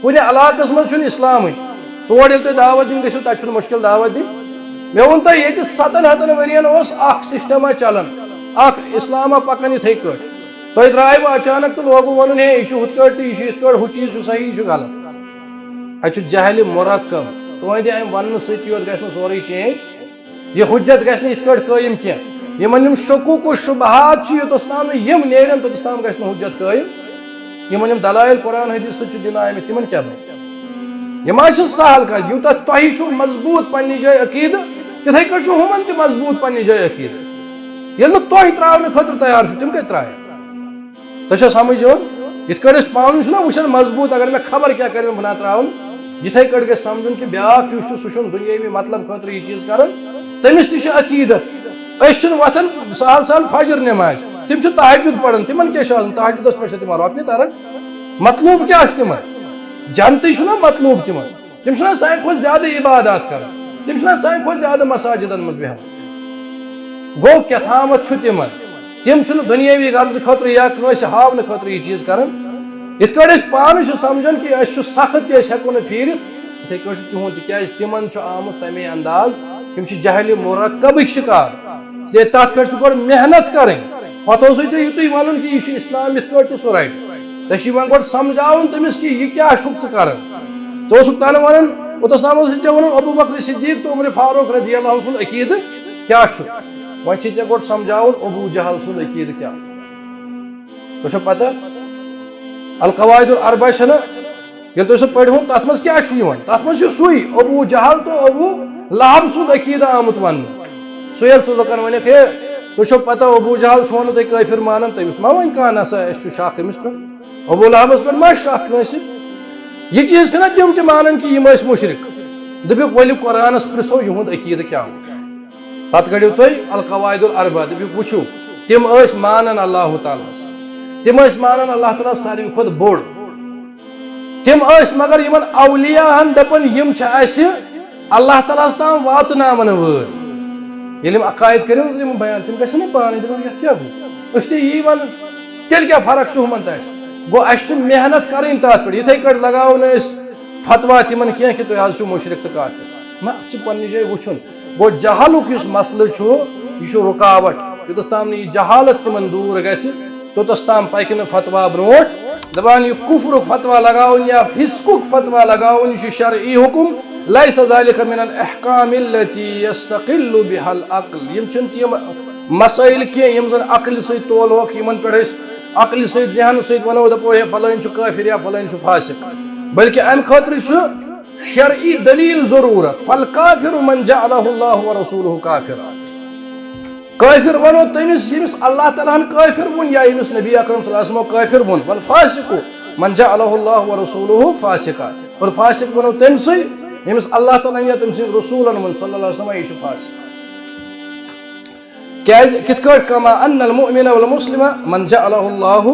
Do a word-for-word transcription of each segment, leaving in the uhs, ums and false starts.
کُنہِ علاقس منٛز چھُنہٕ اسلامٕے۔ تور ییٚلہِ تُہۍ دعوت دِنہِ گٔژھِو، تَتہِ چھُنہٕ مُشکِل دعوت دِنۍ۔ مےٚ ووٚن تۄہہِ، ییٚتہِ ستن ہتن ؤرین اوس اکھ سسٹما چلان، اکھ اسلاما پکان یِتھے کٲٹھۍ۔ تۄہہِ درٛایوٕ اچانک تہٕ لوگوٕ ونُن، ہے، یہِ چھُ ہُتھ کٲٹھۍ تہٕ یہِ چھُ یِتھ کٲٹھۍ، ہُہ چیٖز چھُ صحیح، یہِ چھُ غلط۔ اتہِ چھُ جہلِ مرکب۔ تُہنٛدِ امہِ وننہٕ سۭتۍ تہِ یوت گژھِ نہٕ سورُے چینج۔ یہِ حجت گژھِ نہٕ یِتھ کٲٹھۍ قٲیِم کینٛہہ۔ یِمن یِم شکوک و شبہات چھِ، یوٚتَس تام نہٕ یِم نیرن، توٚتَس تام گژھِ نہٕ حجت قٲیِم۔ یِمن یِم دلائل قرآن حدیث سۭتۍ چھِ دِنہٕ آمٕتۍ، تِمن کیٛاہ بنہِ؟ یِم حظ چھِ سہل کتھ۔ یوٗتاہ تۄہہِ چھُو مضبوٗط پننہِ جایہِ عقیدٕ، تِتھے کٲٹھۍ چھُ ہُمن تہِ مضبوٗط پننہِ جایہِ عقیدٕ۔ ییٚلہِ نہٕ تۄہہِ ترٛاونہٕ خٲطرٕ تیار چھُو، تِم کتہِ ترٛایَن؟ تۄہہِ چھا سمجھ یِوان؟ یِتھ کٲٹھۍ أسۍ پانہٕ چھِنہ وٕچھان مضبوٗط، اگر مےٚ خبر کیٛاہ کَرن بہٕ نہ ترٛاوُن، یِتھَے کٲٹھۍ گژھِ سمجھُن کہِ بیٛاکھ یُس چھُ، سُہ چھُنہٕ دُنیٲوی مطلب خٲطرٕ یہِ چیٖز کَران، تٔمِس تہِ چھُ عقیٖدت۔ أسۍ چھِنہٕ وۄتھان سہل سہل فجر نٮ۪مازِ، تِم چھِ تہجد پَران، تِمَن کیٛاہ چھُ آسان؟ تہجدَس پٮ۪ٹھ چھِ تِمَن رۄپیہِ تَران۔ مطلوٗب کیٛاہ چھُ تِمَن؟ جنتٕے چھُنہ مطلوٗب تِمَن۔ تِم چھِنہ سانہِ کھۄتہٕ زیادٕ عبادات کران؟ تِم چھِنہ سانہِ کھۄتہٕ زیادٕ مساجدن منٛز بیٚہوان؟ گوٚو کیٛاہ تھامتھ چھُ تِمن؟ تِم چھِنہٕ دُنیٲوی غرضہٕ خٲطرٕ یا کٲنٛسہِ ہاونہٕ خٲطرٕ یہِ چیٖز کران۔ یِتھ کٲٹھۍ أسۍ پانہٕ چھِ سمجھان کہِ أسۍ چھِ سخت کہِ أسۍ ہٮ۪کو نہٕ پھیٖرِتھ، یِتھَے کٲٹھۍ چھُ تِہُنٛد، تِکیٛازِ تِمن چھُ آمُت تَمے انداز، تِم چھِ جہلِ مرکبٕکۍ شکار۔ تِکیٛازِ تَتھ پٮ۪ٹھ چھُ گۄڈٕ محنت کرٕنۍ۔ پتہٕ اوسُے ژےٚ یُتُے وَنُن کہِ یہِ چھُ اِسلام یِتھ کٲٹھۍ تہٕ سُہ رَٹہِ۔ ژےٚ چھُے وۄنۍ گۄڈٕ سمجھاوُن تٔمِس کہِ یہِ کیٛاہ چھُکھ ژٕ کران۔ ژٕ اوسُکھ تَنہٕ وَنان، اوٚتَس تام اوسُے ژےٚ وَنان ابو بکر صدیق تہٕ عمر فاروق رضی اللہ عنہ سُنٛد عقیٖدٕ کیٛاہ چھُ۔ وۄنۍ چھُے ژےٚ گۄڈٕ سمجھاوُن ابو جہل سُنٛد عقیٖدٕ کیٛاہ چھُ۔ تۄہہِ چھو پتہ، القواعد الاربع چھَنہ، ییٚلہِ تُہۍ سُہ پٔرۍہُن، تَتھ منٛز کیٛاہ چھُ یِوان؟ تَتھ منٛز چھُ سُے ابو جہل تہٕ ابو لہب سُنٛد عقیٖدٕ آمُت وَننہٕ۔ سُہ ییٚلہِ ژٕ لُکَن وَنٮ۪کھ، ہے، تُہۍ چھو پَتہ ابو جہل چھُو نہٕ تُہۍ کٲفِر مانان، تٔمِس ما وَنہِ کانٛہہ، نہ سا، اَسہِ چھُ شک أمِس پٮ۪ٹھ؟ ابو لہبَس پٮ۪ٹھ ما چھُ شک کٲنٛسہِ؟ یہِ چیٖز چھِنہ تِم تہِ مانان کہِ یِم ٲسۍ مُشرِک؟ دٔپِکھ، ؤلِو قرآنَس پرٛژھو یِہُنٛد عقیٖدٕ کیٛاہ اوس۔ پَتہٕ کٔڑِو تُہۍ القواعد الاربع، دٔپِکھ، وٕچھِو، تِم ٲسۍ مانان اللہ تعالیٰ ہَس، تِم ٲسۍ مانان اللہ تعالیٰ ساروی کھۄتہٕ بوٚڑ۔ تِم ٲسۍ مگر یِمن اولیاہن دپان، یِم چھِ اسہِ اللہ تعالیٰ ہس تام واتناون وٲلۍ۔ ییٚلہِ یِم عقاید کٔرِو نہٕ یِم بیان، تِم گژھن نہٕ پانے دپن، یتھ کیٛاہ گوٚو؟ أسۍ تہِ یی ونان، تیٚلہِ کیٛاہ فرق چھُ ہُمن تہٕ اسہِ؟ گوٚو، اسہِ چھُ محنت کرٕنۍ تتھ پٮ۪ٹھ۔ یِتھے کٲٹھۍ لگاوو نہٕ أسۍ فتوا تِمن کینٛہہ کہِ تُہۍ حظ چھِو مُشرِک تہٕ کافر۔ نہ، اتھ چھُ پننہِ جایہِ وٕچھُن۔ گوٚو، جہلُک یُس مسلہٕ چھُ، یہِ چھُ رُکاوٹ۔ یوٚتَس تام نہٕ یہِ جہالت تِمن دوٗر گژھِ، توٚتَس تام پَکہِ نہٕ فتوا برونٛٹھ۔ دَپان، یہِ کُفرُک فتوا لگاوُن یا فسقُک فتوا لگاوُن، یہِ چھُ شرعی حُکم۔ لَیسَ ذَلِکَ مِنَ الْأَحْکامِ الَّتِی یَسْتَقِلُّ بِہَا الْعَقْل۔ یِم چھِنہٕ تِم مسٲیِل کینٛہہ، یِم زَن عقلہِ سۭتۍ تولہوکھ، یِمَن پٮ۪ٹھ أسۍ عقلہِ سۭتۍ، ذہنہٕ سۭتۍ وَنو، دَپو، ہے، فلٲنۍ چھُ کٲفِر یا فلٲنۍ چھُ فاسق۔ بلکہ اَمہِ خٲطرٕ چھُ شرعی دلیل ضرورت۔ فالکافر من جعلہ اللہ ورسولہ کافرا۔ کافر ونو تٔمِس، ییٚمِس اللہ تعالیٰ ہن کافر ووٚن یا ییٚمِس نبی اکرم صلی اللہ علیہ وسلم کافر ووٚن۔ والفاسق من جعلہ اللہ ورسولہ فاسقا۔ اور فاسق ونو تٔمۍ سٕے، ییٚمِس اللہ تعالیٰ ہن یا تٔمۍ سٕنٛدۍ رسولن ووٚن صلی اللہ علیہ وسلم، یہِ چھُ فاسق۔ کیازِ؟ کِتھ کٲٹھۍ؟ کما ان المؤمن والمسلم من جعلہ اللہ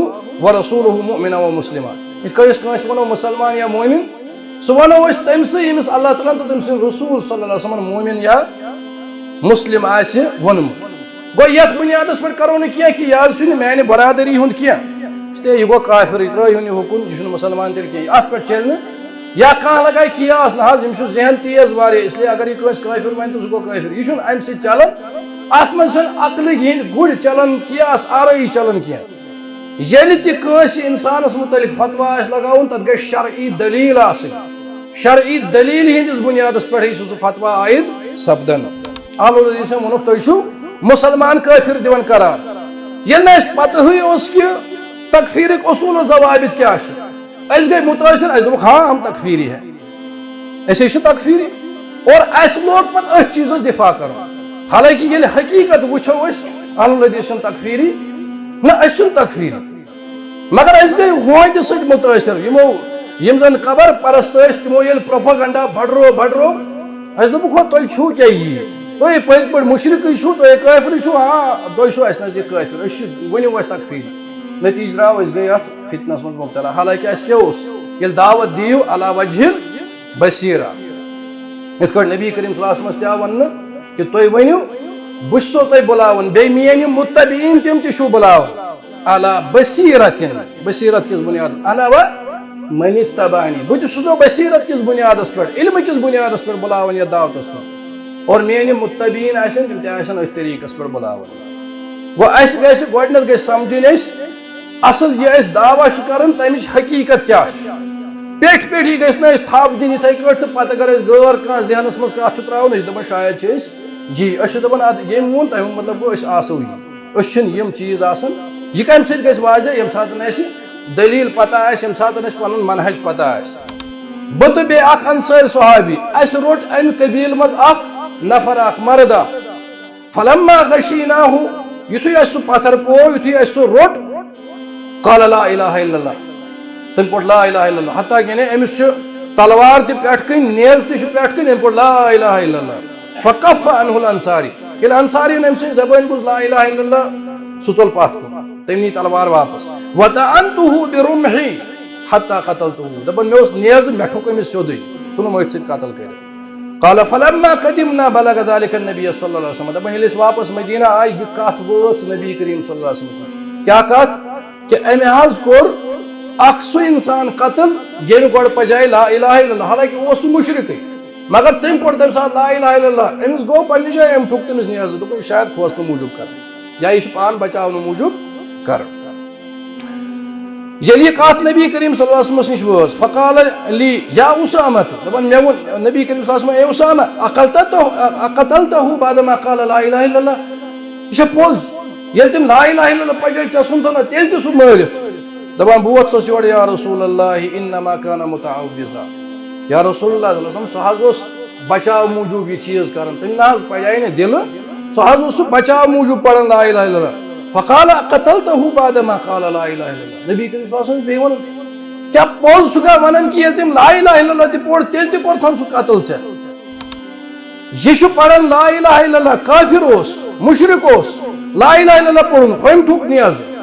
ورسولہ مؤمنا ومسلما۔ یِتھ کٲٹھۍ أسۍ کٲنٛسہِ وَنو مُسلمان یا مؤمن، سُہ وَنو أسۍ تٔمۍ سٕے ییٚمِس اللہ تعالیٰ ہن تہٕ تٔمۍ سٕنٛدۍ رسول صلی اللہ علیہ وسلمن مؤمن یا مُسلِم آسہِ ووٚنمُت۔ گوٚو، یَتھ بُنیادَس پٮ۪ٹھ کَرو نہٕ کینٛہہ کہِ یہِ حظ چھُنہٕ میانہِ برادٔری ہُنٛد کینٛہہ، اس لیے یہِ گوٚو کافر، یہِ ترٛٲیہُن یہِ حُکُم، یہِ چھُنہٕ مُسلمان تیٚلہِ کینٛہہ، اَتھ پٮ۪ٹھ چَلہِ نہٕ۔ یا کانٛہہ لگایہِ قیاس، نہ حظ، یِم چھُ ذہن تیز واریاہ، اس لیے اگر یہِ کٲنٛسہِ کٲفِر وَنہِ تہٕ سُہ گوٚو کٲفِر، یہِ چھُنہٕ اَمہِ سۭتۍ چَلان۔ اَتھ منٛز چھَنہٕ عقلٕکۍ ہِنٛدۍ گُرۍ چَلان، قیاس آرٲیی چَلان کینٛہہ۔ ییٚلہِ تہِ کٲنٛسہِ اِنسانَس مُتعلِق فتویٰ آسہِ لگاوُن، تَتھ گژھِ شرعی دٔلیٖل آسٕنۍ۔ شرعی دٔلیٖلہِ ہِنٛدِس بُنیادَس پٮ۪ٹھٕے چھُ سُہ فتویٰ عائد سپدان۔ اہل الحدیثن ووٚنُکھ، تُہۍ چھِو مُسلمان کٲفِر دِوان قرار۔ ییٚلہِ نہٕ اَسہِ پتہٕے اوس کہِ تکفیٖرٕکۍ اصوٗل و ضوابط کیٛاہ چھُ، أسۍ گٔے مُتٲثِر، اَسہِ دوٚپُکھ، ہاں، ہم تکفیٖری ہے۔ أسۍ ہے چھِ تکفیٖری۔ اور اَسہِ لوگ پتہٕ أتھۍ چیٖزس دفاع کرُن۔ حالانکہ ییٚلہِ حقیٖقت وٕچھو أسۍ، اہل الحدیث چھِنہٕ تکفیٖری، نہ، أسۍ چھِنہٕ تکفیٖری۔ مگر أسۍ گٔے ہوندِ سۭتۍ مُتٲثِر۔ یِمو، یِم زن قبر پرست ٲسۍ، تِمو ییٚلہِ پروپیگنڈا بڈرو، بڈرو، اَسہِ دوٚپُکھ، ہو، تُہۍ چھِو کیٛاہ ییٖتۍ؟ تُہۍ پٔزۍ پٲٹھۍ مُشرِکٕے چھِو، تُہۍ کٲفرٕے چھِو، ہاں، تُہۍ چھِو اَسہِ نزدیٖک کٲفِر، أسۍ چھِ، ؤنِو اَسہِ تکفیٖری۔ نتیٖجہٕ درٛاو، أسۍ گٔے اَتھ فتنس منٛز مبتلا۔ حالانکہ اَسہِ کیٛاہ اوس؟ ییٚلہِ دعوت دِیِو علی وجہ البصیرہ۔ یِتھ کٲٹھۍ نبی کریم صلی اللہ علیہ وسلمس تہِ آو وننہٕ کہِ تُہۍ ؤنِو، بہٕ چھُسو تۄہہِ بُلاوان، بیٚیہِ میٲنۍ یِم متبعین تِم تہِ چھُو بُلاوان۔ علی بصیرتن، بصیرت کِس بُنیادس، انا و من اتبعنی، بہٕ تہِ چھُسو بصیرت کِس بُنیادس پٮ۪ٹھ، علمہٕ کِس بُنیادس پٮ۪ٹھ بُلاوان یتھ دعوتس کُن۔ اور میٲنۍ یِم متبعین آسن، تِم تہِ آسن أتھۍ طریٖقس پٮ۪ٹھ بُلاوان۔ گوٚو، اسہِ گژھِ گۄڈٕنٮ۪تھ گژھِ سمجھٕنۍ أسۍ اصل یہِ أسۍ دعویٰ چھِ کران، تمِچ حقیقت کیٛاہ چھِ۔ پیٹھۍ پیٹھی گژھِ نہٕ أسۍ تھپھ دِنۍ یِتھے کٲٹھۍ تہٕ پتہٕ اگر أسۍ غٲر کانٛہہ ذہنس منٛز کتھ چھُ ترٛاوان، أسۍ چھِ دپان شاید چھِ أسۍ یی، أسۍ چھِ دپان ادٕ ییٚمۍ ووٚن، تمیُک مطلب گوٚو أسۍ آسو یی۔ أسۍ چھِنہٕ یِم چیٖز آسان۔ یہِ کمہِ سۭتۍ گژھِ واضح؟ ییٚمہِ ساتہٕ اسہِ دٔلیٖل پتہ آسہِ، ییٚمہِ ساتہٕ اسہِ پنُن منہج پتہ آسہِ۔ بہٕ تہٕ بیٚیہِ اکھ انصٲرۍ صحابی، اسہِ روٚٹ امہِ قبیٖلہٕ منٛز اکھ نفر، اکھ مرد اکھ۔ فلما غشیناہ، یُتھُے اسہِ سُہ پتھر پوو، یُتھُے اسہِ سُہ روٚٹ، قال لا الہ الا اللہ۔ تٔمۍ پوٚر لا الہ الا اللہ۔ حتیٰ کہ یعنی أمِس چھُ تلوار تہِ پٮ۪ٹھ کِنۍ، نیزٕ تہِ چھُ پٮ۪ٹھ کِنۍ، أمۍ پوٚر لا الہ الا اللہ۔ فکف عنہ الانصاری۔ ییٚلہِ انصاری أمۍ سٕنٛز زبٲنۍ بوٗز لا الہ الا اللہ، سُہ ژوٚل پتھ کُن۔ تٔمۍ نی تلوار واپس۔ وطعنتہ برمحی حتی قتلتہ۔ دپان مےٚ اوس نیزٕ، مےٚ ٹھوٚک أمِس سیوٚدُے، ژھُنُم أتھۍ سۭتۍ قتل کٔرِتھ۔ قال فلما قدمنا بلغ ذلك النبي صلى الله عليه وسلم۔ دپان ییٚلہِ أسۍ واپس مدینہ آے، یہِ کتھ وٲژ نبی کریم صلی اللہ علیہ وسلمس نِش۔ کیٛاہ کتھ؟ کہ أمۍ حظ کوٚر اکھ سُہ انسان قتل، ییٚمۍ گۄڈٕ پجایہِ لا الہ الا اللہ، حالانکہ اوس سُہ مشرکٕے، مگر تٔمۍ پوٚر تمہِ ساتہٕ لا الہ الا اللہ۔ أمِس گوٚو پننہِ جایہِ، أمۍ ٹھوٚک تٔمِس نیزٕ، دوٚپُن یہِ شاید کھوژنہٕ موٗجوٗب کران یا یہِ چھُ پان بچاونہٕ موٗجوٗب کران۔ ییٚلہِ یہِ کتھ نبی کریم صلی اللہ علیہ وسلمس نِش وٲژ، فقال لی یا اسامہ، دپان مےٚ ووٚن نبی کریم صلی اللہ علیہ وسلم، اے اسامہ، اقتلتہ، اقتلتہ بعدما قال لا الہ الا اللہ؟ یہِ چھا پوٚز؟ ییٚلہِ تٔمۍ لا الہ الا اللہ پجٲے، ژےٚ ژھُنتھٕ نا تیٚلہِ تہِ سُہ مٲرِتھ؟ دپان بہٕ ووتھسس یورٕ، یا رسول اللہ، انما کان متعوذا۔ یا رسول اللہ صلی اللہ علیہ وسلم، سُہ حظ اوس بچاو موٗجوٗب یہِ چیٖز کران، تٔمۍ نہ حظ پجایہِ نہٕ دِلہٕ، سُہ حظ اوس سُہ بچاو موٗجوٗب پران لا الہ الا اللہ۔ فقال قتلتہ بعدما قال لا الہ الا اللہ۔ نبی کریم صلی اللہ علیہ وسلم بیٚیہِ ووٚنُن، کیٛاہ پوٚز چھُکھا ونان کہ ییٚلہِ تٔمۍ لا الہ الا اللہ تہِ پوٚر، تیٚلہِ تہِ کوٚرتھن سُہ قتل ژےٚ؟ یہِ چھُ پران لا الہ الا اللہ، کافر اوس، مشرک اوس، لا الہ الا اللہ پوٚرُن، ہُمۍ ٹھوٚک نیزٕ۔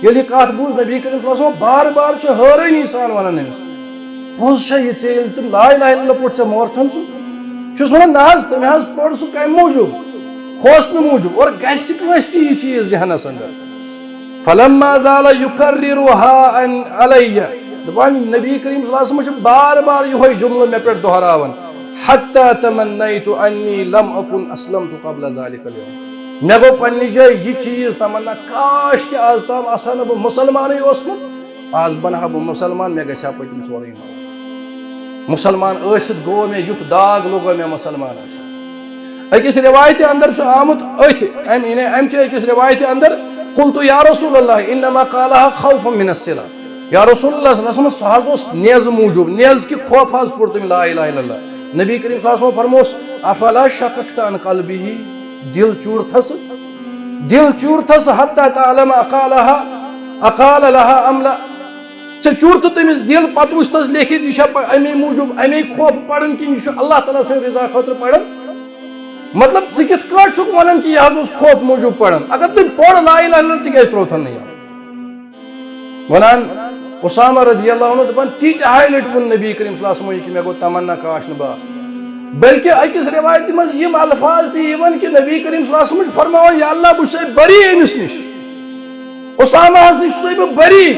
ییٚلہِ یہِ کتھ بوٗز نبی کریم صلی اللہ علیہ وسلم، بار بار چھُ حٲرٲنی سان ونان أمِس، پوٚز چھا یہِ ژےٚ ییٚلہِ تٔمۍ لا الہ الا اللہ پوٚر ژےٚ مورتھن سُہ؟ چھُس ونان نہ حظ، تٔمۍ حظ پوٚر سُہ کمہِ موٗجوٗب؟ کھوژنہٕ موٗجوٗب۔ اور گژھِ کٲنٛسہِ تہِ یہِ چیٖز ذہنس اندر۔ فلما زال یکررها عن علی، دپان نبی کریم صلی اللہ علیہ وسلم چھُ بار بار یِہوے جملہٕ مےٚ پٮ۪ٹھ دۄہراوان، حتی تمنیت انی لم اکن اسلمت قبل ذلک الیوم۔ مےٚ گوٚو پننہِ جایہِ یہِ چیٖز تمنا، کاش کہِ آز تام آسہٕ ہا نہٕ بہٕ مُسلمانٕے اوسمُت، آز بنہٕ ہا بہٕ مُسلمان، مےٚ گژھِ ہا پٔتِم سورُے معاف۔ مُسلمان ٲسِتھ گوٚو مےٚ یُتھ داغ لوٚگو مےٚ مُسلمان ٲسِتھ۔ أکِس رِوایتہِ اندر چھُ آمُت أتھۍ، امہِ، یعنی امہِ چہِ أکِس رِوایتہِ اندر، قلت یا رسول اللہ انما قالها خوفا من السلاح۔ یا رسول اللہ صلی اللہ علیہ وسلم، سُہ حظ اوس نیزٕ موٗجوٗب، نیزٕ کہِ خوف حظ پوٚر تٔمۍ لا الہ الا اللہ۔ نبی کریم صلی اللہ علیہ وسلم فرموس، افلا شققت عن قلبه، دل چوٗرتھس، دل چوٗرتھس، حتی تعلم اقالها، اقال لها ام لا۔ ژےٚ چوٗرتھٕ تٔمِس دِل، پتہٕ وٕچھ تس لیکھِتھ، یہِ چھا پ-، اَمے موٗجوٗب، اَمے خوف پران کِنہٕ یہِ چھُ اللہ تعالیٰ سٕنٛدِ رضا خٲطرٕ پران؟ مطلب، ژٕ کِتھ کٲٹھۍ چھُکھ ونان کہِ یہِ حظ اوس خوف موٗجوٗب پران؟ اگر تٔمۍ پوٚر لا الہ الا اللہ، ژٕ کیازِ ترٛووتھن نہٕ یہِ؟ ونان اسامہ رضی اللہ عنہ، دپان، تی تہِ ہاے لٹہِ ووٚن نبی کریم صلی اللہ علیہ وسلم یہِ کہِ مےٚ گوٚو تمنا کاش نہٕ بہٕ آسہٕ۔ بلکہ أکِس رِوایتہِ منٛز یِم الفاظ تہِ یِوان کہِ نبی کریم صلی اللہ علیہ وسلم چھُ فرماوان، یا اللہ، بہٕ چھُسے بری أمِس نِش، اسامہ ہس نِش چھُسے بہٕ بری۔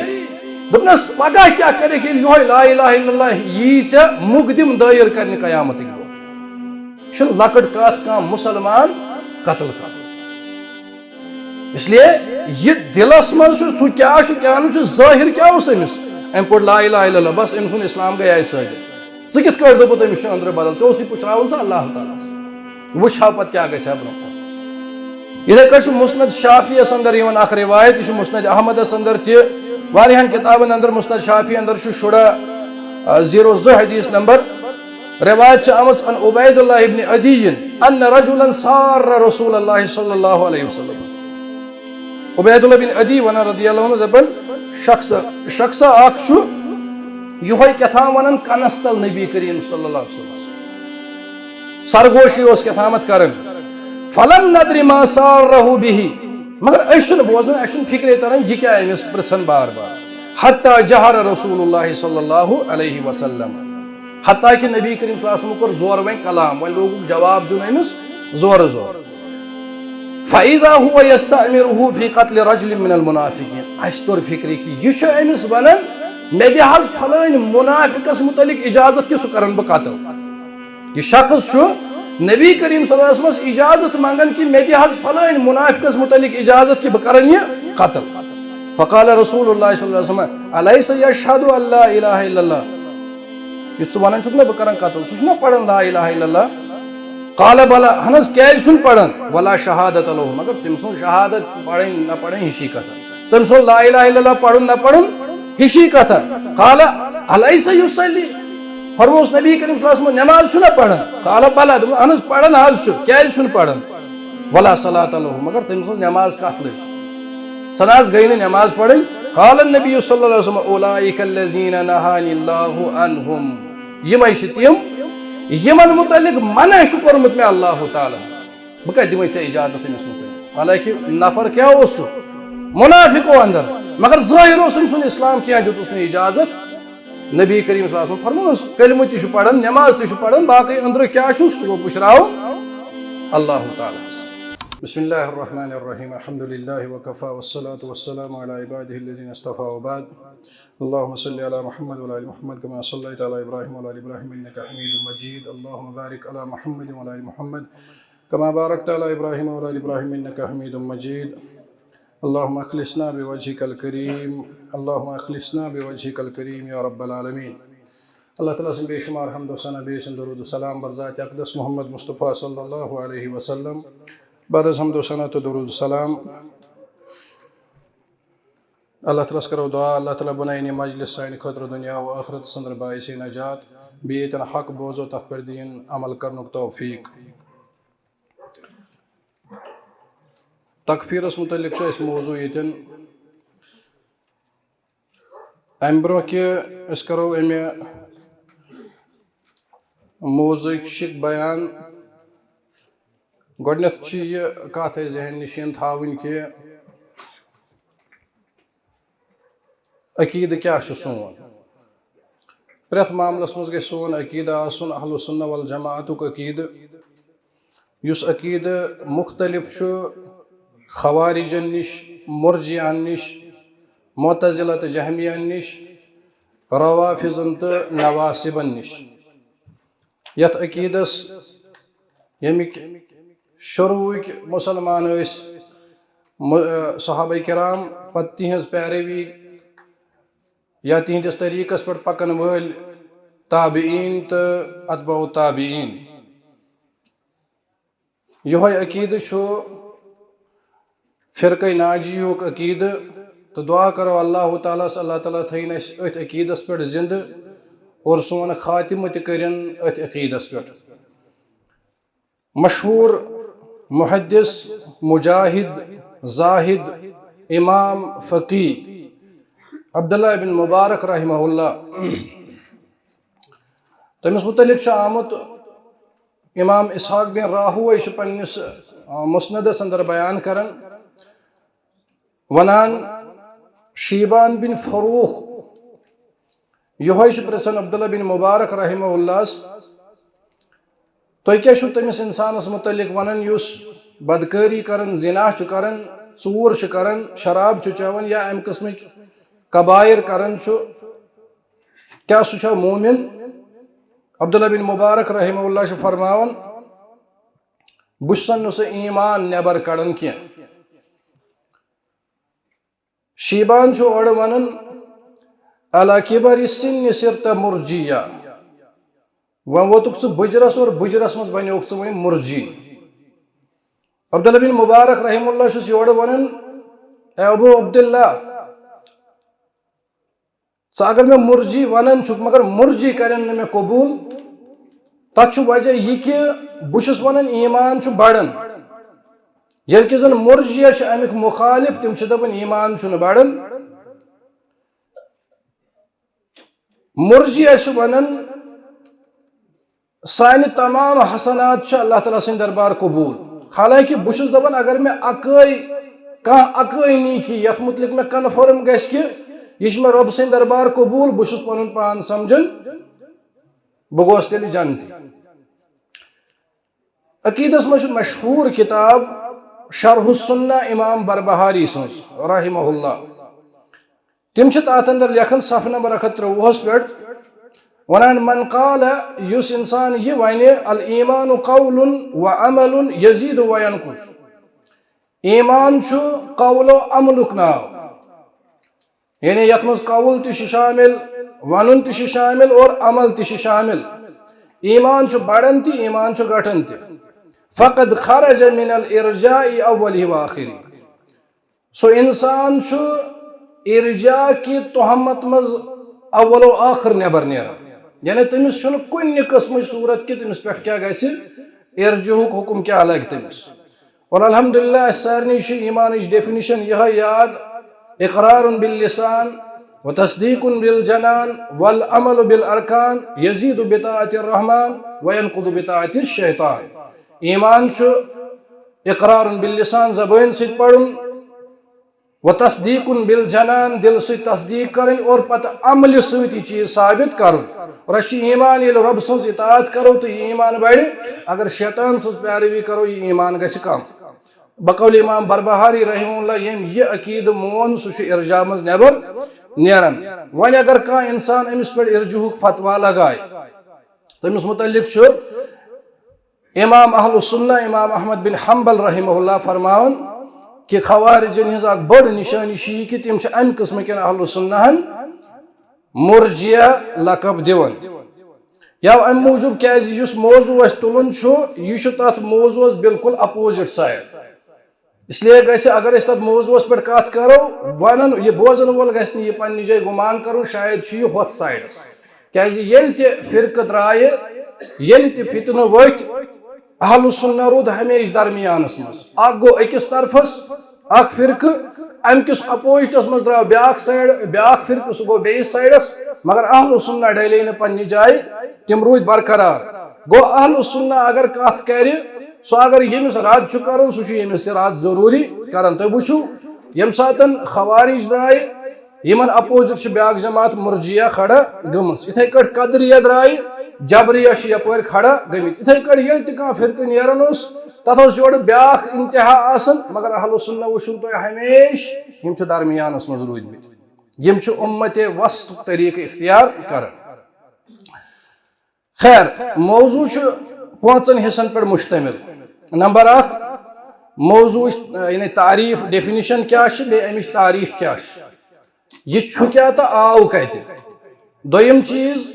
دوٚپنس، پگاہ کیٛاہ کرکھ ییٚلہِ یِہوے لا الہ الا اللہ یی ژےٚ مقدم دٲیر کرنہِ قیامتٕکۍ دۄہ؟ یہِ چھُنہٕ لۄکٕٹ کتھ کانٛہہ مُسلمان قتل کرُن۔ اس لیے یہِ دِلس منٛز چھُ، ہُہ کیٛاہ چھُ، کیٛاہ نہٕ چھُ، ظٲہِر کیٛاہ اوس أمِس؟ أمۍ پوٚر لا الہ الا اللہ، بس أمۍ سُنٛد اسلام گٔیے ثٲبت۔ ژٕ کِتھ کٲٹھۍ دوٚپُتھ أمِس چھُ أنٛدرٕ بدل؟ ژےٚ اوسُے پُچھراوُن سُہ اللہ تعالیٰ ہس۔ وٕچھ ہا پتہٕ کیٛاہ گژھِ ہا برونٛہہ کُن۔ یِتھے کٲٹھۍ چھُ مسند شافیَس اندر یِوان اکھ روایت، یہِ چھُ مسند احمدس اندر تہِ، واریاہن کتابن اندر، مسند شافی اندر چھُ شُراہ، آ، زیٖرو زٕ حدیث نمبر۔ روایت چھِ آمٕژ عن عبید اللہ ابن عدی ان رجلا سار رسول اللہ صلی اللہ علیہ وسلم۔ عبید اللہ بن عدی ونان رضی اللہ عنہ دپان، شخص، شخص اکھ چھُ یِہوے کیٛاہ تام ونان کنس تل نبی کریم صلی اللہ علیہ وسلمس۔ سرگوشی اوس کیٛاہ تامتھ کران۔ فلم ندر ما سارہ بہ، مگر أسۍ چھِنہٕ بوزان، اَسہِ چھُنہٕ فکرے تران یہِ کیٛاہ أمِس پرژھان بار بار۔ حتی جہر رسول اللہ صلی اللہ علیہ وسلم، حتیٰ کہ نبی کریم صلی اللہ علیہ وسلم کوٚر زورٕ وۄنۍ کلام، وۄنۍ لوگُکھ جواب دیُن أمِس زورٕ زورٕ۔ فإذا هو يستأمره في قتل رجل من المنافقين۔ اَسہِ توٚر فِکرِ کہِ یہِ چھُ أمِس وَنان مےٚ دِ حظ فلٲنۍ منافقس متعلق اجازت کہِ سُہ کرن بہٕ قتل۔ یہِ شخص چھُ نبی کریم صلی اللہ علیہ وسلمس اجازت منگان کہِ مےٚ دِ حظ فلٲنۍ منافقس متعلق اجازت کہِ بہٕ کرن یہِ قتل۔ فقال رسول اللہ صلی اللہ علیہ وسلم، الیس یشہد ان لا الہ الا اللہ؟ یُس ژٕ ونان چھُکھ نا بہٕ کرن قتل، سُہ چھُنا پران لا الہ الا اللہ؟ قال بلى، اہن حظ، کیازِ چھُنہٕ پران؟ ولا شہادت لہ، مگر تٔمۍ سٕنٛز شہادت پرٕنۍ نہ پرٕنۍ ہِشی کتھا۔ تٔمۍ سُنٛد لا الہ الا اللہ پرُن نہ پرُن ہِشی کتھا۔ قال الیس یصلی؟ فرموس نبی کریم صلی اللہ علیہ وسلم، نماز چھُنہ پران؟ قال بلى، دوٚپُن، اہن حظ، پران حظ چھُ، کیازِ چھُنہٕ پران؟ ولا صلاۃ لہ، مگر تٔمۍ سٕنٛز نماز کتھ لٔج؟ سۄ نہ حظ گٔے نہٕ نماز پرٕنۍ۔ قال النبی صلی اللہ علیہ وسلم، اولئک الذین نہانی اللہ عنہم، یِمے چھِ تِم، یِمن متعلق منع چھُ کوٚرمُت مےٚ اللہ تعالیٰ۔ بہٕ کتہِ دِمے ژےٚ اجازت أمِس متعلق؟ حالانکہ نفر کیٛاہ اوس سُہ؟ منافق اوس اندر، مگر ظٲہر اوس أمۍ سُنٛد اسلام کینٛہہ، دیُتُس نہٕ اجازت۔ نبی کریم صلی اللہ علیہ وسلم فرمووُس، کلمہٕ تہِ چھُ پران، نماز تہِ چھُ پران، باقٕے أنٛدرٕ کیٛاہ چھُ، سُہ گوٚو پُشراوُن اللہ تعالیٰ ہس۔ بسم اللہ الرحمن الرحیم، الحمد للہ وکفی والصلاة والسلام علی عبادہ الذین اصطفی وبعد۔ اللهم صل على محمد وعلى آل محمد كما صليت على إبراهيم وعلى آل إبراهيم إنك حميد مجيد۔ اللهم بارك على محمد وعلى آل محمد كما باركت على إبراهيم وعلى آل إبراهيم إنك حميد مجيد۔ اللهم أخلصنا بوجهك الكريم، اللهم أخلصنا بوجهك الكريم يا رب العالمين۔ اللہ تعالیٰ سٕنٛدۍ بے شمار حمد و ثنا، بیٚیہِ سٕنٛدۍ درود و سلام بر ذات اقدس محمد مصطفیٰ صلی اللہ علیہ وسلم۔ بعد از حمد و ثنا تہٕ درود و سلام، اللہ تعالیٰ ہس کرو دعا، اللہ تعالیٰ بنٲیِن یہِ مجلس سانہِ خٲطرٕ دُنیا و ٲخرتس اندر باعث نجات، بیٚیہِ ییٚتٮ۪ن حق بوزو تتھ پٮ۪ٹھ دِیِن عمل کرنُک توفیق۔ تکفیرس متعلق چھُ اَسہِ موضوع ییٚتٮ۪ن۔ امہِ برونٛہہ کہِ أسۍ کرو امہِ موضوعٕچ بیان، گۄڈٕنیتھ چھِ یہِ کتھ اَسہِ ذہن نِشین تھاوٕنۍ کہِ عقیدٕ کیٛاہ چھُ سون؟ پرٛٮ۪تھ معاملس منٛز گژھِ سون عقیدٕ آسُن اہل السنہ والجماعتُک عقیدٕ، یُس عقیدٕ مختلف چھُ خوارجن نِش، مرجئن نِش، معتزلہ تہٕ جہمیَن نِش، روافضن تہٕ نواصبن نِش۔ یتھ عقیدس ییٚمِکۍ شروٗعٕکۍ مُسلمان ٲسۍ، مُ-، صحابہ کرام، پتہٕ تِہنٛز پیروی یا تِہنٛدِس طریٖقس پٮ۪ٹھ پکن وٲلۍ تابعین تہٕ اتباع تابعین۔ یِہوٚے عقیدٕ چھُ فرقے ناجیُک عقیدٕ، تہٕ دعا کرو اللہ تعالیٰ ہس، اللہ تعالیٰ تھٲیِن اَسہِ أتھۍ عقیدس پٮ۪ٹھ زِندٕ اور سون خاتمہٕ تہِ کٔرِن أتھۍ عقیدس پٮ۪ٹھ۔ مشہوٗر محدث، مجاہد، زاہد، امام، فقی عبداللہ بن مبارک رحمہ اللہ، تٔمِس متعلق چھُ آمُت، امام اسحاق بن راہوے چھُ پننِس، آ، مسندس اندر بیان کران، ونان، شیبان بن فروخ، یِہوٚے چھُ پرژھان عبداللہ بن مبارک رحمہ اللہس، تُہۍ کیٛاہ چھِو تٔمِس انسانس متعلق ونان یُس بدکٲری کران، زنا چھُ کران، ژوٗر چھُ کران، شراب چھُ چٮ۪وان یا امہِ قٕسمٕکۍ کبائر کران چھُ؟ کیٛاہ سُہ چھا مومن؟ عبداللہ بن مبارک رحمہ اللہ چھُ فرماوان، بہٕ چھُسن نہٕ سُہ ایمان نٮ۪بر کڑان کینٛہہ۔ شیبان چھُ اورٕ ونان، علی کبر السن صرت مرجیا، وۄنۍ ووتُکھ ژٕ بُجرس اور بُجرس منٛز بنیوکھ ژٕ وۄنۍ مرجی۔ عبداللہ بن مبارک رحمہ اللہ چھُس یورٕ ونان، اے ابو عبداللہ، ژٕ اگر مےٚ مرجی ونان چھُکھ، مگر مرجی کرن نہٕ مےٚ قبول۔ تتھ چھُ وجہ یہِ کہِ بہٕ چھُس ونان ایمان چھُ بڑان، ییٚلہِ کہِ زن مرجیہ چھِ امیُک مخالف، تِم چھِ دپان ایمان چھُنہٕ بڑان۔ مرجیہ چھِ ونان سانہِ تمام حسنات چھِ اللہ تعالیٰ سٕنٛدِ دربار قبول۔ حالانکہ بہٕ چھُس دپان، اگر مےٚ اکٲے، کانٛہہ اکٲے نیکی یتھ متعلق مےٚ کنفرم گژھِ کہِ یہِ چھُ مےٚ رۄب سٕنٛدِ دربار قبول، بہٕ چھُس پنُن پان سمجھان، بہٕ گوس تیٚلہِ جنتی۔ عقیدس منٛز چھُ مشہوٗر کتاب شرح السنہ امام بربہاری سٕنٛز رحمہ اللہ۔ تِم چھِ تَتھ اندر لیکھان صفحہ نمبر اکھ ہتھ ترٛۆوُہس پٮ۪ٹھ، وَنان، من قال، یُس اِنسان یہِ وَنہِ، الایمان قول و عمل یزید و ینقص۔ ایمان چھُ قول و عملُک ناو، یعنی یَتھ منٛز قول تہِ چھُ شامل، وَنُن تہِ چھُ شامل اور عمل تہِ چھُ شامل۔ ایمان چھُ بڑان تہِ، ایمان چھُ گھٹان تہِ۔ فقد خرج من الارجاء اولی و آخری۔ سُہ اِنسان چھُ ارجاء کہِ تہمت منٛز اول و آخر نٮ۪بر نیران، یعنی تٔمِس چھُنہٕ کُنہِ قٕسمٕچ صوٗرت کہِ تٔمِس پٮ۪ٹھ کیٛاہ گژھِ، ارجاہُک حُکم کیٛاہ لگہِ تٔمِس۔ اور الحمدللہ، اَسہِ سارنٕے چھِ ایمانٕچ definition یِہوٚے یاد، اقرار باللسان و تصدیق بالجنان والعمل بالارکان یزید بطاعت الرحمن و ینقص بطاعت الشیطان۔ ایمان چھُ اقرار باللسان، زبٲنۍ سۭتۍ پرُن، و تصدیق بالجنان، دل سۭتۍ تصدیق کرٕنۍ اور پتہٕ عملہِ سۭتۍ یہِ چیٖز ثابت کرُن۔ اور اَسہِ چھُ ایمان، ییٚلہِ رۄب سٕنٛز اطاعت کرو تہٕ یہِ ایمان بڑِ، اگر شیطان سٕنٛز پیروی کرو، یہِ ایمان گژھِ کم۔ بقول امام بربہاری رحمہ اللہ، ییٚمۍ یہِ عقیدٕ مون، سُہ چھُ ارجاء منٛز نٮ۪بر نیران۔ وۄنۍ اگر کانٛہہ انسان أمِس پٮ۪ٹھ ارجاہُک فتویٰ لگایہِ، تٔمِس متعلق چھُ امام اہل السنہ امام احمد بن حنبل رحمہ اللہ فرماوان کہِ خوارجن ہٕنٛز اکھ بٔڑ نشٲنی چھِ یہِ کہِ تِم چھِ امہِ قٕسمہٕ کٮ۪ن اہل السنہ ہن مرجیہ لقب دِوان۔ یا امہِ موٗجوٗب کیازِ یُس موضوع اَسہِ تُلُن چھُ، یہِ چھُ تتھ موضوعس بالکل opposite side۔ اس لیے گژھِ، اگر أسۍ تتھ موضوعس پٮ۪ٹھ کتھ کرو، ونان، یہِ بوزن وول گژھِ نہٕ یہِ پننہِ جایہِ گُمان کرُن، شاید چھُ یہِ ہۄتھ sideس۔ کیازِ ییٚلہِ تہِ فرقہٕ درٛایہِ، ییٚلہِ تہِ فتنہٕ ؤتھۍ، اہل السنہ روٗد ہمیشہِ درمیانس منٛز۔ اکھ گوٚو أکِس طرفس، اکھ فرقہٕ، امہِ کِس oppositeس منٛز درٛاو بیٛاکھ side، بیٛاکھ فرقہٕ، سُہ گوٚو بیٚیِس sideس، مگر اہل السنہ ڈلے نہٕ پننہِ جایہِ، تِم روٗدۍ برقرار۔ گوٚو اہل السنہ اگر کتھ کرِ، سُہ اگر ییٚمِس رد چھُ کرُن، سُہ چھُ ییٚمِس تہِ رد ضروٗری کران۔ تُہۍ وٕچھِو، ییٚمہِ ساتن خوارج درٛاے، یِمن opposite چھِ بیٛاکھ جماعت مرجیہ کھڑا گٔمٕژ۔ یِتھے کٲٹھۍ قدریہ درٛاے، جبریہ چھِ یپٲرۍ کھڑا گٔمٕتۍ۔ یِتھے کٲٹھۍ ییٚلہِ تہِ کانٛہہ فرقہٕ نیران اوس، تتھ اوس یورٕ بیٛاکھ انتہا آسان، مگر اہل السنہ وٕچھُن تۄہہِ ہمیشہِ، یِم چھِ درمیانس منٛز روٗدمٕتۍ، یِم چھِ امت وسطُک طریقہٕ اختیار کران۔ خیر، موضوع چھُ پانٛژن حصن پٮ۪ٹھ مشتمل۔ نمبر اکھ، موضوع، یعنی تعریف، definition کیٛاہ چھِ، بیٚیہِ امِچ تاریخ کیٛاہ چھِ، یہِ چھُ کیٛاہ تہٕ آو کتہِ۔ دوٚیِم چیٖز،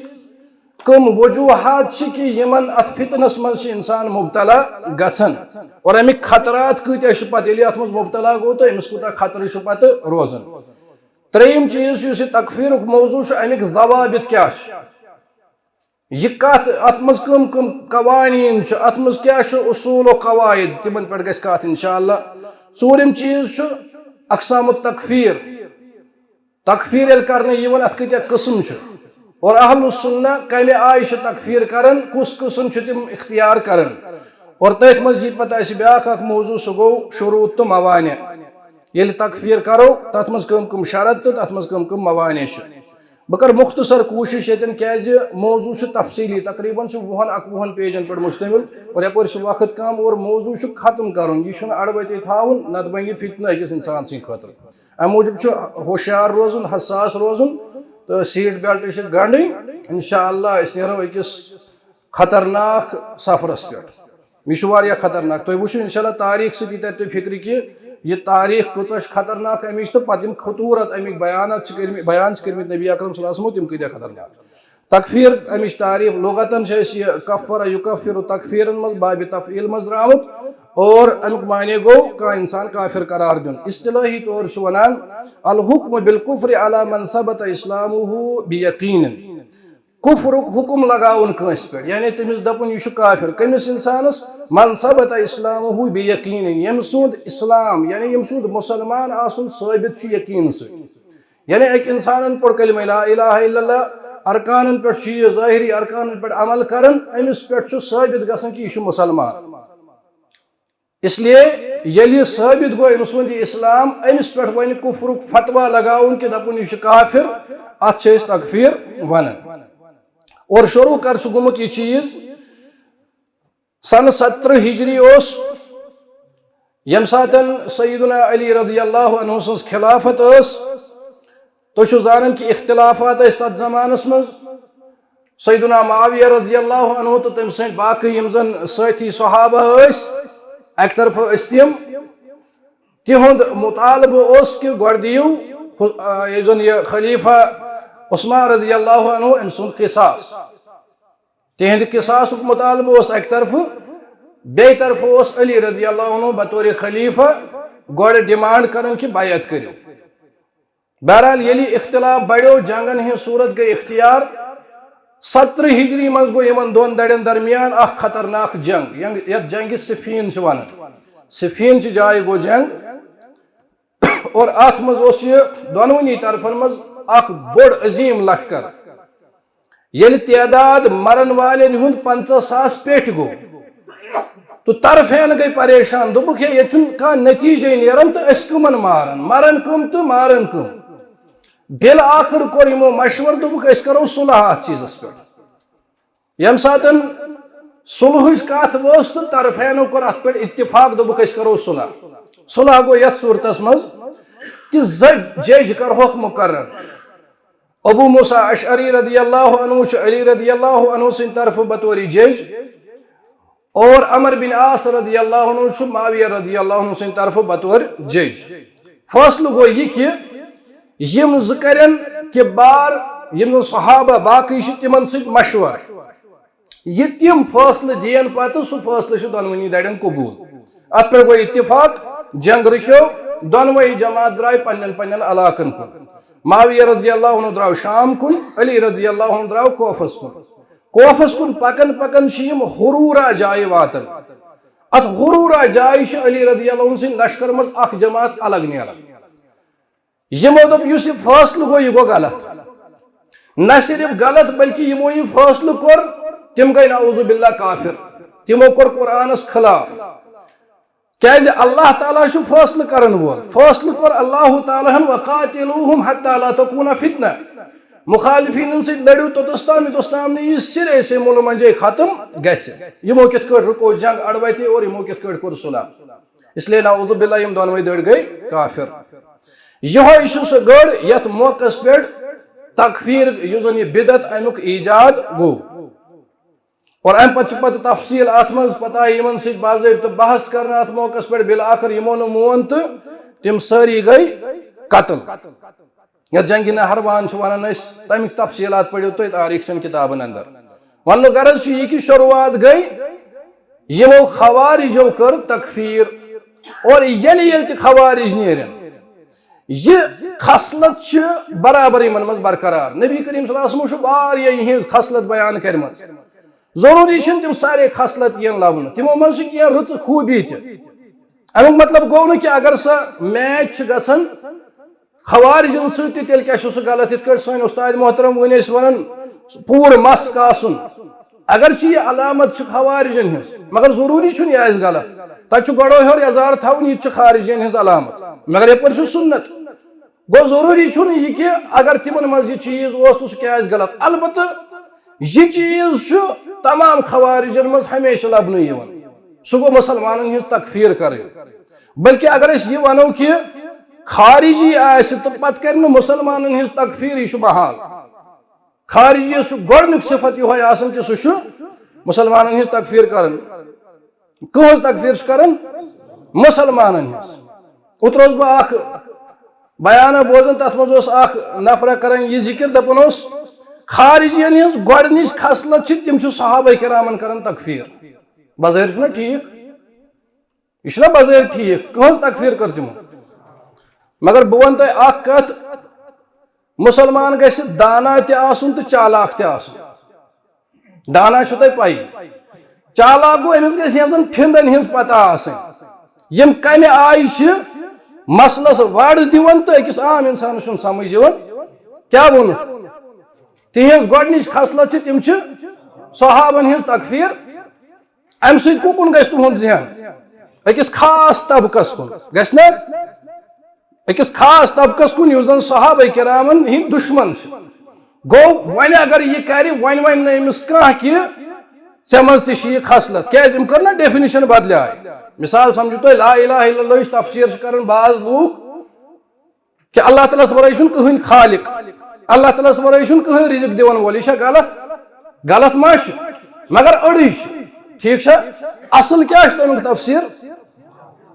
کم وجوہات چھِ کہِ یِمن اتھ فتنس منٛز چھِ انسان مبتلا گژھان، اور امِکۍ خطرات کۭتیاہ چھِ پتہٕ، ییٚلہِ اتھ منٛز مبتلا گوٚو تہٕ أمِس کوٗتاہ خطرٕ چھُ پتہٕ روزان۔ ترٛیٚیِم چیٖز چھُ، یُس یہِ تکفیرُک موضوع چھُ، امیِکۍ ضوابط کیٛاہ چھِ؟ یہِ کتھ، اتھ منٛز کم کم قوانین چھِ، اتھ منٛز کیٛاہ چھُ اصول و قواعد، تِمن پٮ۪ٹھ گژھِ کتھ انشاءاللہ۔ ژوٗرِم چیٖز چھُ اقسام التکفیر، تکفیر ییٚلہِ کرنہٕ یِوان، اتھ کۭتیاہ قٕسم چھِ، اور اہل السنہ کمہِ آیہِ چھِ تکفیر کران، کُس قٕسم چھِ تِم اختیار کران، اور تٔتھۍ منٛز یی پتہٕ اسہِ بیٛاکھ اکھ موضوع، سُہ گوٚو شروٗط تہٕ موانع۔ ییٚلہِ تکفیر کرو، تتھ منٛز کم کم شرط تہٕ تتھ منٛز کم کم موانع چھِ۔ بہٕ کرٕ مختصر کوٗشش ییٚتٮ۪ن، کیازِ موضوع چھُ تفصیٖلی، تقریباً چھُ وُہن اکوُہن pageن پٮ۪ٹھ مشتمل، اور یپٲرۍ چھُ وقت کم، اور موضوع چھُ ختم کرُن، یہِ چھُنہٕ اڑوتے تھاوُن، نتہٕ بنہِ یہِ فتنہٕ أکِس انسان سٕنٛدِ خٲطرٕ۔ امہِ موٗجوٗب چھُ ہوشیار روزُن، حساس روزُن، تہٕ seat belt چھِ گنڈٕنۍ۔ انشاءاللہ أسۍ نیرو أکِس خطرناک سفرس پٮ۪ٹھ۔ یہِ چھُ واریاہ خطرناک۔ تُہۍ وٕچھِو انشاءاللہ تاریخ سۭتۍ، یہِ تَرِ تۄہہِ فِکرِ کہِ یہِ تاریخ کۭژاہ چھِ خطرناک، اَمِچ تہٕ پَتہٕ یِم خطوٗرت، اَمِکۍ بیانات چھِ کٔرمٕتۍ، بیان چھِ کٔرمٕتۍ نبی اکرم صلی اللہ علیہ وسلمو، تِم کۭتیٛاہ خطرناک۔ تکفیر، اَمِچ تعریف لغتاً چھِ اَسہِ یہِ کفر یکفر تکفیرن منٛز باب تفعیل منٛز درٛامُت، اور اَمیُک معنی گوٚو کانٛہہ اِنسان کافر قرار دیُن۔ اصطلاحی طور چھُ وَنان، الحکم بالکفر علی من ثبت اسلامہ بیقین۔ کفرُک حکم لگاوُن کٲنٛسہِ پٮ۪ٹھ، یعنی تٔمِس دَپُن، یہِ چھُ کافر۔ کٔمِس اِنسانَس؟ من ثبت اسلامہ بیقین، ییٚمہِ سُنٛد اسلام، یعنی ییٚمہِ سُنٛد مُسلمان آسُن ثٲبت چھُ یقیٖن سۭتۍ۔ یعنی أکۍ اِنسانَن پوٚر کلمہ لا الہ الا اللہ، ارکانَن پٮ۪ٹھ چھُ یہِ ظٲہری ارکانَن پٮ۪ٹھ عمل کران، أمِس پٮ۪ٹھ چھُ ثٲبت گژھان کہِ یہِ چھُ مُسلمان۔ اس لیے ییٚلہِ یہِ ثٲبت گوٚو أمۍ سُنٛد یہِ اسلام، أمِس پٮ۪ٹھ وۄنۍ کفرُک فتویٰ لگاوُن کہِ دَپُن یہِ چھُ کافر، اَتھ چھِ أسۍ تکفیر وَنان۔ اور شروع کر چھُ گوٚمُت یہِ چیٖز سنہٕ ستترٕہ ہجری اوس، ییٚمہِ ساتَن سیدنا علی رضی اللہ عنہ سٕنٛز خلافت ٲس۔ تُہۍ چھِو زانان کہِ اختلافات ٲسۍ تَتھ زمانَس منٛز۔ سیدنا معاویہ رضی اللہ عنہ تہٕ تٔمۍ سٕنٛدۍ باقٕے یِم زَن سٲتھی صحابہ ٲسۍ، اَکہِ طرفہٕ ٲسۍ تِم، تِہُنٛد مُطالبہٕ اوس کہِ گۄڈٕ دِیِو ہُہ-، آ، یُس زَن یہِ خلیفہ عثمان رضی اللہ عنہ، أمۍ سُنٛد قصاص۔ تِہنٛدِ قصاصُک مُطالبہٕ اوس اَکہِ طرفہٕ، بیٚیہِ طرفہٕ اوس علی رضی اللہ عنہ بطور خلیفہ گۄڈٕ ڈیمانڈ کران کہِ بیعت کٔرِو۔ بہرحال، ییٚلہِ اختلاف بڑیو، جنگن ہٕنٛز صورت گٔے اختیار۔ سترہ ہجری منٛز گوٚو یِمن دۄن دَرٮ۪ن درمیان اکھ خطرناک جنگ، ینگ-، یتھ جنگہِ صفین چھِ ونان۔ صفین چہِ جایہِ گوٚو جنگ۔ اور اتھ منٛز اوس یہِ دۄنوٕنی طرفن منٛز اکھ بوٚڑ عظیم لشکر، ییٚلہِ تعداد مرن والٮ۪ن ہُنٛد پنٛژاہ ساس پٮ۪ٹھ گوٚو، تہٕ طرفین گٔے پریشان، دوٚپُکھ، "ہے، ییٚتہِ چھُنہٕ کانٛہہ نتیٖجے نیران، تہٕ أسۍ کٕمن مارن؟ مرن کٕم تہٕ مارن کٕم؟" بالآخر کوٚر یِمو مشورٕ، دوٚپُکھ، "أسۍ کرو صلح اتھ چیٖزس پٮ۪ٹھ۔" ییٚمہِ ساتَن صلحٕچ کتھ وٲژ تہٕ طرفینو کوٚر اتھ پٮ۪ٹھ اتفاق، دوٚپُکھ، "أسۍ کرو صلح۔" صلح گوٚو یتھ صورتس منٛز کہِ زٕ جج کرہوکھ مقرر۔ ابو موسیٰ اشعری رضی اللہ عنہ چھُ علی رضی اللہ عنہ سٕنٛدِ طرفہٕ بطور جج، اور عمر بن عاص رضی اللہ عنہ چھُ معاویہ رضی اللہ عنہ سٕنٛدِ طرفہٕ بطور جج۔ فٲصلہٕ گوٚو یہِ کہِ یِم زٕ کرن کہِ بار، یِم زن صحابہ باقٕے چھِ، تِمن سۭتۍ مشورٕ۔ یہِ تِم فٲصلہٕ دِین پتہٕ، سُہ فٲصلہٕ چھُ دۄنوٕنی دَرٮ۪ن قبوٗل۔ اتھ پٮ۪ٹھ گوٚو اتفاق، جنگ رُکیو، دۄنوَے جماعت درٛاے پننٮ۪ن پننٮ۪ن علاقن کُن۔ معاویہ رضی اللہ عنہ درٛاو شام کُن، علی رضی اللہ عنہ درٛاو کوفس کُن۔ کوفس کُن پکان پکان چھِ یِم ہرورا جایہِ واتان۔ اتھ ہرورا جایہِ چھِ علی رضی اللہ عنہ سٕنٛدِ لشکر منٛز اکھ جماعت الگ نیران۔ یِمو دوٚپ، یُس یہِ فٲصلہٕ گوٚو، یہِ گوٚو غلط۔ نہ صرف غلط، بلکہِ یِمو یہِ فٲصلہٕ کوٚر، تِم گٔے نعوذ باللہ کافر۔ تِمو کوٚر قرآنس خلاف۔ کیازِ اللہ تعالیٰ چھُ فٲصلہٕ کرن وول۔ فٲصلہٕ کوٚر اللہ تعالیٰ ہن، "وقاتلوہم حتی لا تکون فتنہ۔" مخالفینن سۭتۍ لڑِو توٚتس تام، یوٚتس تام نہٕ یہِ سرے سے مُلہٕ منجے ختم گژھِ۔ یِمو کِتھ کٲٹھۍ رُکو جنگ اڑوتے اور یِمو کِتھ کٲٹھۍ کوٚر صلح؟ اس لیے نعوذ باللہ یِم دۄنوَے دٔڑ گٔے کافر۔ یِہوٚے چھُ سُہ گٔڑ یَتھ موقعس پٮ۪ٹھ تکفیر، یُس زن یہِ بدعت اَمیُک ایجاد گوٚو۔ اور اَمہِ پتہٕ چھِ پتہٕ تفصیل اَتھ منٛز، پتہٕ آیہِ یِمن سۭتۍ باضٲبطہٕ بحث کرنہٕ اَتھ موقعس پٮ۪ٹھ، بالآخر یِمو نہٕ مون تہٕ تِم سٲری گٔے قتل۔ یَتھ جنگِ نہروان چھِ وَنان أسۍ، تَمِکۍ تفصیٖلات پٔرِو تُہۍ تاریٖخ چٮ۪ن کِتابَن اندر۔ وَننُک غرض چھُ یہِ کہِ شروٗعات گٔے یِمو خوارجو کٔر تکفیٖر، اور ییٚلہِ ییٚلہِ تہِ خوارج نیرن، یہِ خصلت چھِ برابر یِمن منٛز برقرار۔ نبی کریم صلی اللہ علیہ وسلم چھُ واریاہ یِہنٛز خصلت بیان کٔرمٕژ۔ ضروٗری چھِنہٕ تِم سارے خصلت یِن لبنہٕ، تِمو منٛز چھِ کینٛہہ رٕژٕ خوٗبی تہِ۔ اَمیُک مطلب گوٚو نہٕ کہِ اگر سۄ میچ چھِ گژھان خوارجن سۭتۍ، تہِ تیٚلہِ کیٛاہ چھُ سُہ غلط؟ یِتھ کٲٹھۍ سٲنۍ اُستاد محترم وۄنۍ ٲسۍ وَنان، پوٗرٕ مَس کاسُن۔ اگرچہِ یہِ علامت چھِ خوارجن ہٕنٛز، مگر ضروٗری چھُنہٕ یہِ آسہِ غلط۔ تَتہِ چھُ گۄڈَو ہیوٚر یَزار تھاوُن، یہِ تہِ چھُ خارجین ہٕنٛز علامت، مگر یَپٲرۍ چھُ سُنت۔ گوٚو، ضروٗری چھُنہٕ یہِ کہِ اگر تِمن منٛز یہِ چیٖز اوس تہٕ سُہ کیٛازِ غلط۔ البتہ یہِ چیٖز چھُ تمام خوارجن منٛز ہمیشہِ لبنہٕ یِوان۔ سُہ گوٚو مُسلمانن ہٕنٛز تکفیٖر کرٕنۍ۔ بلکہِ اگر أسۍ یہِ ونو کہِ خارجی آسہِ تہٕ پتہٕ کرِ نہٕ مُسلمانن ہٕنٛز تکفیٖر، یہِ چھُ محال۔ خارجیَس چھُ گۄڈٕنیُک صفت یِہوٚے آسان کہِ سُہ چھُ مُسلمانن ہٕنٛز تکفیٖر کران۔ کٕہٕنٛز تکفیٖر چھُ کران؟ مُسلمانن ہٕنٛز۔ اوترٕ اوسُس بہٕ اکھ بیانہ بوزان، تتھ منٛز اوس اکھ نفرا کران یہِ ذکر، دپان اوس، خارجین ہٕنٛز گۄڈٕنِچ خصلت چھِ، تِم چھِ صحابہ کرامن کران تکفیٖر۔ بظٲہِر چھُنہ ٹھیٖک؟ یہِ چھُنہ بظٲہِر ٹھیٖک؟ کٕہٕنٛز تکفیٖر کٔر تِمو؟ مگر بہٕ وَنہٕ تۄہہِ اکھ کتھ، مُسلمان گژھِ دانا تہِ آسُن تہٕ چالاک تہِ آسُن۔ دانا چھُ تۄہہِ پَیی۔ چالاک گوٚو، أمِس گژھِ یَتھ زَن پھِندَن ہٕنٛز پَتہ آسٕنۍ۔ یِم کَمہِ آیہِ چھِ مسلَس وَڑ دِوان تہٕ أکِس عام اِنسانَس چھُنہٕ سَمٕجھ یِوان کیٛاہ ووٚنُکھ۔ تِہِنٛز گۄڈٕنِچ خصلت چھِ، تِم چھِ صحابَن ہٕنٛز تکفیٖر۔ اَمہِ سۭتۍ کُکُن گژھِ تُہُنٛد ذہن؟ أکِس خاص طبقس کُن گژھِ نہ؟ أکِس خاص طبقس کُن، یُس زن صحابہ کرامن ہٕنٛدۍ دُشمن چھِ۔ گوٚو، وۄنۍ اگر یہِ کرِ، وۄنۍ ونہِ نہٕ أمِس کانٛہہ کہِ ژےٚ منٛز تہِ چھِ یہِ خصلت۔ کیازِ؟ أمۍ کٔر نہ definition بدلے۔ مثال سمجھو تُہۍ، لا الہ الا اللہ یُس تفسیر چھِ کران بعض لوٗکھ، کہ اللہ تعالیٰ ہس ورٲے چھُنہٕ کٕہٕنۍ خالق، اللہ تعالیٰ ہس ورٲے چھُنہٕ کٕہٕنۍ رزق دِوان وول۔ یہِ چھا غلط؟ غلط ما چھُ؟ مگر أڑٕے چھِ۔ ٹھیٖک چھا؟ اصل کیٛاہ چھُ تَمیُک تفسیٖر؟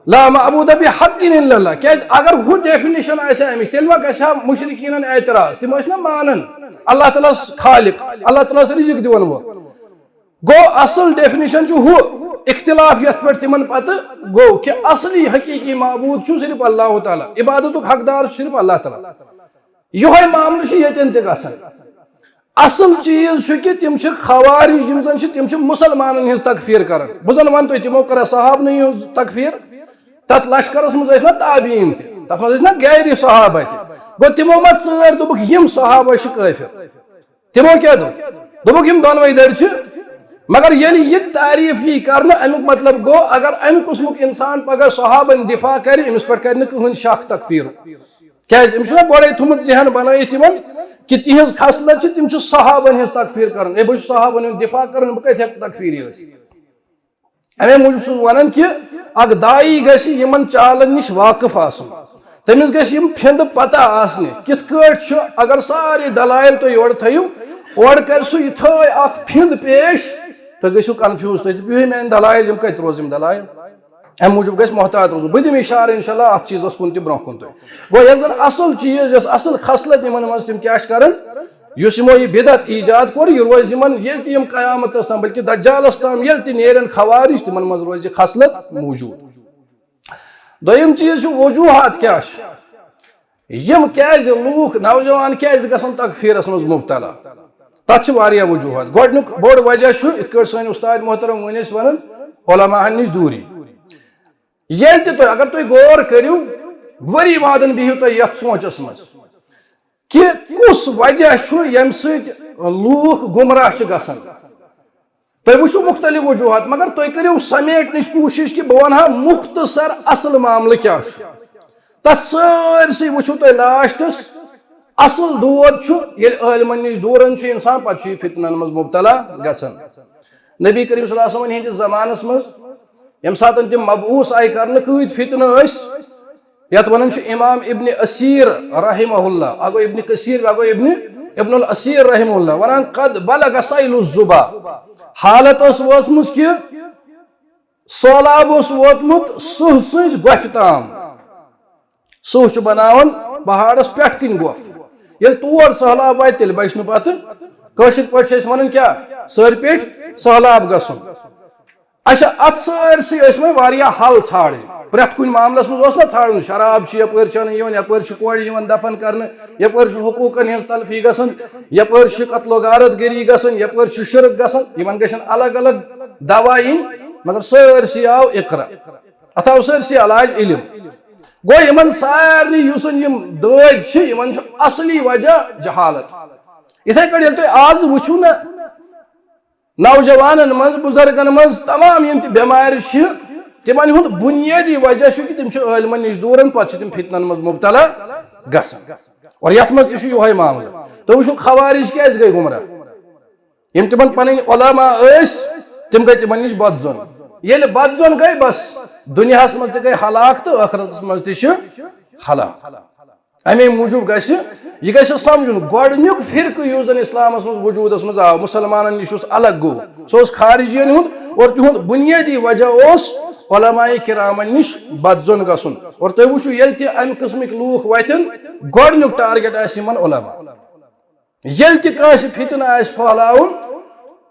لا معبود بحق الا اللہ۔ کیٛازِ اگر ہُہ ڈیفینیشن آسہِ ہا امِچ، تیٚلہِ ما گژھِ ہا مشرکینن اعتراض؟ تِم ٲسۍ نہ مانان اللہ تعالیٰ ہس خالق، اللہ تعالیٰ ہس رزق دِوان وول۔ گوٚو اصل ڈیفینیشن چھُ ہُہ، اختلاف یتھ پٮ۪ٹھ تِمن پتہٕ گوٚو کہ اصلی حقیقی معبود چھُ صرف اللہ تعالیٰ، عبادتُک حقدار چھُ صرف اللہ تعالیٰ۔ یِہوٚے معاملہٕ چھُ ییٚتٮ۪ن تہِ گژھان۔ اصل چیٖز چھُ کہ تِم چھِ خوارج، یِم زن چھِ، تِم چھِ مسلمانن ہٕنٛز تکفیر کران۔ بہٕ زن ونہٕ تۄہہِ، تِمو کٔرا صحابنٕے ہٕنٛز تکفیر؟ تتھ لشکرس منٛز ٲسۍ نہ تابعین تہِ، تتھ منٛز ٲسۍ نہ غیر صحابہ تہِ۔ گوٚو تِمو ما ژٲرۍ، دوٚپُکھ یِم صحابہ چھِ کٲفر؟ تِمو کیٛاہ دوٚپ؟ دوٚپُکھ یِم دۄنوَے دٔرۍ چھِ۔ مگر ییٚلہِ یہِ تعریٖف یی کرنہٕ، اَمیُک مطلب گوٚو اگر اَمہِ قٕسمُک اِنسان پگاہ صحابن دفاع کرِ، أمِس پٮ۪ٹھ کرِ نہٕ کٕہٕنۍ شک تکفیٖرُک۔ کیٛازِ؟ أمِس چھُنہ گۄڈَے تھوٚمُت ذہن بنٲیِتھ یِمن کہ تِہنٛز خصلت چھِ، تِم چھِ صحابن ہٕنٛز تکفیٖر کران۔ ہے، بہٕ چھُس صحابن ہُنٛد دفاع کران، بہٕ کتہِ ہٮ۪کہٕ تکفیٖری ٲسِتھ؟ اَمے موٗجوٗب چھُس وَنان کہِ اَکھ داعی گژھِ یِمَن چالَن نِش واقف آسُن۔ تٔمِس گژھِ یِم پھِنٛدٕ پَتہ آسنہِ۔ کِتھ کٲٹھۍ چھُ، اگر سارے دلائل تُہۍ یورٕ تھٲیِو، اورٕ کَرِ سُہ یِتھٲے اَکھ پھِنٛد پیش، تُہۍ گٔژھِو کنفیوز، تُہۍ دٔپِو، "ہے، میٛانہِ دلائل یِم کَتہِ روزٕ یِم دلائل؟" اَمہِ موٗجوٗب گژھِ محتاط روزُن۔ بہٕ دِمہٕ اِشارٕ اِنشاءاللہ اَتھ چیٖزَس کُن تہِ برٛونٛہہ کُن تۄہہِ۔ گوٚو یۄس زَن اَصٕل چیٖز، یۄس اَصٕل خصلت یِمَن منٛز تِم کیٛاہ چھِ کَران؟ یُس یِمو یہِ بدعت ایجاد کوٚر، یہِ روزِ یِمن ییٚلہِ تہِ یِم قیامتس تام، بلکہِ دجالس تام ییٚلہِ تہِ نیرن خوارج، تِمن منٛز روزِ خصلت موجود۔ دوٚیِم چیٖز چھُ وجوہات کیٛاہ چھِ؟ یِم کیٛازِ لوٗکھ، نوجوان کیٛازِ گژھن تکفیرس منٛز مبتلا؟ تتھ چھِ واریاہ وجوہات۔ گۄڈٕنیُک بوٚڑ وجہ چھُ، یِتھ کٲٹھۍ سٲنۍ استاد محترم وٲنۍ ٲسۍ ونان، علماہن نِش دوٗری۔ ییٚلہِ تہِ تُہۍ، اگر تُہۍ غور کٔرِو، ؤری وادن بِہِو تُہۍ یتھ سونچس منٛز۔ کہِ کُس وجہ چھُ ییٚمہِ سۭتۍ لوٗکھ گمراہ چھِ گژھان۔ تُہۍ وٕچھِو مُختٔلِف وجوہات، مگر تُہۍ کٔرِو سمیٹنٕچ کوٗشِش کہِ بہٕ وَنہٕ ہا مُختصر اَصٕل معاملہٕ کیٛاہ چھُ۔ تَتھ سٲرسٕے وٕچھِو تُہۍ لاسٹَس۔ اَصٕل دود چھُ ییٚلہِ عٲلمَن نِش دوٗرَن چھُ اِنسان، پَتہٕ چھُ یہِ فِتنَن منٛز مُبتلا گژھان۔ نبی کریم صلی اللہ علیہ وسلم ہٕنٛدِس زمانَس منٛز ییٚمہِ ساتَن تِم مبعوث آیہِ کرنہٕ، کۭتۍ فِتنہٕ ٲسۍ۔ یتھ ونان چھُ امام ابن اسیر رحمہ اللہ، اگو ابن کثیر، اگو ابن، ابن الاسیر رحمہ اللہ، ونان، "قد بلغ سیل الزبا"، حالت ٲس وٲژمٕژ کہِ سہلاب اوس ووتمُت سٕہہ سٕنٛزِ گۄپھِ تام۔ سٕہہ چھُ بناوان پہاڑس پٮ۪ٹھ کِنۍ گۄپھ۔ ییٚلہِ تور سہلاب واتہِ، تیٚلہِ بچہِ نہٕ پتہٕ۔ کٲشِر پٲٹھۍ چھِ أسۍ ونان کیٛاہ؟ سٲرۍ پیٚٹھۍ سہلاب گژھُن۔ اچھا، اتھ سٲرسٕے ٲسۍ وۄنۍ واریاہ حل ژھانڈٕنۍ۔ پرٛٮ۪تھ کُنہِ معاملس منٛز اوس نہ ژھانڈُن، شراب چھِ یپٲرۍ چٮ۪نہٕ یِوان، یپٲرۍ چھُ کورِ یِوان دفن کرنہٕ، یپٲرۍ چھُ حقوٗقن ہٕنٛز تلفی گژھان، یپٲرۍ چھُ قتل و غارت گری گژھان، یپٲرۍ چھُ شرک گژھان۔ یِمن گژھن الگ الگ دوا یِنۍ، مگر سٲرسٕے آو اقرا۔ اتھ آو سٲرسٕے علاج علم۔ گوٚو یِمن سارنٕے یُس زن یِم دٲدۍ چھِ، یِمن چھُ اصلی وجہ جہالت۔ یِتھے کٔنۍ ییٚلہِ تُہۍ آز وٕچھِو نہ، نوجوانن منٛز، بزرگن منٛز، تمام یِم تہِ بٮ۪مارِ چھِ، تِمن ہُنٛد بُنیٲدی وجہ چھُ کہِ تِم چھِ عٲلمن نِش دوٗرن، پتہٕ چھِ تِم فتنن منٛز مبتلا گژھان۔ اور یتھ منٛز تہِ چھُ یِہوٚے معاملہٕ۔ تُہۍ وٕچھِو، خوارج کیٛازِ گٔے گمراہ؟ یِم تِمن پنٕنۍ علماء ٲسۍ، تِم گٔے تِمن نِش بدظن۔ ییٚلہِ بدظن گٔے، بس، دُنیاہس منٛز تہِ گٔے ہلاک تہٕ ٲخرتس منٛز تہِ چھِ ہلاک۔ امے موٗجوٗب گژھِ، یہِ گژھِ سمجھُن، گۄڈٕنیُک فرقہٕ یُس زن اسلامس منٛز وجوٗدس منٛز آو، مسلمانن نِش یُس الگ گوٚو، سُہ اوس خارجین ہُنٛد، اور تِہُنٛد بُنیٲدی وجہ اوس علماء کرامن نِش بدظن گژھُن۔ اور تُہۍ وٕچھِو، ییٚلہِ تہِ امہِ قٕسمٕکۍ لوٗکھ وتھن، گۄڈٕنیُک target آسہِ یِمن علماء۔ ییٚلہِ تہِ کٲنٛسہِ فتنہٕ آسہِ پھٔہلاوُن،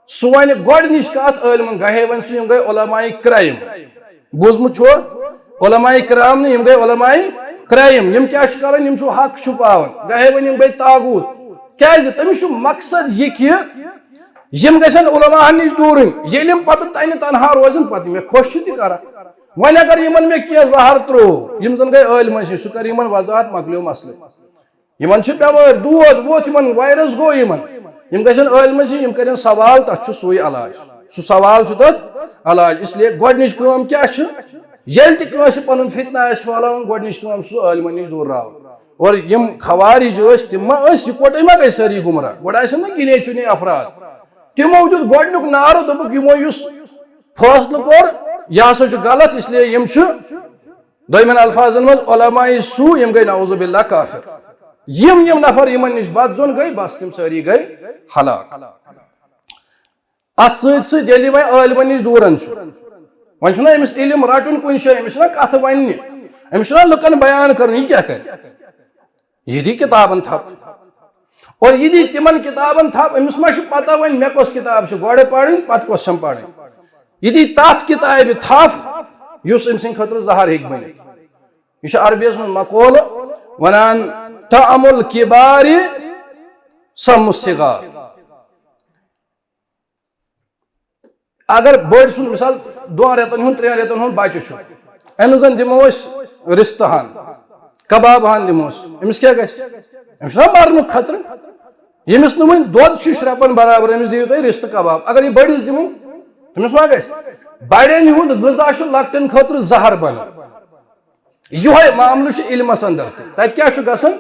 سُہ وَنہِ گۄڈٕنِچ کَتھ عٲلمَن، گاہے وَنہِ سُہ، یِم گٔے علماء کرام۔ بوٗزمُت چھُوا؟ علماء کرام نہٕ، یِم گٔے علماء کرام۔ یِم کیٛاہ چھِ کَران؟ یِم چھُ حق چھُپاوان۔ گاہے وَنہِ یِم گٔے طاغوت۔ کیٛازِ؟ تٔمِس چھُ مقصد یہِ کہِ یِم گژھن علماء ہن نِش دوٗرٕنۍ۔ ییٚلہِ یِم پَتہٕ تَنہِ تنہا روزن، پَتہٕ مےٚ خۄش چھُ تہِ کَران۔ وۄنۍ اگر یِمن مےٚ کینٛہہ زہر ترٛوو، یِم زَن گٔے عٲلمَن سۭتۍ، سُہ کَرِ یِمن وضاحت، مۄکلیو مسلہٕ۔ یِمن چھِ بٮ۪مٲرۍ، دود ووت یِمن، virus گوٚو یِمن۔ یِم گژھن عٲلمَن نِش، یِم کَرن سوال، تَتھ چھُ سُے علاج۔ سُہ سوال چھُ تَتھ علاج۔ اس لیے گۄڈٕنِچ کٲم کیٛاہ چھِ؟ ییٚلہِ تہِ کٲنٛسہِ پَنُن فتنہٕ آسہِ پھٔہلاوُن، گۄڈٕنِچ کٲم چھُ سُہ عٲلمَن نِش دوٗر راوُن۔ اور یِم خوارج ٲسۍ، تِم ما ٲسۍ یِکوَٹَے ما گٔے سٲری گُمراہ؟ گۄڈٕ آسن نہ گِنے چُنے افراد۔ تِمو دیُت گۄڈٕنیُک نعرٕ، دوٚپُکھ، یِمو یُس فٲصلہٕ کوٚر، یہِ ہسا چھُ غلط، اس لیے یِم چھِ دوٚیمٮ۪ن الفاظن منٛز علماء سوء، یِم گٔے نعوذ باللہ کافر۔ یِم یِم نفر یِمن نِش بد ظن گٔے، بس تِم سٲری گٔے ہلاک۔ اتھ سۭتۍ سۭتۍ ییٚلہِ وۄنۍ عٲلمن نِش دوٗرن چھُ، وۄنۍ چھُنہ أمِس علم رٹُن کُنہِ جایہِ، أمِس چھُنہ کتھٕ وننہِ، أمِس چھُنہ لُکن بیان کرُن، یہِ کیٛاہ کرِ؟ یہِ دی کتابن تھپھ۔ اور یہِ دی تِمن کتابن تھپھ، أمِس ما چھُ پتہ وۄنۍ مےٚ کۄس کتاب چھِ گۄڈٕ پرٕنۍ، پتہٕ کۄس چھم پرٕنۍ؟ یہِ دی تتھ کتابہِ تھپھ، یُس أمۍ سٕنٛدِ خٲطرٕ زہر ہیٚکہِ بٔنِتھ۔ یہِ چھُ عربیس منٛز مقولہٕ ونان، طعم الکبار سم الصغار۔ اگر بٔڑۍ سُنٛد مثال، دۄن رٮ۪تن ہُنٛد، ترٛٮ۪ن رٮ۪تن ہُنٛد بچہٕ چھُ، أمِس زن دِمو أسۍ رِستہٕ ہن، کباب ہن دِموس، أمِس کیٛاہ گژھِ؟ أمِس چھُنہ مرنُک خطرٕ۔ ییٚمِس نہٕ وۄنۍ دۄد چھُ شرٛپان برابر، أمِس دِیِو تُہۍ رِستہٕ کباب۔ اگر یہِ بٔڑِس دِمو، تٔمِس ما گژھِ؟ بڑٮ۪ن ہُنٛد غذا چھُ لۄکٹٮ۪ن خٲطرٕ زہر بنان۔ یِہوٚے معاملہٕ چھُ علمس اندر تہِ۔ تتہِ کیٛاہ چھُ گژھان؟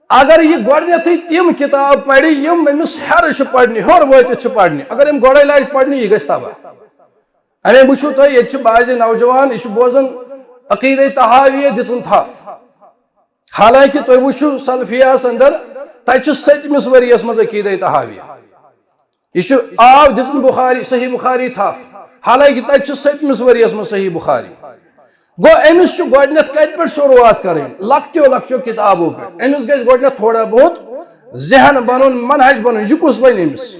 اگر یہِ گۄڈٕنیتھٕے تِم کِتاب پرِ، یِم أمِس ہیرٕ چھِ پرنہِ، ہیوٚر وٲتِتھ چھِ پرنہِ، اگر أمۍ گۄڈے لاجہِ پرنہِ، یہِ گژھِ تباہ۔ اَمے وٕچھِو تُہۍ، ییٚتہِ چھِ بعضِ نوجوان، یہِ چھُ بوزان عقیدے طحاویہ دِژٕن تھپھ۔ حالانکہ تُہۍ وٕچھِو سلفیہس اندر، تتہِ چھُ سٔتمِس ؤرۍ یس منٛز عقیدے طحاویہ۔ یہِ چھُ، آو دِژٕن بخاری، صحیح بخاری تھپھ، حالانکہ تتہِ چھُ سٔتمِس ؤرۍ یس منٛز صحیح بخاری۔ گوٚو أمِس چھُ گۄڈٕنیتھ کتہِ پٮ۪ٹھ شروٗعات کرٕنۍ؟ لۄکٹیو لۄکٹیو کتابو پٮ۪ٹھ۔ أمِس گژھِ گۄڈٕنیتھ تھوڑا بہت ذہن بنُن، منہج بنُن۔ یہِ کُس بنہِ أمِس؟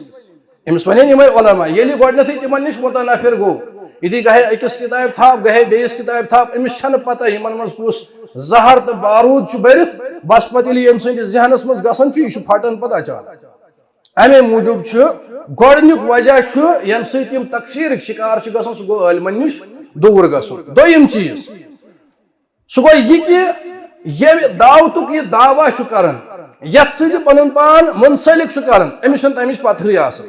أمِس ونن یِمے علماء۔ ییٚلہِ یہِ گۄڈٕنیتھٕے تِمن نِش متنفر گوٚو، یہِ دی گژھِ أکِس کتابہِ تھپھ، گژھِ بیٚیِس کتابہِ تھپھ، أمِس چھنہٕ پتہ یِمن منٛز کُس زہر تہٕ بارود چھُ بٔرِتھ۔ بس پتہٕ ییٚلہِ یہِ أمۍ سٕنٛدِس ذہنس منٛز گژھان چھُ، یہِ چھُ پھٹان پتہٕ اچانک۔ امے موٗجوٗب چھُ گۄڈٕنیُک وجہ چھُ، ییٚمہِ سۭتۍ یِم تکفیٖرٕکۍ شکار چھِ گژھان، سُہ گوٚو عٲلمن نِش دوٗر گژھُن۔ دوٚیِم چیٖز، سُہ گوٚو یہِ کہِ ییٚمہِ دعوتُک یہِ دعویٰ چھُ کران، یتھ سۭتۍ یہِ پنُن پان منسلک چھُ کران، أمِس چھنہٕ تمِچ پتہٕے آسان۔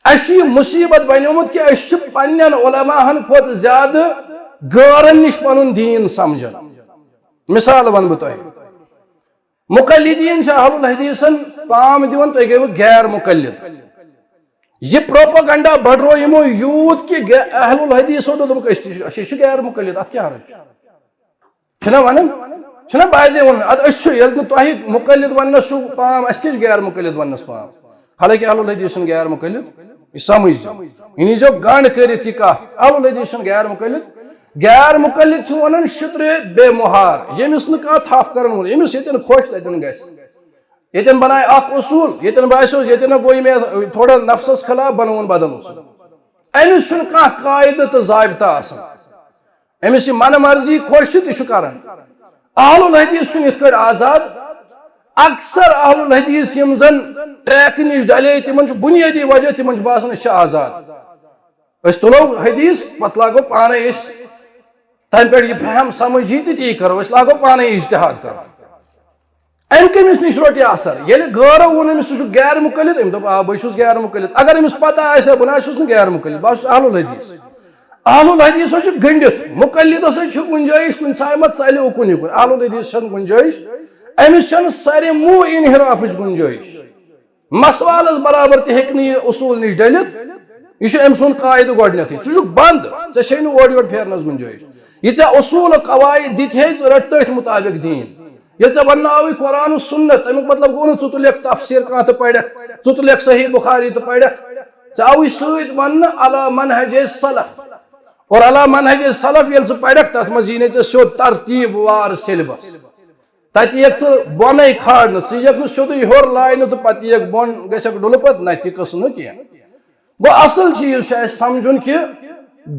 اسہِ چھُ یہِ مصیبت بنیومُت کہِ أسۍ چھِ پننٮ۪ن علماءن کھۄتہٕ زیادٕ غٲرن نِش پنُن دیٖن سمجھان۔ مثال ونہٕ بہٕ تۄہہِ، مقلدین چھِ اہل الحدیثن پام دِوان، تُہۍ گٔیوٕ غیر مقلد۔ یہِ پروپیگنڈا بڑرو یِمو یوٗت کہِ غے-، اہل الحدیثو دوٚپ، دوٚپُکھ، أسۍ تہِ چھِ، أسۍ چھِ غیر مقلد، اتھ کیٛاہ حرج چھُ؟ چھِنہ ونان؟ چھِنہ بعضے ونان، ادٕ أسۍ چھِ، ییٚلہِ نہٕ تۄہہِ مقلد وننس چھُو پام، اسہِ کیٛاہ چھُ غیر مقلد وننس پام؟ حالانکہ اہل الحدیث چھُنہٕ غیر مقلد، یہِ سمجھ زیو، یہِ نیٖزیو گنڈ کٔرِتھ یہِ کتھ، اہل الحدیث چھُنہٕ غیر مقلد۔ غیر مقلد چھُ ونان شطرِ بے مہار، ییٚمِس نہٕ کانٛہہ تھپھ کران ووٚن، ییٚمِس ییٚتٮ۪ن خۄش تتٮ۪ن گژھِ، ییٚتٮ۪ن بنایہِ اکھ اصوٗل، ییٚتٮ۪ن باسیوس، ییٚتٮ۪ن گوٚو مےٚ تھوڑا نفسس خلاف، بنووُن بدل اصوٗل۔ أمِس چھُنہٕ کانٛہہ قاعدٕ تہٕ ضابطہ آسان۔ أمِس یہِ من مرضی خۄش چھُ، تہِ چھُ کران۔ اہل الحدیث چھُنہٕ یِتھ کٲٹھۍ آزاد۔ اکثر اہل الحدیث یِم زن ٹریک نِش ڈلے، تِمن چھُ بنیٲدی وجہ، تِمن چھُ باسان أسۍ چھِ آزاد۔ أسۍ تُلو حدیث، پتہٕ لاگو پانے أسۍ تمہِ پٮ۪ٹھ یہِ فہم سمجھ یی تہٕ تی کرو، أسۍ لاگو پانے اجتہاد کرُن۔ امہِ کٔمِس نِش روٚٹ یہِ اثر؟ ییٚلہِ غٲرو ووٚن أمِس، "ژٕ چھُکھ غیر مقلد"، أمۍ دوٚپ، "آ، بہٕ چھُس غیر مقلد۔" اگر أمِس پتہ آسہِ ہا، بہٕ نہ حظ چھُس نہٕ غیر مقلد، بہٕ حظ چھُس اہل الحدیث۔ اہل الحدیث حظ چھُ گٔنڈِتھ، مقلدس حظ چھُ گُنجٲیِش کُنہِ سایہِ منٛز ژلہِ اُکُن یُکُن، اہل الحدیث چھَنہٕ گُنجٲیِش، أمِس چھَنہٕ سرِ منہ انحرافٕچ گُنجٲیِش۔ مسوالس برابر تہِ ہیٚکہِ نہٕ یہِ اصوٗل نِش ڈٔلِتھ۔ یہِ چھُ أمۍ سُنٛد قاعدٕ گۄڈٕنیتھٕے۔ ژٕ چھُکھ بنٛد، ژےٚ چھے نہٕ اورٕ یورٕ پھیرنس گُنجٲیِش۔ یہِ ژےٚ اصوٗل قواعد دِتۍ ہے، ژٕ رَٹ تٔتھۍ مُطابق دیٖن۔ ییٚلہِ ژےٚ وننہٕ آوٕے قرآن و سُنت، تَمیُک مطلب گوٚو نہٕ ژٕ تُلکھ تفسیٖر کانٛہہ تہٕ پرکھ، ژٕ تُلکھ صحیح بخاری تہٕ پرکھ۔ ژےٚ آوٕے سۭتۍ وننہٕ علی منہج سلف۔ اور علی منہج سلف ییٚلہِ ژٕ پرکھ، تتھ منٛز یی نہٕ ژےٚ سیوٚد ترتیٖب وار syllabus۔ تتہِ یِیَکھ ژٕ بۄنے کھارنہٕ، ژٕ یِیَکھ نہٕ سیوٚدُے ہیوٚر لاینہٕ تہٕ پتہٕ یِیَکھ بۄن، گژھکھ ڈُلہٕ پتہٕ، نہ، تہِ قٕصہٕ نہٕ کینٛہہ۔ گوٚو اصل چیٖز چھُ اَسہِ سمجھُن کہِ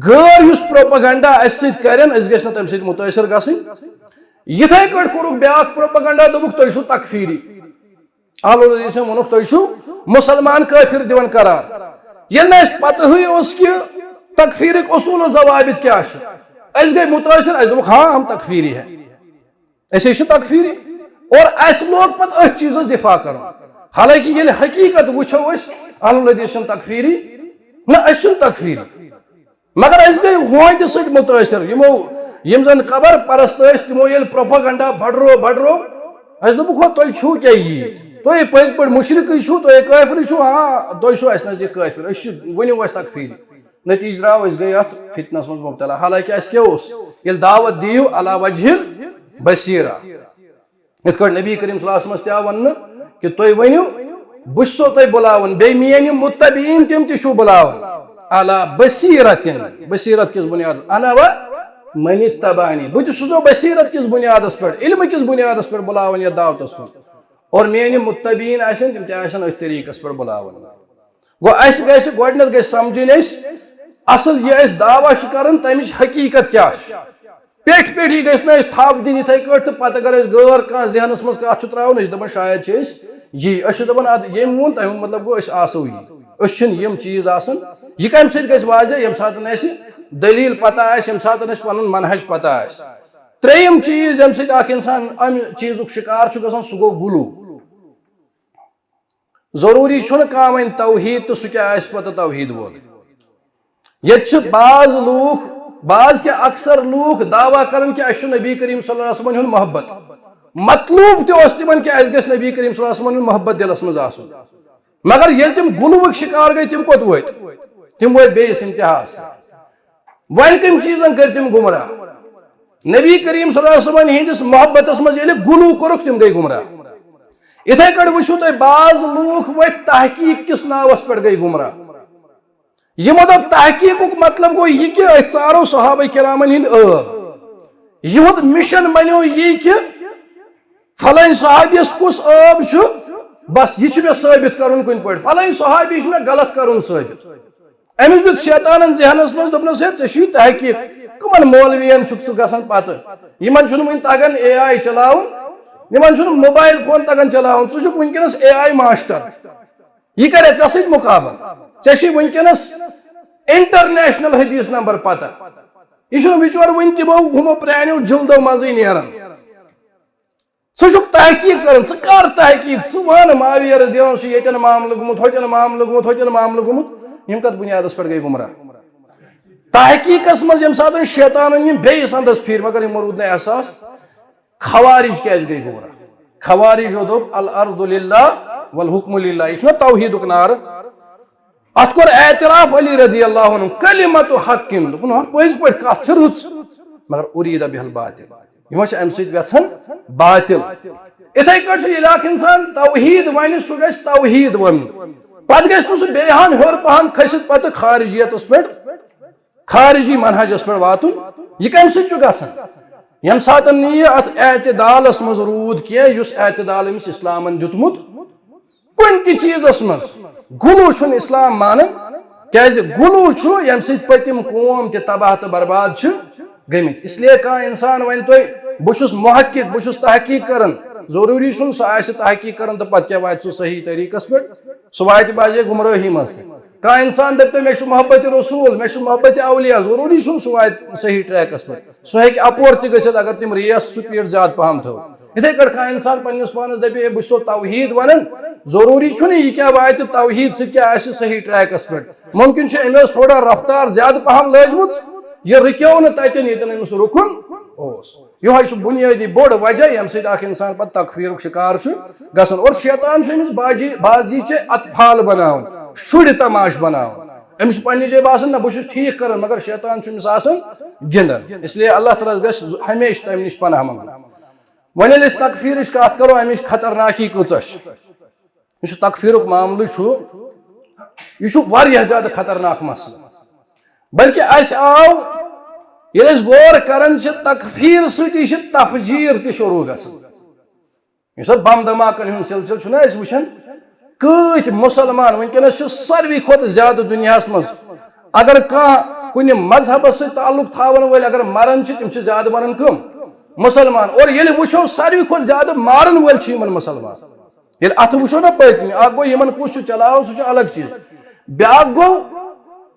غٲر یُس propaganda اَسہِ سۭتۍ کرن، أسۍ گژھِ نہٕ تَمہِ سۭتۍ مُتٲثر گژھٕنۍ۔ یِتھے کٲٹھۍ کوٚرُکھ بیٛاکھ propaganda، دوٚپُکھ، "تُہۍ چھِو تکفیٖری۔" اہل الحدیثن ووٚنُکھ، "تُہۍ چھِو مُسلمان کٲفِر دِوان قرار۔" ییٚلہِ نہٕ اَسہِ پتہٕے اوس کہِ تکفیٖرٕکۍ اصوٗل و ضوابط کیٛاہ چھِ، أسۍ گٔے مُتٲثر، اَسہِ دوٚپُکھ، "ہاں، ہم تکفیری ہے۔" أسۍ ہے چھِ تکفیٖری۔ اور اَسہِ لوگ پتہٕ أتھۍ چیٖزس دفاع کرُن۔ حالانکہ ییٚلہِ حقیٖقت وٕچھو أسۍ، اہل الحدیث چھِنہٕ تکفیٖری۔ نہ، أسۍ چھِنہٕ تکفیٖری۔ مگر أسۍ گٔے ہوندِ سۭتۍ مُتٲثر۔ یِمو، یِم زن قبر پرست ٲسۍ، تِمو ییٚلہِ propaganda بڑرو، بڑرو، اَسہِ دوٚپُکھ، "ہو، تُہۍ چھِو کیٛاہ ییٖتۍ؟ تُہۍ پٔزۍ پٲٹھۍ مُشرِکٕے چھِو، تُہۍ کٲفرٕے چھِو، ہاں، تُہۍ چھِو اَسہِ نزدیٖک کٲفِر، أسۍ چھِ، ؤنِو اَسہِ تکفیٖری۔" نتیجہٕ درٛاو، أسۍ گٔے اَتھ فتنس منٛز مبتلا۔ حالانکہ اَسہِ کیٛاہ اوس؟ ییٚلہِ دعوت دِیِو علی وجہ البصیرہ، یِتھ کٲٹھۍ نبی کریم صلی اللہ علیہ وسلمس تہِ آو وننہٕ کہِ تُہۍ ؤنِو، بہٕ چھُسو تۄہہِ بُلاوان، بیٚیہِ میٲنۍ یِم متبعین تِم تہِ چھُو بُلاوان۔ علی بصیرتن، بصیرت کِس بُنیادس، انا و من اتبعنی، بہٕ تہِ چھُسو بصیرت کِس بُنیادس پٮ۪ٹھ، علمہٕ کِس بُنیادس پٮ۪ٹھ بُلاوان یتھ دعوتس کُن، اور میٲنۍ یِم متبعین آسن تِم تہِ آسن أتھۍ طریٖقس پٮ۪ٹھ بُلاوان۔ گوٚو اَسہِ گژھِ گۄڈٕنٮ۪تھ گژھِ سمجھٕنۍ اَسہِ اصل یہِ أسۍ دعویٰ چھِ کران تمِچ حقیٖقت کیٛاہ چھِ۔ پیٹھ پیٹھی گژھِ نہٕ اَسہِ تھپھ دِنۍ یِتھَے کٲٹھۍ تہٕ پتہٕ اگر أسۍ غٲر کانٛہہ ذہنس منٛز کتھ چھُ ترٛاوان، أسۍ چھِ دپان شاید چھِ أسۍ یی، أسۍ چھِ دپان ادٕ ییٚمۍ ووٚن تمیُک مطلب گوٚو أسۍ آسو یی، أسۍ چھِنہٕ یِم چیٖز آسان۔ یہِ کمہِ سۭتۍ گژھِ واضح؟ ییٚمہِ ساتہٕ اَسہِ دٔلیٖل پتہ آسہِ، ییٚمہِ ساتہٕ اَسہِ پنُن منہج پتہ آسہِ۔ ترٛیٚیِم چیٖز ییٚمہِ سۭتۍ اکھ انسان امہِ چیٖزُک شکار چھُ گژھان سُہ گوٚو غلو۔ ضروٗری چھُنہٕ کانٛہہ وۄنۍ توحیٖد تہٕ سُہ کیٛاہ آسہِ پتہٕ توحیٖد وول۔ ییٚتہِ چھِ بعض لوٗکھ، بعض کیٛاہ اکثر لوٗکھ دعویٰ کران کہِ اَسہِ چھُ نبی کریم صلی اللہ علیہ وسلمن ہُنٛد محبت۔ مطلوب تہِ اوس تِمن کہِ اَسہِ گژھِ نبی کریم صلی اللہ علیہ وسلمن ہُنٛد محبت دِلس منٛز آسُن۔ مگر ییٚلہِ تِم غلوُک شکار گٔے، تِم کوٚت وٲتۍ؟ تِم وٲتۍ بیٚیِس انتہاہس پٮ۪ٹھ۔ وۄنۍ کَمہِ چیٖزن کٔرۍ تِم گمراہ؟ نبی کریم صلی اللہ علیہ وسلمن ہٕنٛدِس محبتس منٛز ییٚلہِ غلو کوٚرُکھ، تِم گٔے گمراہ۔ یِتھے کٲٹھۍ وٕچھِو تُہۍ، بعض لوٗکھ وٲتۍ تحقیٖق کِس ناوس پٮ۪ٹھ گٔے گمراہ۔ یِمو دوٚپ تحقیٖقُک مطلب گوٚو یہِ کہِ أسۍ ژارو صحابہ کرامن ہٕنٛدۍ ٲب۔ یِہُنٛد مِشن بنیو یی کہِ فلٲنۍ صحابیس کُس ٲب چھُ، بس یہِ چھُ مےٚ ثٲبت کرُن کُنہِ پٲٹھۍ، فلٲنۍ صحابی چھُ مےٚ غلط کرُن ثٲبت۔ أمِس دیُت شیطانن ذہنس منٛز، دوٚپنس، "ہے، ژےٚ چھُے تحقیٖق، کٕمن مولوین چھُکھ ژٕ گژھان پتہٕ؟ یِمن چھُنہٕ وُنہِ تگان اے آی چلاوُن، یِمن چھُنہٕ موبایل فون تگان چلاوُن، ژٕ چھُکھ وُنکیٚنس اے آی ماسٹر، یہِ کرِ ژےٚ سۭتۍ مقابل، ژےٚ چھُے وُنکیٚنس انٹرنیشنل حدیث نمبر پتہ، یہِ چھُنہٕ بِچور وُنہِ تِمو ہُمو پرٛانیو جلدو منٛزٕے نیران۔" ژٕ چھُکھ تحقیٖق کران، ژٕ کر تحقیٖق، ژٕ وَن معاویہ رضی اللہ عنہ چھُ ییٚتٮ۪ن معاملہٕ گوٚمُت، ہوٚتٮ۪ن معاملہٕ گوٚمُت، ہوٚتٮ۪ن معاملہٕ گوٚمُت، یِم کتھ بُنیادس پٮ۪ٹھ گٔے گمراہ؟ تحقیٖقس منٛز ییٚمہِ ساتہٕ شیطانن یِم بیٚیِس اندس پھیٖرۍ، مگر یِمو روٗد نہٕ احساس۔ خوارج کیازِ گٔے گمراہ؟ خوارجو دوٚپ، "الارض للہ والحکم للہ"، یہِ چھُنہ توحیٖدُک نعرٕ؟ اتھ کوٚر اعتراف علی رضی اللہ عنہ، "کلمت حق"، دوٚپُن، "ہا، پٔزۍ پٲٹھۍ کتھ چھِ رٕژ، مگر ارید بها الباطل"، یِم چھِ امہِ سۭتۍ ویژھان باطل۔ اِتھے کٲٹھۍ چھُ ییٚلہِ اکھ انسان توحیٖد ونہِ، سُہ گژھِ توحیٖد ونُن، پتہٕ گژھِ نہٕ سُہ بیٚیہِ ہن ہیوٚر پہن کھٔسِتھ پتہٕ خارجیتس پٮ۪ٹھ، خارجی منہجس پٮ۪ٹھ واتُن۔ یہِ کمہِ سۭتۍ چھُ گژھان؟ ییٚمہِ ساتہٕ نہٕ یہِ اتھ اعتدالس منٛز روٗد کینٛہہ، یُس اعتدال أمِس اسلامن دیُتمُت کُنہِ تہِ چیٖزس منٛز۔ غلو چھُنہٕ اسلام مانان، کیازِ غلو چھُ ییٚمہِ سۭتۍ پٔتِم قوم تہِ تباہ تہٕ برباد چھِ گٔمٕتۍ۔ اس لیے کانٛہہ انسان ونہِ تۄہہِ، "بہٕ چھُس محقق، بہٕ چھُس تحقیٖق کران"، ضروٗری چھُنہٕ سُہ آسہِ تحقیٖق کران تہٕ پتہٕ کیٛاہ واتہِ سُہ صحیح طریٖقس پٮ۪ٹھ؟ سُہ واتہِ بازے گمرٲہی منٛز تہِ۔ کانٛہہ انسان دپہِ تۄہہِ، "مےٚ چھُ محبت رسول، مےٚ چھُ محبت اولیاء"، ضروٗری چھُنہٕ سُہ واتہِ صحیح ٹریکس پٮ۪ٹھ۔ سُہ ہیٚکہِ اپور تہِ گٔژھِتھ، اگر تِم ریس سپیڈ زیادٕ پہم تھٲو۔ یِتھے کٲٹھۍ کانٛہہ انسان پننِس پانس دپہِ، "ہے، بہٕ چھُسو توحیٖد ونان"، ضروٗری چھُنہٕ یہِ کیٛاہ واتہِ توحیٖد سۭتۍ کیٛاہ آسہِ صحیح ٹریکس پٮ۪ٹھ۔ ممکن چھُ أمۍ ٲس تھوڑا رفتار زیادٕ پہم لٲجمٕژ، یہِ رُکیو نہٕ تتٮ۪ن ییٚتٮ۪ن أمِس رُکُن اوس۔ یِہوٚے چھُ بُنیٲدی بوٚڑ وجہ، ییٚمہِ سۭتۍ اکھ انسان پتہٕ تکفیٖرُک شکار چھُ گژھان۔ اور شیطان چھُ أمِس باجی، بازی چے اطفال بناوان، شُرۍ تماش بناوان۔ أمِس چھُ پننہِ جایہِ باسان، نہ، بہٕ چھُس ٹھیٖک کران، مگر شیطان چھُ أمِس آسان گِنٛدان۔ اس لیے اللہ تعالیٰ ہس گژھِ ہمیشہِ تمہِ نِش پناہ منٛگُن۔ وۄنۍ ییٚلہِ أسۍ تکفیٖرٕچ کتھ کرو، امِچ خطرناکی کۭژاہ چھِ؟ یُس یہِ تکفیٖرُک معاملہٕ چھُ، یہِ چھُ واریاہ زیادٕ خطرناک مسلہٕ۔ بلکہِ اسہِ آو، ییٚلہِ أسۍ غور کران چھِ، تکفیٖر سۭتی چھِ تفجیٖر تہِ شروع گژھان۔ یُس اتھ بم دھماکن ہُنٛد سلسلہٕ چھُنہ أسۍ وٕچھان، کۭتۍ مسلمان وٕنکیٚنس چھِ ساروی کھۄتہٕ زیادٕ دُنیاہس منٛز، اگر کانٛہہ کُنہِ مذہبس سۭتۍ تعلق تھاون وٲلۍ اگر مران چھِ، تِم چھِ زیادٕ مران کٕم؟ مسلمان۔ اور ییٚلہِ وٕچھو، ساروی کھۄتہٕ زیادٕ مارن وٲلۍ چھِ یِمن مسلمان۔ ییٚلہِ اتھٕ وٕچھو نہ پٔتۍ کِنۍ، اکھ گوٚو یِمن کُس چھُ چلاوان، سُہ چھُ الگ چیٖز۔ بیٛاکھ گوٚو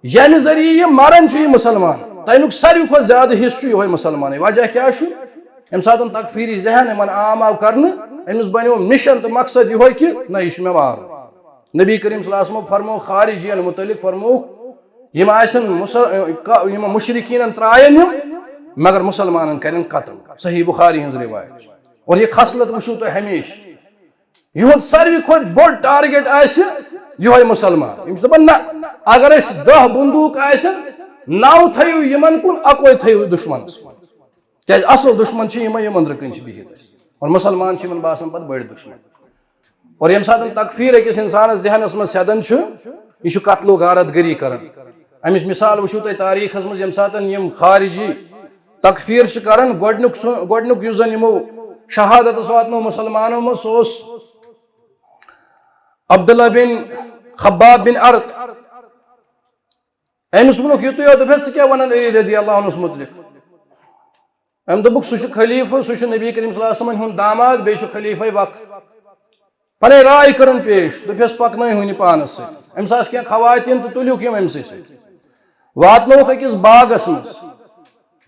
ییٚمہِ ذٔریعہٕ یہِ مران چھُ یہِ مسلمان، تَمیُک ساروی کھۄتہٕ زیادٕ حصہٕ چھُ یِہوٚے مسلمانٕے۔ وجہ کیٛاہ چھُ؟ ییٚمہِ ساتہٕ تکفیٖری ذہن یِمن عام آو کرنہٕ، أمِس بنیو مِشن تہٕ مقصد یِہوٚے کہِ نہ، یہِ چھُ مےٚ مارُن۔ نبی کریم صلی اللہ علیہ وسلم فرموو خارجین متعلق، فرمووُکھ، یِم آسن مُسل-، کا-، یِم مُشرکیٖنن ترٛاین یِم، مگر مُسلمانن کرن قتل۔ صحیح بخاری ہٕنٛز روایت چھِ۔ اور یہِ خصلت وٕچھِو تُہۍ ہمیشہِ۔ یِہُنٛد ساروی کھۄتہٕ بوٚڑ target آسہِ یِہوٚے مُسلمان۔ یِم چھِ دَپان، نہ، اگر اَسہِ دَہ بندوٗق آسن، نَو تھٲیِو یِمن کُن، اَکوے تھٲیِو دُشمنس کُن۔ کیٛازِ اَصٕل دُشمن چھِ یِمَے، یِمن رٕکٕنۍ چھِ بِہِتھ أسۍ۔ اور مُسلمان چھِ یِمن باسان پتہٕ بٔڑۍ دُشمن۔ اور ییٚمہِ ساتہٕ تکفیٖر أکِس اِنسانَس ذہنَس منٛز سیٚدان چھُ، یہِ چھُ قتل و غارت گٔری کران۔ اَمِچ مِثال وٕچھِو تُہۍ تٲریٖخَس منٛز، ییٚمہِ ساتہٕ یِم خارجی تکفیٖر چھِ کران، گۄڈٕنیُک سُہ، گۄڈٕنیُک یُس زَن یِمو شہادتَس واتنوو مُسلمانو منٛز، سُہ اوس عبداللہ بن خباب بن ارت۔ أمِس ووٚنُکھ یُتُے یوت، دوٚپہَس، "ژٕ کیٛاہ وَنان علی رضی اللہ عنہَس مُتعلِق؟" أمۍ دوٚپُکھ، "سُہ چھُ خلیفہٕ، سُہ چھُ نبی کریم صلی اللہ علیہ وسلمن ہُنٛد داماد، بیٚیہِ چھُ خلیفہ وقت۔" پنٕنۍ راے کٔرٕن پیش، دوٚپہَس، "پکنٲیہُن یہِ پانس سۭتۍ۔" أمِس آسہٕ کینٛہہ خواتین تہٕ تُلیوکھ یِم أمۍ سٕے سۭتۍ۔ واتنووُکھ أکِس باغس منٛز۔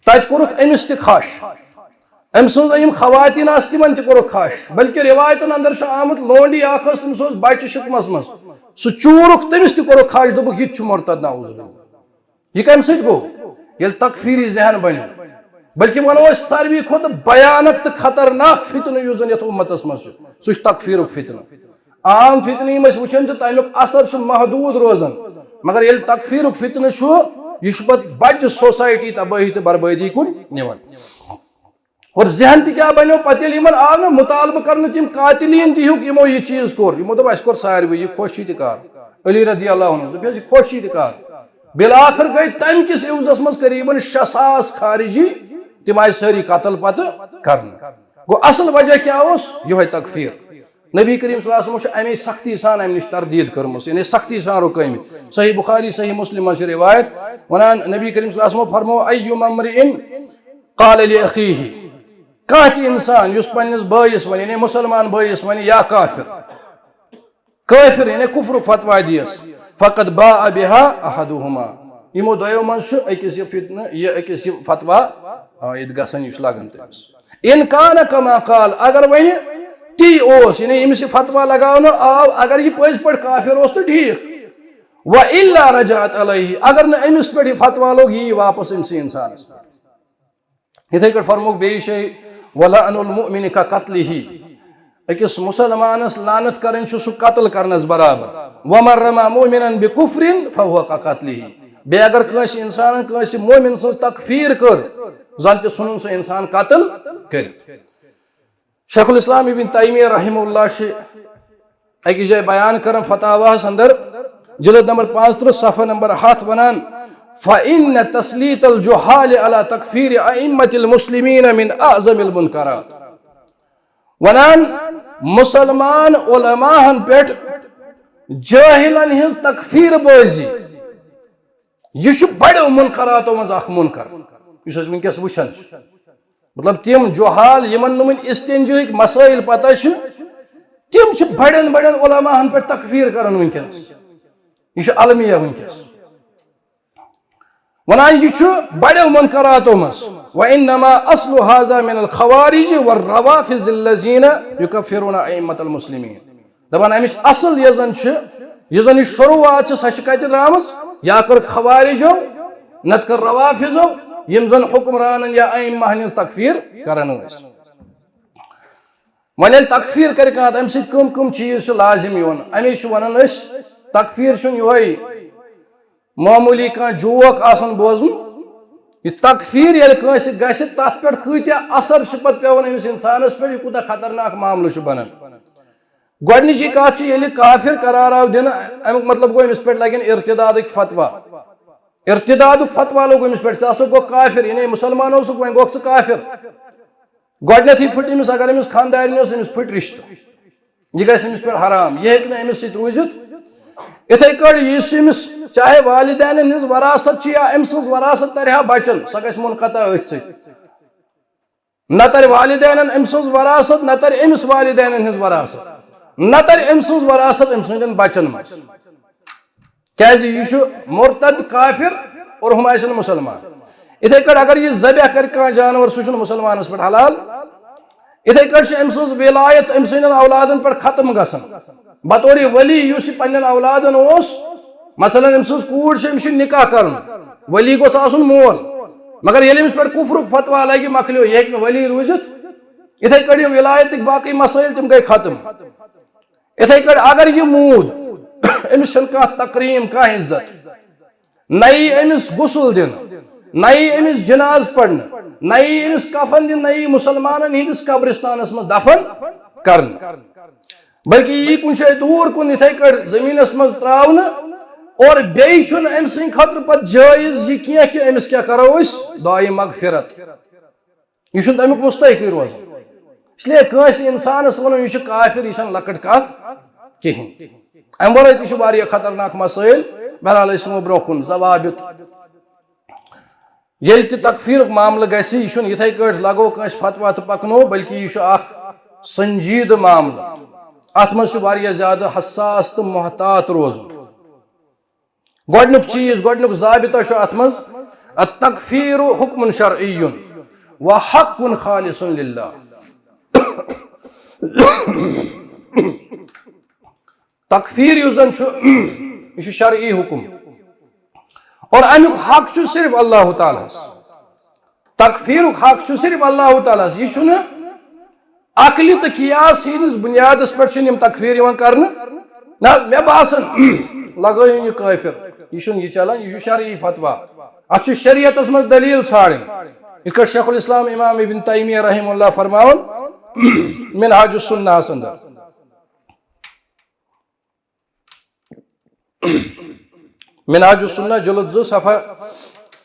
تتہِ کوٚرُکھ أمِس تہِ خش۔ أمۍ سٕنٛز یِم خواتین آسہٕ، تِمن تہِ کوٚرُکھ خش۔ بلکہِ روایتن اندر چھُ آمُت، لونڈی اکھ ٲس، تٔمِس اوس بچہِ شکمس منٛز۔ سُہ چوٗرُکھ، تٔمِس تہِ کوٚرُکھ خش، دوٚپُکھ، "یہِ تہِ چھُ مرتد، نعوذ باللہ۔" یہِ کمہِ سۭتۍ گوٚو؟ ییٚلہِ تکفیٖری ذہن بنیو۔ بلکہِ ونو أسۍ، ساروی کھۄتہٕ بھیانک تہٕ خطرناک فتنہٕ یُس زن یتھ امتس منٛز چھُ، سُہ چھُ تکفیٖرُک فتنہٕ۔ عام فتنہٕ یِم أسۍ وٕچھان چھِ، تمیُک اثر چھُ محدوٗد روزان، مگر ییٚلہِ تکفیٖرُک فتنہٕ چھُ، یہِ چھُ پتہٕ بجہِ سوسایٹی تبٲہی تہٕ بربٲدی کُن نِوان۔ اور ذہن تہِ کیٛاہ بنیو پتہٕ، ییٚلہِ یِمن آو نہٕ مطالبہٕ کرنہٕ، تِم قاتلین تہِ ہیوٚک، یِمو یہِ چیٖز کوٚر، یِمو دوٚپ، "اَسہِ کوٚر ساروٕے یہِ، خۄش چھُ یہِ تہِ کار۔" علی رضی اللہ عنہ دوٚپ، "یہِ خۄش چھُ یہِ تہِ کار۔" بالآخر گٔے تمہِ کِس عوضس منٛز قریباً شےٚ ساس خارجی، تِم آیہِ سٲری قتل پتہٕ کرنہٕ۔ گوٚو اصل وجہ کیٛاہ اوس؟ یِہوٚے تکفیٖر۔ نبی کریم صلی اللہ علیہ وسلم چھُ اَمے سختی سان اَمہِ نِش تردید کٔرمٕژ، یعنی سختی سان رُکٲومٕتۍ۔ صحیح بخاری، صحیح مسلم منٛز چھِ روایت، وَنان نبی کریم صلی اللہ علیہ وسلم فرمو، "ایما امرئ قال لأخیہ"، کانٛہہ تہِ اِنسان یُس پننِس بٲیِس وَنہِ، یعنی مُسلمان بٲیِس وَنہِ یا کافر، کٲفر، یعنی کفرُک فتوا دِیَس، "فقد باء بها احدہما"، یِمو دۄیو منٛز چھُ أکِس یہِ فتنہٕ، یہِ أکِس یہِ فتوا عائد گژھان، یہِ چھُ لگان تٔمِس۔ "ان کان کما قال"، اگر وۄنۍ تی اوس، یعنی ییٚمِس یہِ فتوا لگاونہٕ آو، اگر یہِ پٔزۍ پٲٹھۍ کافر اوس تہٕ ٹھیٖک، "و الا رجعت علیہ"، اگر نہٕ أمِس پٮ۪ٹھ یہِ فتوا لوٚگ، یہِ یی واپس أمۍ سٕے اِنسانَس پٮ۪ٹھ۔ یِتھَے کٲٹھۍ فرمووُکھ بیٚیہِ جایہِ، "ولعن المؤمن کقتلہ"، أکِس مُسلمانَس لعنت کَرٕنۍ چھُ سُہ قتل کَرنَس برابر۔ "ومن رمی مؤمنا بکفر فہو کقتلہ"، بیٚیہِ اگر کٲنٛسہِ اِنسانَن کٲنٛسہِ مؤمن سٕنٛز تکفیٖر کٔر، زَن تہِ ژھُنُن سُہ اِنسان قتل کٔرِتھ۔ شیخ الاسلام ابن تیمیہ رحمہ اللہ چھِ أکِس جایہِ بیان کران فتاواہس اندر، جلد نمبر پانٛژترٕٛہ، صفحہ نمبر ہتھ، وَنان، "فإن تسلیط الجہال علی تکفیر ائمة المسلمین من اعظم المنکرات"۔ وَنان، مُسلمان علماہن پٮ۪ٹھ جٲہلن ہٕنٛز تکفیٖر بٲزی، یہِ چھُ بڑیو منکراتو منٛز اکھ منکر، یُس أسۍ وٕنکیٚس وٕچھان چھِ۔ مطلب، تِم جہال، یِمن نہٕ وٕنہِ استنجاہٕکۍ مسائل پتہ چھِ، تِم چھِ بڑٮ۪ن بڑٮ۪ن علماہن پٮ۪ٹھ تکفیٖر کران وٕنکیٚنس۔ یہِ چھُ المیہ وٕنکیٚس۔ وَنان، یہِ چھُ بڑیو منکراتو منٛز۔ "وإنما أصل هذا من الخوارج والروافض الذين يكفرون أئمة المسلمين"۔ دَپان، اَمِچ اَصٕل یۄس زَن چھِ، یُس زَن یہِ شروٗعات چھِ، سۄ چھِ کَتہِ درٛامٕژ؟ یا کٔر خوارجو، نَتہٕ کٔر روافضو، یِم زَن حُکمرانَن یا ائمہ ہَن ہٕنٛز تکفیٖر کَران ٲسۍ۔ وۄنۍ ییٚلہِ تکفیٖر کَرِ کانٛہہ، تہٕ اَمہِ سۭتۍ کٕم کٕم چیٖز چھِ لازِم یِوان؟ اَمے چھُ وَنان أسۍ، تکفیٖر چھُنہٕ یِہوٚے معموٗلی کانٛہہ جوک آسان بوزُن۔ یہِ تکفیٖر ییٚلہِ کٲنٛسہِ گژھِ، تَتھ پٮ۪ٹھ کۭتیٛاہ اثر چھِ پَتہٕ پٮ۪وان أمِس اِنسانَس پٮ۪ٹھ، یہِ کوٗتاہ خطرناک معاملہٕ چھُ بَنان۔ گۄڈٕنِچی کَتھ چھِ، ییٚلہِ کافر قرار آو دِنہٕ، اَمیُک مطلب گوٚو، أمِس پٮ۪ٹھ لَگن ارتدادٕکۍ فتوا۔ ارتدادُک فتوا لوٚگ أمِس پٮ۪ٹھ، ژٕ ہسا گوٚو کافر، یعنی مُسلمان اوسُکھ، وۄنۍ گوٚکھ ژٕ کافر۔ گۄڈٕنٮ۪تھٕے پھٕٹ أمِس، اگر أمِس خانٛدارِنۍ ٲس، أمِس پھٕٹۍ رِشتہٕ۔ یہِ گژھِ أمِس پٮ۪ٹھ حرام، یہِ ہیٚکہِ نہٕ أمِس سۭتۍ روٗزِتھ۔ یِتھَے کٲٹھۍ یُس أمِس چاہے والدینَن ہٕنٛز وراثت چھِ یا أمۍ سٕنٛز وراثت تَرِ ہا بَچَن، سۄ گژھِ منقطع أتھۍ سۭتۍ۔ نہ تَرِ والدینَن أمۍ سٕنٛز وراثت، نہ تَرِ أمِس والدینَن ہٕنٛز وراثت، نہ تَرِ أمۍ سٕنٛز وراثت أمۍ سٕنٛدٮ۪ن بَچَن منٛز۔ کیٛازِ یہِ چھُ مرتد کافر اور ہُم آسن مُسلمان۔ یِتھَے کٲٹھۍ اگر یہِ ذبح کَرِ کانٛہہ جانوَر، سُہ چھُنہٕ مُسلمانَس پٮ۪ٹھ حلال۔ یِتھَے کٲٹھۍ چھِ أمۍ سٕنٛز ولایت أمۍ سٕنٛدٮ۪ن اولادَن پٮ۪ٹھ ختم گژھان۔ بطورِ ولی یُس یہِ پنٛنٮ۪ن اولادَن اوس، مثلاً أمۍ سٕنٛز کوٗر چھِ، أمِس چھُ نکاح کَرُن، ولی گوٚژھ آسُن مول۔ مگر ییٚلہِ أمِس پٮ۪ٹھ کُفرُک فتوا لَگہِ، مۄکلیو، یہِ ہیٚکہِ نہٕ ولی روٗزِتھ۔ یِتھَے کٲٹھۍ یِم ولایتٕکۍ باقٕے مسٲیِل، تِم گٔے ختم۔ یِتھَے کٲٹھۍ اگر یہِ موٗد، أمِس چھَنہٕ کانٛہہ تکریٖم، کانٛہہ عزت۔ نہ یی أمِس غسل دِنہٕ، نہ یی أمِس جناز پرنہٕ، نہ یی أمِس کفن دِنہٕ، نہ یی مسلمانن ہٕنٛدِس قبرستانس منٛز دفن کرنہٕ، بلکہ یی کُنہِ جایہِ دوٗر کُن یِتھے کٲٹھۍ زٔمیٖنس منٛز ترٛاونہٕ۔ اور بیٚیہِ چھُنہٕ أمۍ سٕنٛدِ خٲطرٕ پتہٕ جٲیز یہِ کینٛہہ کہِ أمِس کیٛاہ کرو أسۍ دعائے مغفرت۔ یہِ چھُنہٕ تَمیُک مستحقٕے روزان۔ اس لیے کٲنٛسہِ اِنسانَس وَنُن، یہِ چھُ کافر، یہِ چھَنہٕ لۄکٕٹ کَتھ کِہیٖنۍ۔ اَمہِ وَرٲے تہِ چھُ واریاہ خطرناک مسٲیِل۔ بہرحال، أسۍ یِمو برٛونٛہہ کُن۔ ضوابط۔ ییٚلہِ تہِ تکفیٖرُک معاملہٕ گژھِ، یہِ چھُنہٕ یِتھَے کٲٹھۍ لگو کٲنٛسہِ فتوا تہٕ پَکنو، بلکہِ یہِ چھُ اَکھ سنجیدٕ معاملہٕ۔ اَتھ منٛز چھُ واریاہ زیادٕ حساس تہٕ محتاط روزُن۔ گۄڈٕنیُک چیٖز، گۄڈٕنیُک ضابطہ چھُ اَتھ منٛز، التکفیر حکم شرعی و حق خالص للہ۔ تکفیر یُس زن چھُ، یہِ چھُ شرعی حکم، اور اَمیُک حق چھُ صرف اللہ تعالیٰ ہس۔ تکفیرُک حق چھُ صرف اللہ تعالیٰ ہس۔ یہِ چھُنہٕ عقلہِ تہٕ قیاس ہٕنٛدِس بُنیادس پٮ۪ٹھ چھِنہٕ یِم تکفیر یِوان کرنہٕ۔ نہ، مےٚ باسان، لگٲیِن یہِ کٲفر، یہِ چھُنہٕ یہِ چلان، یہِ چھُ شرعی فتوا۔ اتھ چھُ شریعتس منٛز دلیل ژھانڈٕنۍ۔ یِتھ کٲٹھۍ شیخ الاسلام امام ابن تیمیہ رحمہ اللہ فرماوان منہاج السنہس اندر۔ منہاج السنہ جلد زٕ صفحہ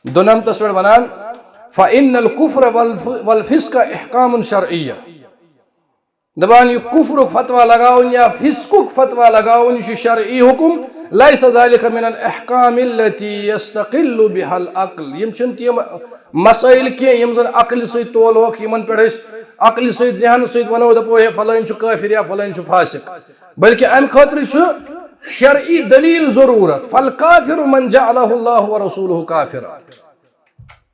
دُنمتس پٮ۪ٹھ ونان، فإن الكفر والف-، والفسق احکام شرعیہ۔ دپان، یہِ کفرُک فتوا لگاوُن یا فسقُک فتوا لگاوُن، یہِ چھُ شرعی حکم، لیس ذلك من الاحکام التي يستقل بها العقل۔ یِم چھِنہٕ تِم مسائل کینٛہہ یِم زن عقلہِ سۭتۍ تولوکھ، یِمن پٮ۪ٹھ أسۍ عقلہِ سۭتۍ، ذہن سۭتۍ ونو، دپو، ہے، فلٲنۍ چھُ کٲفر یا فلٲنۍ چھُ فاسق۔ بلکہ امہِ خٲطرٕ چھُ شرعی دلیل ضرورت۔ فالکافر من جعلہ اللہ ورسولہ کافرا۔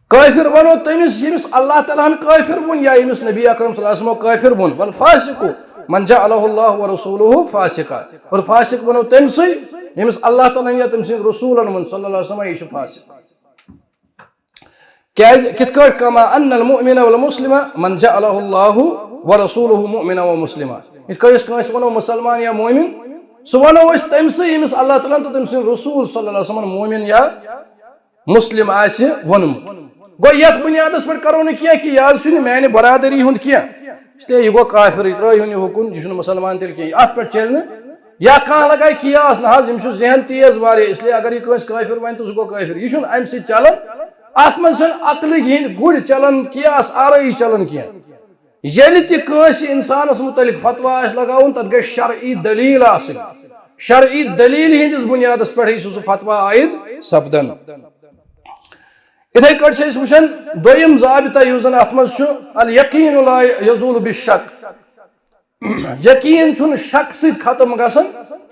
کافر ونو تٔمِس، ییٚمِس اللہ تعالیٰ ہن کافر ووٚن یا ییٚمِس نبی اکرم صلی اللہ علیہ وسلم کافر ووٚن۔ والفاسق من جعلہ اللہ ورسولہ فاسقا۔ اور فاسق ونو تٔمۍ سٕے ییٚمِس اللہ تعالیٰ ہن یا تٔمۍ سٕنٛدۍ رسولن ووٚن صلی اللہ علیہ وسلم، یہِ چھُ فاسق۔ کیازِ؟ کِتھ کٲٹھۍ؟ کما ان المؤمن والمسلم من جعلہ اللہ ورسولہ مؤمنا ومسلما۔ یِتھ کٲٹھۍ أسۍ کٲنٛسہِ ونو مسلمان یا مومن، سُہ ونو أسۍ تٔمۍ سٕے ییٚمِس اللہ تعالیٰ ہن تہٕ تٔمۍ سٕنٛدۍ رسول صلی اللہ علیہ وسلم مومن یا مسلم آسہِ ووٚنمُت۔ گوٚو یتھ بُنیادس پٮ۪ٹھ کرو نہٕ کینٛہہ کہِ یہِ حظ چھُنہٕ میانہِ برادری ہُنٛد کینٛہہ، اس لیے یہِ گوٚو کافر، یہِ ترٲیہُن یہِ حکم، یہِ چھُنہٕ مسلمان تیٚلہِ کینٛہہ، اتھ پٮ۪ٹھ چلہِ نہٕ۔ یا کانٛہہ لگایہِ قیاس، نہ حظ، یِم چھِ ذہن تیز واریاہ، اس لیے اگر یہِ کٲنٛسہِ کٲفر ونہِ تہٕ سُہ گوٚو کٲفر، یہِ چھُنہٕ امہِ سۭتۍ چلان۔ اتھ منٛز چھنہٕ عقلٕکۍ ہٕنٛدۍ گُرۍ چلان، قیاس آرٲیی چلان کینٛہہ۔ ییٚلہِ تہِ کٲنٛسہِ انسانس متعلق فتوا آسہِ لگاوُن، تتھ گژھِ شرعی دلیل آسٕنۍ۔ شرعی دلیل ہٕنٛدِس بُنیادس پٮ۪ٹھٕے چھُ سُہ فتوا عائد سپدان۔ یِتھے کٲٹھۍ چھِ أسۍ وٕچھان، دوٚیِم ضابطہ یُس زن اتھ منٛز چھُ، الیقین لا یزول بالشک۔ یقین چھُنہٕ شک سۭتۍ ختم گژھان۔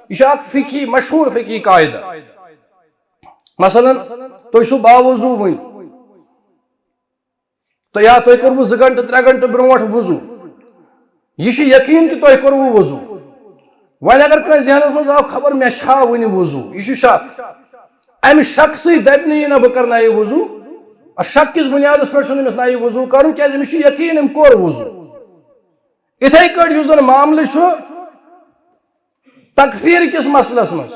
یہِ چھُ اکھ فقہی، مشہوٗر فقہی قاعدٕ۔ مثلاً، تُہۍ چھِو باوضوٗ وٕنۍ، تہٕ یا تۄہہِ کوٚروٕ زٕ گھنٹہٕ، ترٛےٚ گھنٹہٕ برونٛٹھ وضوٗ۔ یہِ چھُ یقین کہِ تۄہہِ کوٚروٕ وضوٗ۔ وۄنۍ اگر کٲنٛسہِ ذہنس منٛز آو، خبر مےٚ چھا وُنہِ وضوٗ، یہِ چھُ شک۔ امہِ شک سۭتۍ دپہِ نہٕ یہِ نہ بہٕ کرٕ نَیہِ وضوٗ۔ اتھ شک کِس بُنیادس پٮ۪ٹھ چھُنہٕ أمِس نَیہِ وضوٗ کرُن، کیازِ أمِس چھُ یقین أمۍ کوٚر وضوٗ۔ یِتھے کٲٹھۍ یُس زن معاملہٕ چھُ تکفیر کِس مسلس منٛز،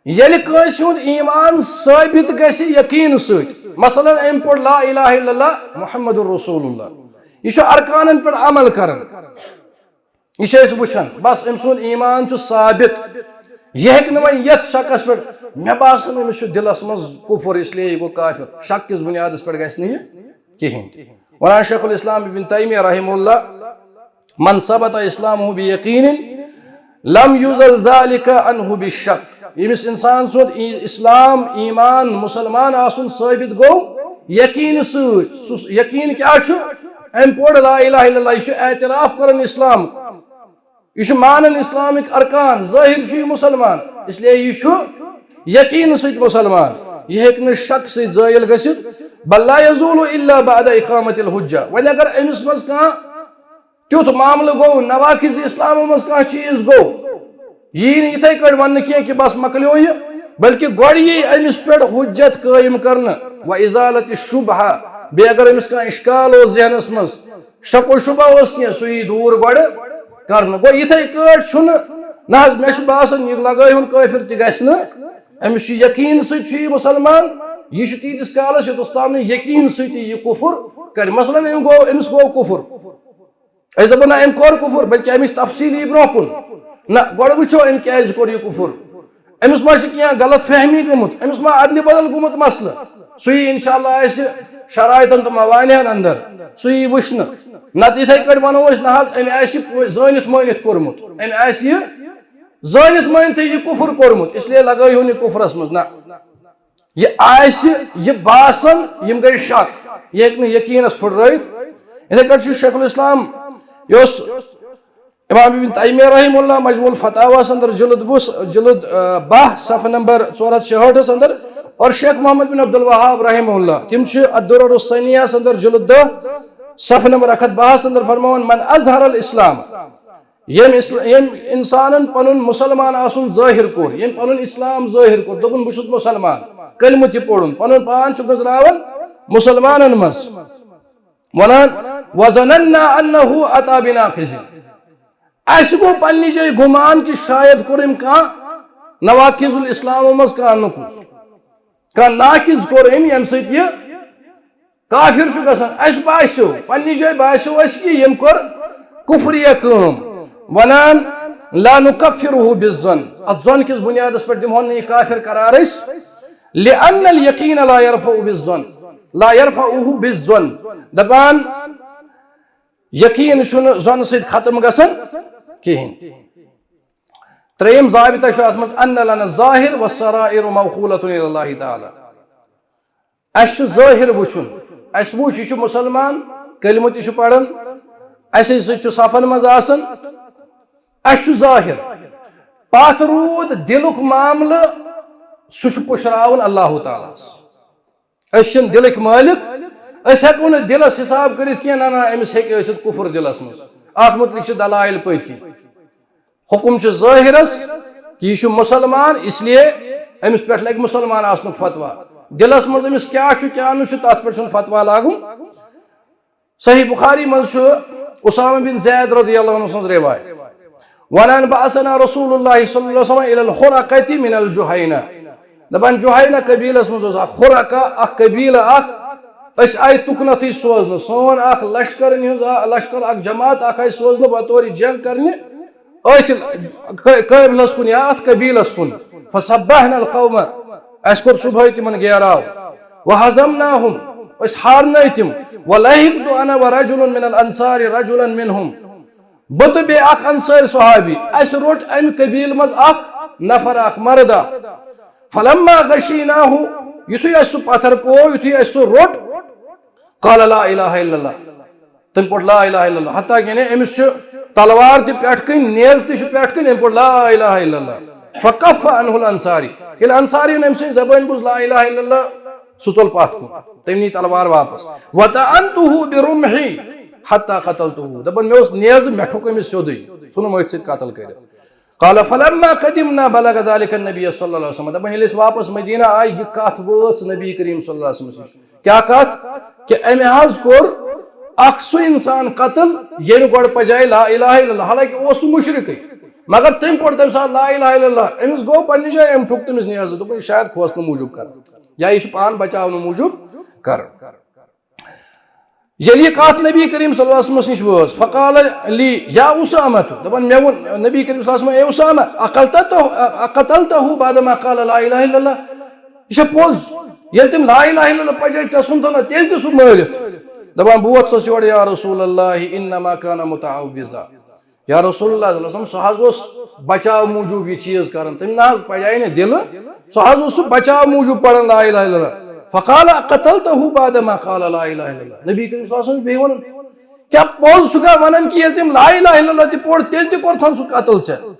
ییٚلہِ کٲنٛسہِ ہُنٛد ایمان ثٲبت گژھِ یقین سۭتۍ، مثلاً أمۍ پوٚر لا الہ الا اللہ محمد رسول اللہ، یہِ چھُ ارکانن پٮ۪ٹھ عمل کران، یہِ چھِ أسۍ وٕچھان، بس أمۍ سُنٛد ایمان چھُ ثابت، یہِ ہیٚکہِ نہٕ وۄنۍ یتھ شکس پٮ۪ٹھ، مےٚ باسان أمِس چھُ دلس منٛز کفر، اس لیے یہِ گوٚو کافر، شک کِس بُنیادس پٮ۪ٹھ گژھِ نہٕ یہِ کِہیٖنۍ۔ ونان شیخ الاسلام ابن تیمیہ رحمہ اللہ، من ثبت اسلامہ بیقین لم یزل ذلک عنہ بالشک۔ ییٚمِس انسان سُنٛد ای-، اسلام، ایمان، مسلمان آسُن ثٲبت گوٚو یقین سۭتۍ۔ سُہ یقین کیٛاہ چھُ؟ أمۍ پوٚر لا الہ الا اللہ، یہِ چھُ اعتراف کران اسلام، یہِ چھُ مانان اسلامٕکۍ ارکان، ظٲہر چھُ یہِ مسلمان، اس لیے یہِ چھُ یقین سۭتۍ مسلمان، یہِ ہیٚکہِ نہٕ شک سۭتۍ زٲیِل گٔژھِتھ۔ بل لا یزول الا بعد اقامت الحجہ۔ وۄنۍ اگر أمِس منٛز کانٛہہ تیُتھ معاملہٕ گوٚو، نواقض اسلامو منٛز کانٛہہ چیٖز گوٚو، یی نہٕ یِتھے کٲٹھۍ وننہٕ کینٛہہ کہِ بس مۄکلیو یہِ، بلکہِ گۄڈٕ یی أمِس پٮ۪ٹھ حجت قٲیِم کرنہٕ، و ازالت شبہہ، بیٚیہِ اگر أمِس کانٛہہ اشکال اوس ذہنس منٛز، شک و شبہ اوس کینٛہہ، سُہ یی دوٗر گۄڈٕ کرنہٕ۔ گوٚو یِتھے کٲٹھۍ چھُنہٕ نہ حظ، مےٚ چھُ باسان، یہِ لگٲے ہُن کٲفِر تہِ گژھِ نہٕ۔ أمِس چھُ یقیٖن سۭتۍ چھُ یہِ مُسلمان، یہِ چھُ تیٖتِس کالَس، یوٚتَس تام نہٕ یقیٖن سۭتی یہِ کُفُر کرِ۔ مثلاً، أمۍ گوٚو، أمِس گوٚو کُفُر۔ أسۍ دَپو نہ، أمۍ کوٚر کُفُر، بلکہِ أمِس تفصیٖل یی برونٛہہ کُن۔ نہ، گۄڈٕ وٕچھو أمۍ کیٛازِ کوٚر یہِ کُفُر۔ أمِس ما چھِ کینٛہہ غلط فہمی گٔمٕژ، أمِس ما اَدلہِ بدل گوٚمُت مسلہٕ۔ سُہ یی اِنشاءاللہ اَسہِ شرائطن تہٕ موانعن اندر، سُہ یی وٕچھنہٕ۔ نتہٕ یِتھَے کٲٹھۍ وَنو أسۍ، نہ حظ، أمۍ آسہِ یہِ زٲنِتھ مٲنِتھ کوٚرمُت، أمۍ آسہِ یہِ زٲنِتھ مٲنِتھٕے یہِ کُفُر کوٚرمُت، اس لیے لگٲیہُن یہِ کُفرس منٛز۔ نہ، یہِ آسہِ یہِ باسان، یِم گٔے شک، یہِ ہیٚکہِ نہٕ یقیٖنس پھُٹرٲیِتھ۔ یِتھَے کٲٹھۍ چھُ شیخ الاسلام، یہِ اوس امام ابن تیمیہ رحمہ اللہ مجموع الفتاواہس اندر جلد وُہ، جلد، آ، باہ، صفحہ نمبر ژور ہتھ شُہٲٹھس اندر، اور شیخ محمد بن عبد الوہاب رحمہ اللہ، تِم چھِ الدرر الثانیہس اندر جلد دہ، صفحہ نمبر اکھ ہتھ باہس اندر فرماوان، من اظہر الاسلام، ییٚمۍ اسل-، ییٚمۍ انسانن پنُن مسلمان آسُن ظٲہر کوٚر، ییٚمۍ پنُن اسلام ظٲہر کوٚر، دوٚپُن، بہٕ چھُس مسلمان، کلمہٕ تہِ پوٚرُن، پنُن پان چھُ گٔنٛزراوان مسلمانن منٛز، ونان، وظننا انہ اتی بناقض۔ اسہِ گوٚو پننہِ جایہِ گُمان کہِ شاید کوٚر أمۍ کانٛہہ نواقض الاسلامو منٛز کانٛہہ نقض، کانٛہہ ناقض کوٚر أمۍ، ییٚمہِ سۭتۍ یہِ کافر چھُ گژھان۔ اسہِ باسیو، پننہِ جایہِ باسیو اسہِ کہِ ییٚمۍ کٔر کفریہ کٲم۔ ونان، لا نکفرہ بالظن، اتھ ظن کِس بنیادس پٮ۪ٹھ دِمہون نہٕ یہِ کافر قرار أسۍ۔ لأن الیقین لا یرفع بالظن، لا یرفعہ بالظن۔ دپان، یقین چھُنہٕ ظن سۭتۍ ختم گژھان کِہیٖنۍ۔ ترٛیٚیِم ضابطہ چھُ اتھ منٛز، ان لنا الظاہر والسرائر موکولۃ الی اللہ تعالی۔ اسہِ چھُ ظٲہر وٕچھُن، اسہِ وٕچھ یہِ چھُ مسلمان، کلمہٕ تہِ چھُ پران، اسے سۭتۍ چھُ صفن منٛز آسان، اسہِ چھُ ظٲہر۔ پتھ روٗد دِلُک معاملہٕ، سُہ چھُ پُشراوُن اللہ تعالیٰ ہس۔ أسۍ چھِنہٕ دِلٕکۍ مٲلِک، أسۍ ہٮ۪کو نہٕ دِلس حساب کٔرِتھ کینٛہہ، نہ، نہ، أمِس ہیٚکہِ ٲسِتھ کُفُر دِلس منٛز۔ اتھ مُتعلِق چھِ دلائل پٔتۍ کِنۍ۔ حکم چھُ ظٲہرس کہِ یہِ چھُ مُسلمان، اس لیے أمِس پٮ۪ٹھ لگہِ مُسلمان آسنُک فتویٰ۔ دِلس منٛز أمِس کیٛاہ چھُ، کیٛاہ نہٕ چھُ، تتھ پٮ۪ٹھ چھُنہٕ فتویٰ لاگُن۔ صحیح بخاری منٛز چھُ اسامہ بن زید رضی اللہ عنہ سٕنٛز روایت، ونان، بعثنا رسول اللہ صلی اللہ علیہ وسلم الی الحرقۃ من الجہینہ۔ دپان، جہینہ قبیلس منٛز اوس اکھ حرقہ، اکھ قبیلہٕ اکھ، أسۍ آیہِ تُکنتھٕے سوزنہٕ، سون اکھ لشکرن ہُنٛد، آ، لشکر، اکھ جماعت اکھ آیہِ سوزنہٕ بطور جنگ کرنہِ أتھۍ قٲ-، قٲبلس کُن یا اتھ قبیلس کن۔ فصبحنا القوم، اسہِ کوٚر صبحٲے تِمن گیراو۔ وہزمناہم، أسۍ ہارنٲے تِم۔ ولحقت انا ورجل من الانصار رجلا منہم، بہٕ تہٕ بیٚیہِ اکھ انصٲرۍ صحابی، اسہِ روٚٹ امہِ قبیلہٕ منٛز اکھ نفر، اکھ مرد اکھ۔ فلما غشیناہ، یُتھُے اسہِ سُہ پتھر پوو، یُتھُے اسہِ سُہ روٚٹ، قال لا الہ الا اللہ، تٔمۍ پوٚر لا الہ الا اللہ۔ حتیٰ کہ یعنی أمِس چھُ تلوار تہِ پٮ۪ٹھ کِنۍ، نیزٕ تہِ چھِ پٮ۪ٹھ کِنۍ، أمۍ پوٚر لا الہ الا اللہ۔ فکف عنہ الانصاری، ییٚلہِ انصاریَن أمۍ سٕنٛز زبٲنۍ بوٗز لا الہ الا اللہ، سُہ ژوٚل پتھ کُن، تٔمۍ نی تلوار واپس۔ وطعنتہ برمحی حتی قتلتہ، دپان، مےٚ اوس نیزٕ، مےٚ ٹھوٚک أمِس سیوٚدُے، ژھُنُم أتھۍ سۭتۍ قتل کٔرِتھ۔ قال فلما قدمنا بلغ ذلك النبی صلی اللہ علیہ وسلم، دپان، ییٚلہِ أسۍ واپس مدینہ آے، یہِ کتھ وٲژ نبی کریم صلی اللہ علیہ وسلمس نِش۔ کیٛاہ کتھ؟ کہ أمۍ حظ کوٚر اکھ سُہ انسان قتل، ییٚمۍ گۄڈٕ پجایہِ لا الہ الا اللہ، حالانکہ اوس سُہ مشرکٕے، مگر تٔمۍ پوٚر تمہِ ساتہٕ لا الہ الا اللہ، أمِس گوٚو پننہِ جایہِ، أمۍ ٹھوٚک تٔمِس نیزٕ، دوٚپُن، یہِ شاید کھوژنہٕ موٗجوٗب کران، یا یہِ چھُ پان بچاونہٕ موٗجوٗب کران۔ ییٚلہِ یہِ کتھ نبی کریم صلی اللہ علیہ وسلمس نِش وٲژ، فقال لی یا اسامہ، دپان، مےٚ ووٚن نبی کریم صلی اللہ علیہ وسلم، اے اسامہ، اقتلتہ، اقتلتہ بعدما قال لا الہ الا اللہ؟ یہِ چھا پوٚز؟ ییٚلہِ تٔمۍ لا الہ الا اللہ پجے، ژےٚ ژھُنتھٕ نہ تیٚلہِ تہِ سُہ مٲرِتھ؟ دپان، بہٕ ووتھسس یورٕ، یا رسول اللہ، انما کان متعوذا۔ یا رسول اللہ صلی اللہ علیہ وسلم، سُہ حظ اوس بچاو موٗجوٗب یہِ چیٖز کران۔ تٔمۍ نہ حظ پجے نہٕ دِلہٕ، سُہ حظ اوس سُہ بچاو موٗجوٗب پران لا الہ الا اللہ۔ فقال اقتلتہ بعدما قال لا الہ الا اللہ۔ نبی کریم صلی اللہ علیہ وسلم بیٚیہِ ووٚنُن، کیٛاہ پوٚز چھُکھا ونان کہِ ییٚلہِ تٔمۍ لا الہ الا اللہ تہِ پوٚر، تیٚلہِ تہِ کوٚرتھن سُہ قتل ژےٚ؟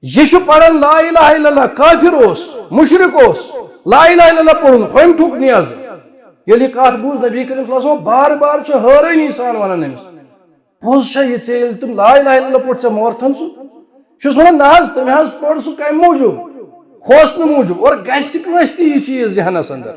یہِ چھُ پران لا الہ الا اللہ، کافر اوس، مشرک اوس، لا الہ الا اللہ پوٚرُن، ہُمۍ ٹھوٚک نیزٕ۔ ییٚلہِ یہِ کتھ بوٗز نبی کریم صلی اللہ علیہ وسلم، بار بار چھُ حٲرٲنی سان ونان أمِس، پوٚز چھا یہِ ژےٚ، ییٚلہِ تٔمۍ لا الہ الا اللہ پوٚر، ژےٚ مورتھن سُہ؟ چھُس ونان، نہ حظ، تٔمۍ حظ پوٚر سُہ کمہِ موٗجوٗب؟ کھوژنہٕ موٗجوٗب۔ اور گژھِ کٲنٛسہِ تہِ یہِ چیٖز ذہنس اندر۔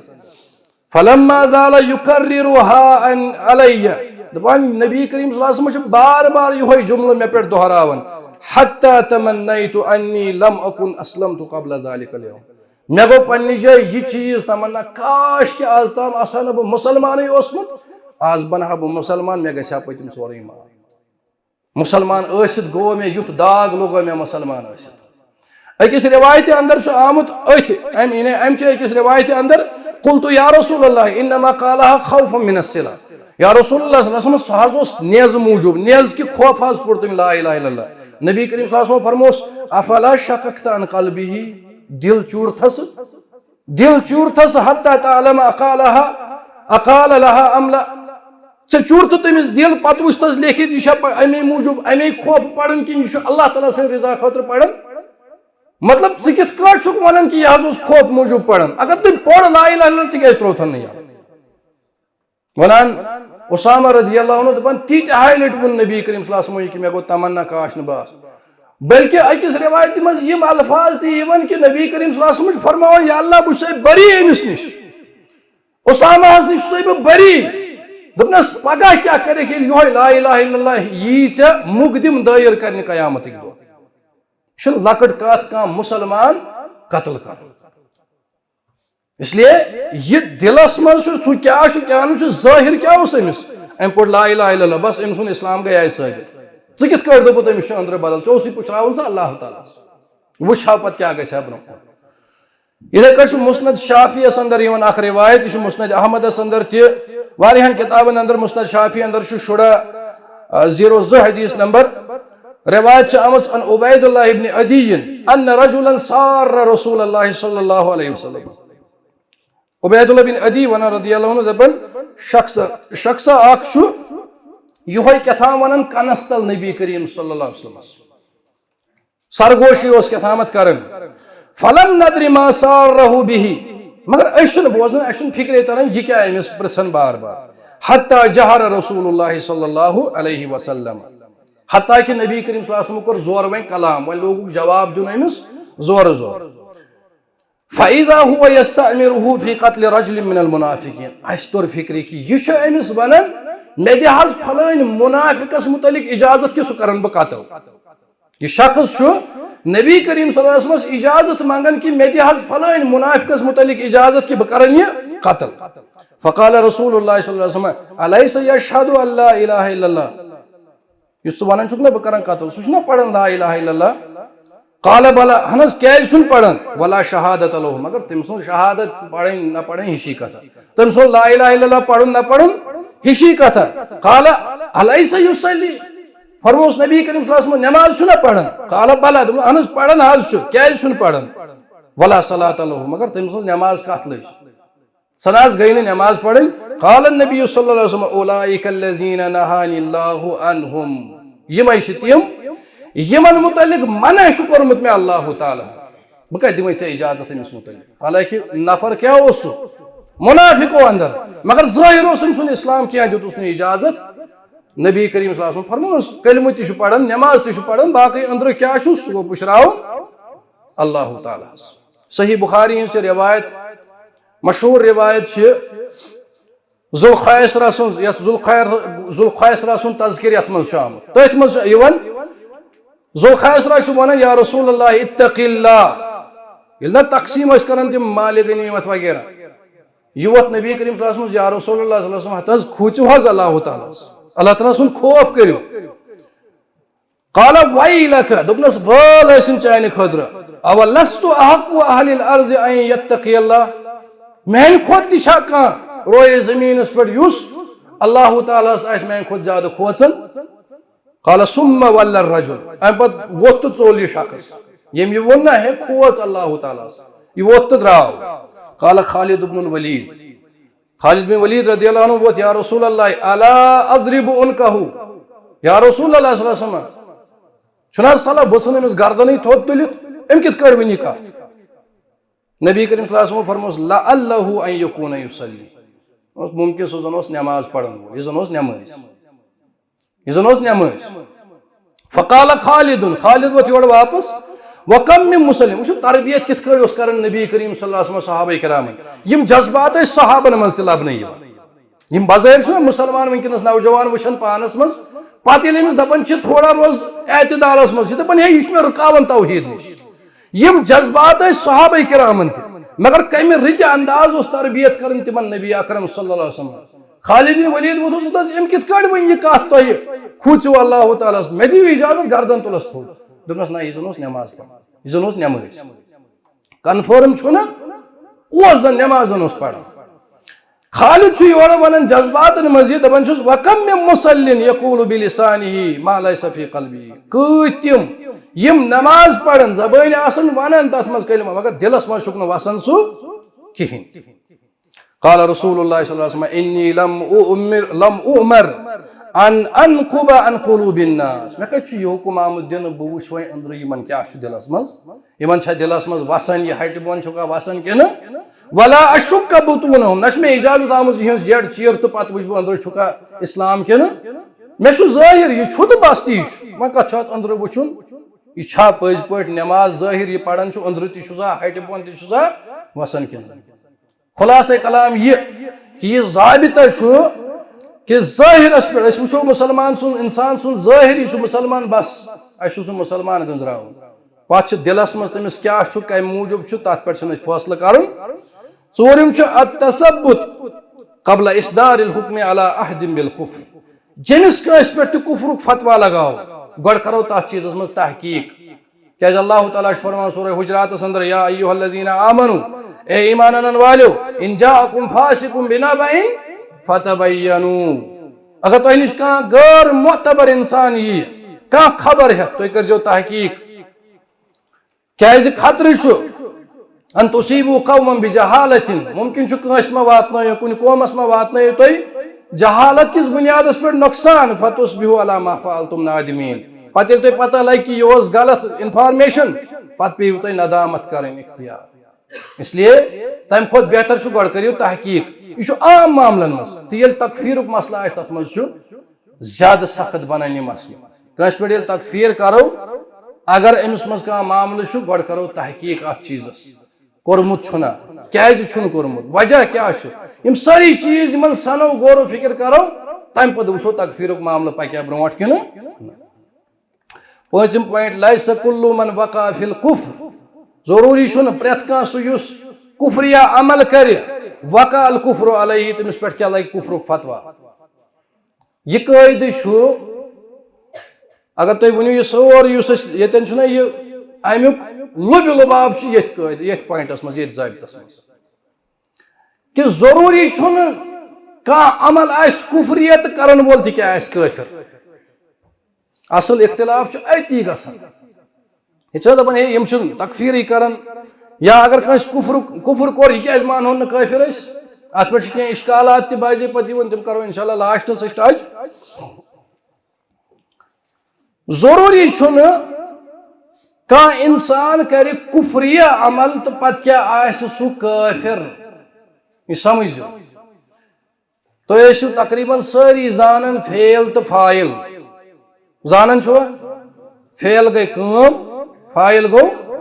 فلما زال یکررها عن علی، دپان، نبی کریم صلی اللہ علیہ وسلم چھُ بار بار یِہوٚے جملہٕ مےٚ پٮ۪ٹھ دۄہراوان، حتى تمنيت أني لم أكن أسلمت قبل ذلك اليوم۔ مےٚ گوٚو پننہِ جایہِ یہِ چیٖز تمنا، کاش کہِ آز تام آسہٕ ہا نہٕ بہٕ مُسلمانٕے اوسمُت، آز بنہٕ ہا بہٕ مُسلمان، مےٚ گژھِ ہا پٔتِم سورُے معاف۔ مُسلمان ٲسِتھ گوٚو مےٚ یُتھ داغ لوٚگو مےٚ مُسلمان ٲسِتھ۔ أکِس رِوایتہِ اندر چھُ آمُت أتھۍ، اَمہِ، یعنی اَمہِ چہِ أکِس رِوایتہِ اندر، قلت يا رسول الله إنما قالها خوفا من الصلة۔ یا رسول اللہ صلی اللہ علیہ وسلم، سُہ حظ اوس نیزٕ موٗجوٗب، نیزٕ کہِ خوف حظ پوٚر تٔمۍ لا الہ الا اللہ۔ نبی کریم صلی اللہ علیہ وسلم فرموس، افلا شققت عن قلبه، دل چوٗرتھس، دل چوٗرتھس، حتى تعلم اقالها، اقال لها ام لا۔ ژےٚ چوٗرتھٕ تٔمِس دل، پتہٕ وٕچھتس لیکھِتھ، یہِ چھا پ-، اَمے موٗجوٗب، اَمے خوف پران کِنہٕ یہِ چھُ اللہ تعالیٰ سٕنٛدِ رضا خٲطرٕ پران؟ مطلب، ژٕ کِتھ کٲٹھۍ چھُکھ ونان کہِ یہِ حظ اوس خوف موٗجوٗب پران؟ اگر تٔمۍ پوٚر لا الہ الا اللہ، ژٕ کیازِ ترٛووتھن نہٕ یاد؟ ونان اسامہ رضی اللہ عنہ دپان، تیٖتہِ ہاے لٹہِ ووٚن نبی کریم صلی اللہ علیہ وسلم یہِ کہِ مےٚ گوٚو تمنا کاش نہٕ بہٕ آسہٕ۔ بلکہ أکِس روایتہِ منٛز یِم الفاظ تہِ یِوان کہِ نبی کریم صلی اللہ علیہ وسلم چھُ فرماوان، یا اللہ، بہٕ چھُسے بری أمِس نِش، اسامہ ہس نِش چھُسے بہٕ بری۔ دوٚپنس، پگاہ کیٛاہ کرکھ ییٚلہِ یِہوے لا الہ الا اللہ یی ژےٚ مقدم دٲیر کرنہِ قیامتٕکۍ دۄہ؟ یہِ چھُنہٕ لۄکٕٹ کتھ کانٛہہ مُسلمان قتل کرُن۔ اس لیے یہِ دِلس منٛز چھُ، سُہ کیٛاہ چھُ، کیٛاہ نہٕ چھُ، ظٲہِر کیٛاہ اوس أمِس؟ أمۍ پوٚر لا الہ الا اللہ، بس أمۍ سُنٛد اسلام گٔے آیہِ ثٲبت۔ ژٕ کِتھ کٲٹھۍ دوٚپُتھ أمِس چھُ أنٛدرٕ بدل؟ ژےٚ اوسُے پُشراوُن سُہ اللہ تعالیٰ ہس۔ وٕچھ ہا پتہٕ کیٛاہ گژھِ ہا برونٛہہ کُن۔ یِتھے کٲٹھۍ چھُ مسند شافیس اندر یِوان اکھ روایت، یہِ چھُ مسند احمدس اندر تہِ، واریاہن کتابن اندر، مسند شافی اندر چھُ شُراہ، آ، زیٖرو زٕ حدیث نمبر۔ روایت چھِ آمٕژ عن عبید اللہ ابن عدی ان رجلا سار رسول اللہ صلی اللہ علیہ وسلم۔ عبید اللہ بن عدی ونان رضی اللہ عنہ دپان، شخص، شخص اکھ چھُ یِہوے کیٛاہ تام ونان کنس تل نبی کریم صلی اللہ علیہ وسلمس۔ سرگوشی اوس کیٛاہ تامتھ کران۔ فلم ندر ما سارہ به، مگر أسۍ چھِنہٕ بوزان، اَسہِ چھُنہٕ فکرے تران یہِ کیٛاہ أمِس پرژھان بار بار۔ حتی جہر رسول اللہ صلی اللہ علیہ وسلم، حتیٰ کہ نبی کریم صلی اللہ علیہ وسلم کوٚر زورٕ وۄنۍ کلام، وۄنۍ لوگُکھ جواب دیُن أمِس زورٕ زورٕ۔ فإذا هو يستأمره في قتل رجل من المنافقين۔ اَسہِ توٚر فکرِ کہِ یہِ چھُ أمِس ونان، مےٚ دِ حظ فلٲنۍ منافقس متعلق اجازت کہِ سُہ کرن بہٕ قتل۔ یہِ شخص چھُ نبی کریم صلی اللہ علیہ وسلمس اجازت منگان کہِ مےٚ دِ حظ فلٲنۍ منافقس متعلق اجازت کہِ بہٕ کرن یہِ قتل۔ فقال رسول اللہ صلی اللہ علیہ وسلم، الیس یشہد ان لا الہ الا اللہ؟ یُس ژٕ ونان چھُکھ نا بہٕ کرن قتل، سُہ چھُنا پران لا الہ الا اللہ؟ قال بلى، اہن حظ، کیازِ چھُنہٕ پران؟ ولا شہادت لہ، مگر تٔمۍ سٕنٛز شہادت پرٕنۍ نہ پرٕنۍ، ہِشی کتھا۔ تٔمۍ سُنٛد لا الہ الا اللہ پرُن نہ پرُن، ہِشی کتھا۔ قال الیس یصلی؟ فرموس نبی کریم صلی اللہ علیہ وسلم، نماز چھُنہ پران؟ قال بلى، دوٚپُن، اہن حظ، پران حظ چھُ، کیازِ چھُنہٕ پران؟ ولا صلاۃ لہ، مگر تٔمۍ سٕنٛز نماز کتھ لٔج؟ سۄ نہ حظ گٔے نہٕ نماز پرٕنۍ۔ قال النبی صلی اللہ علیہ وسلم، اولئک الذین نہانی اللہ عنہم، یِمے چھِ تِم یِمن متعلق منع چھُ کوٚرمُت مےٚ اللہ تعالیٰ۔ بہٕ کتہِ دِمے ژےٚ اجازت أمِس متعلق؟ حالانکہ نفر کیٛاہ اوس سُہ؟ منافق اوس اندر، مگر ظٲہر اوس أمۍ سُنٛد اسلام، کینٛہہ دیُتُس نہٕ اجازت۔ نبی کریم صلی اللہ علیہ وسلم فرمووُس، کلمہٕ تہِ چھُ پران، نماز تہِ چھُ پران، باقٕے أنٛدرٕ کیٛاہ چھُ، سُہ گوٚو پُشراوُن اللہ تعالیٰ ہس۔ صحیح بخاری ہٕنٛز چھِ روایت، مشہوٗر روایت چھِ ذوالخیسرہ سٕنٛز، یَتھ ذوالخیر-، ذوالخیسرہ سُنٛد تذکر یَتھ منٛز چھُ آمُت۔ تٔتھۍ منٛز چھُ یِوان، ذوالخیسرہ چھُ وَنان، یا رسول اللہ، اتق اللہ۔ ییٚلہِ نہ تقسیٖم ٲسۍ کران تِم مالِ غنیمت وغیرہ، یہِ ووٚتھ نبی کریم صلی اللہ علیہ وسلم، یا رسول اللہ صلی اللہ علیہ وسلم، ہتہٕ حظ کھوٗژِو حظ اللہ تعالیٰ ہس، اللہ تعالیٰ سُنٛد خوف کٔرِو۔ قال ویلک، دوٚپنس، وٲل ٲسِن چانہِ خٲطرٕ۔ اولست احق اہل الارض ان یتقی اللہ؟ میانہِ کھۄتہٕ تہِ چھا کانٛہہ رویے زٔمیٖنس پٮ۪ٹھ یُس اللہ تعالیٰ ہس آسہِ میانہِ کھۄتہٕ زیادٕ کھوژان؟ قال ثم ول الرجل، امہِ پتہٕ ووٚتھ تہٕ ژوٚل یہِ شخص، ییٚمۍ یہِ ووٚن نا، ہے کھوژ اللہ تعالیٰ ہس، یہِ ووٚتھ تہٕ درٛاو۔ قال خالد بن الولید، خالد بن ولید رضی اللہ عنہ ووٚتھ، یا رسول اللہ، الا اضرب عنقہ؟ یا رسول اللہ صلی اللہ علیہ وسلم، چھُنہٕ حظ صلاح، بہٕ ژھٕنہٕ أمِس گردنٕے تھوٚد تُلِتھ، أمۍ کِتھ کٲٹھۍ ؤنۍ یہِ کتھ؟ نبی کریم صلی اللہ علیہ وسلم فرموس، لعلہ ان یکون یصلی۔ اوس ممکن سُہ زن اوس نماز پرن وول، یہِ زن اوس نمٲزۍ۔ یہِ زن اوس نمٲزۍ۔ فقال خالد، خالد ووٚتھ یورٕ واپس، وکم من مصلین، وٕچھِو تربیت کِتھ کٲٹھۍ اوس کران نبی کریم صلی اللہ علیہ وسلم صحابہ کرامن۔ یِم جذبات ٲسۍ صحابن منٛز تہِ لبنہٕ یِوان۔ یِم بظٲہر چھِنہ مُسلمان وٕنکیٚنَس نوجوان وٕچھان پانَس منٛز، پَتہٕ ییٚلہِ أمِس دَپان چھِ تھوڑا روز اعتدالس منٛز، یہِ دپان، ہے، یہِ چھُ مےٚ رُکاوان توحیٖد نِش۔ یِم جذبات ٲسۍ صحابہ کرامن تہِ، مگر کمہِ رٕتہِ انداز اوس تربیت کران تِمن نبی اکرم صلی اللہ علیہ وسلم؟ خالد بن ولید ووٚتھُس، دوٚپنس، أمۍ کِتھ کٲٹھۍ ؤنۍ یہِ کتھ تۄہہِ؟ کھوٗژِو اللہ تعالیٰ ہس، مےٚ دِیِو اجازت گردن تُلس تھوٚد۔ دوٚپنس، نہ، یہِ زن اوس نٮ۪ماز پران، یہِ زن اوس نٮ۪مٲزۍ۔ کنفرم چھُنہٕ، اوس زن نٮ۪ماز زن اوس پران۔ خالد چھُ یورٕ ونان جذباتن منٛز یہِ، دپان چھُس، وَكَمْ مِنْ مُصَلٍّ يَقُولُ بِلِسَانِهِ مَا لَيْسَ فِي قَلْبِهِ۔ کۭتۍ تِم یِم نماز پران، زبٲنۍ آسان ونان تتھ منٛز کلمہ، مگر دلس منٛز چھُکھ نہٕ وسان سُہ کِہینۍ۔ قال رسول اللہ صلی اللہ علیہ وسلم، انی لم اؤمر، لم اؤمر ان انقب عن قلوب الناس۔ مےٚ کتہِ چھُ یہِ حکم آمُت دِنہٕ، بہٕ وٕچھ وۄنۍ أنٛدرٕ یِمن کیٛاہ چھُ دِلس منٛز، یِمن چھا دِلس منٛز وسان، یہِ ہٹہِ بۄن چھُکھا وسان کِنہٕ؟ ولا اشک بطونہم، نہ چھُ مےٚ اجازت آمٕژ یِہٕنٛز یٔڈ چیٖر تہٕ پتہٕ وٕچھ بہٕ أنٛدرٕ چھُکھا اسلام کِنہٕ۔ مےٚ چھُ ظٲہِر، یہِ چھُ تہٕ بس تی چھُ۔ وۄنۍ کتھ چھُ اتھ أنٛدرٕ وٕچھُن؟ یہِ چھا پٔزۍ پٲٹھۍ نٮ۪ماز ظٲہِر، یہِ پران چھُ، أنٛدرٕ تہِ چھُ سا، ہٹہِ بۄن تہِ چھُ سا وسان کِنہٕ؟ خلاصہ کلام یہِ کہِ یہِ ضابطہ چھُ کہِ ظٲہرس پٮ۪ٹھ أسۍ وٕچھو مُسلمان سُنٛد، انسان سُنٛد ظٲہری چھُ مُسلمان، بس، اَسہِ چھُ سُہ مُسلمان گٔنٛزراوُن۔ پتہٕ چھُ دِلس منٛز تٔمِس کیٛاہ چھُ، کمہِ موٗجوٗب چھُ، تتھ پٮ۪ٹھ چھُنہٕ اَسہِ فٲصلہٕ کرُن۔ ژوٗرِم چھُ التثبت قبل اصدار الحکم علی احد بالکفر۔ جٔمِس کٲنٛسہِ پٮ۪ٹھ تہِ کفرُک فتوا لگاو، گۄڈٕ کرو تتھ چیٖزس منٛز تحقیق۔ کیازِ اللہ تعالیٰ چھُ فرمان سورہ حجراتس اندر، یا ایھا الذین آمنو، اے ایمان انن والیو، ان جاءکم فاسق بنبأ فتبینوا۔ اگر تۄہہِ نِش کانٛہہ غٲر معتبر انسان یی، کانٛہہ خبر ہٮ۪تھ، تُہۍ کٔرزیو تحقیق۔ کیازِ خطرٕ چھُ، ان تصیبوا قوما بجہالۃ، ممکن چھُ کٲنٛسہِ ما واتنٲیِو، کُنہِ قومس ما واتنٲیِو تُہۍ جہالت کِس بُنیادس پٮ۪ٹھ نۄقصان، فتصبحوا علی ما فعلتم نادمین، پتہٕ ییٚلہِ تۄہہِ پتہ لگہِ کہِ یہِ اوس غلط انفارمیشن، پتہٕ پیٚیِو تۄہہِ ندامت کرٕنۍ اختیار۔ اس لیے تمہِ کھۄتہٕ بہتر چھُ گۄڈٕ کٔرِو تحقیق۔ یہِ چھُ عام معاملن منٛز تہٕ ییٚلہِ تکفیرُک مسلہٕ آسہِ، تتھ منٛز چھُ زیادٕ سخت بنان یہِ مسلہٕ۔ کٲنٛسہِ پٮ۪ٹھ ییٚلہِ تکفیر کرو، اگر أمِس منٛز کانٛہہ معاملہٕ چھُ، گۄڈٕ کرو تحقیق اتھ چیٖزس۔ کوٚرمُت چھُنہ، کیازِ چھُنہٕ کوٚرمُت، وجہ کیٛاہ چھُ؟ یِم سٲری چیٖز یِمن سنو، غور و فکر کرو، تمہِ پتہٕ وٕچھو تکفیرُک معاملہٕ پکیٛاہ برونٛٹھ کِنہٕ نہ۔ پٲنٛژِم point، لیس کل من وقع فی الکفر، ضروٗری چھُنہٕ پرٛٮ۪تھ کانٛہہ سُہ یُس کفریہ عمل کرِ، وقع الکفر علیہ، تٔمِس پٮ۪ٹھ کیٛاہ لگہِ کفرُک فتوا۔ یہِ قٲعدٕ چھُ، اگر تُہۍ ؤنِو، یہِ سورُے یُس أسۍ ییٚتٮ۪ن چھُنہ یہِ اَمیُک لُبہِ لُباب چھُ ییٚتھۍ قٲعدٕ، ییٚتھۍ pointس منٛز، ییٚتھۍ ضٲبطس منٛز، کہِ ضروٗری چھُنہٕ کانٛہہ عمل آسہِ کُفریہ تہٕ کرن وول تہِ کیٛاہ آسہِ کٲفِر۔ اصل اختلاف چھُ أتی گژھان۔ یہِ چھا دَپان، ہے، یِم چھِنہٕ تکفیٖرٕے کران، یا اگر کٲنٛسہِ کُفرُک، کُفر کوٚر، یہِ کیٛازِ مانہون نہٕ کٲفِر أسۍ؟ اَتھ پٮ۪ٹھ چھِ کینٛہہ اِشکالات تہِ بعضے پَتہٕ یِوان، تِم کَرو اِنشاءاللہ lastس أسۍ touch۔ ضروٗری چھُنہٕ کانٛہہ اِنسان کَرِ کُفریہ عمل تہٕ پَتہٕ کیٛاہ آسہِ سُہ کٲفِر۔ یہِ سَمٕجھ زیو۔ تُہۍ ٲسِو تقریباً سٲری زانان فعل تہٕ فاعل۔ زانان چھُوا؟ فعل گٔے کٲم، فاعل گوٚو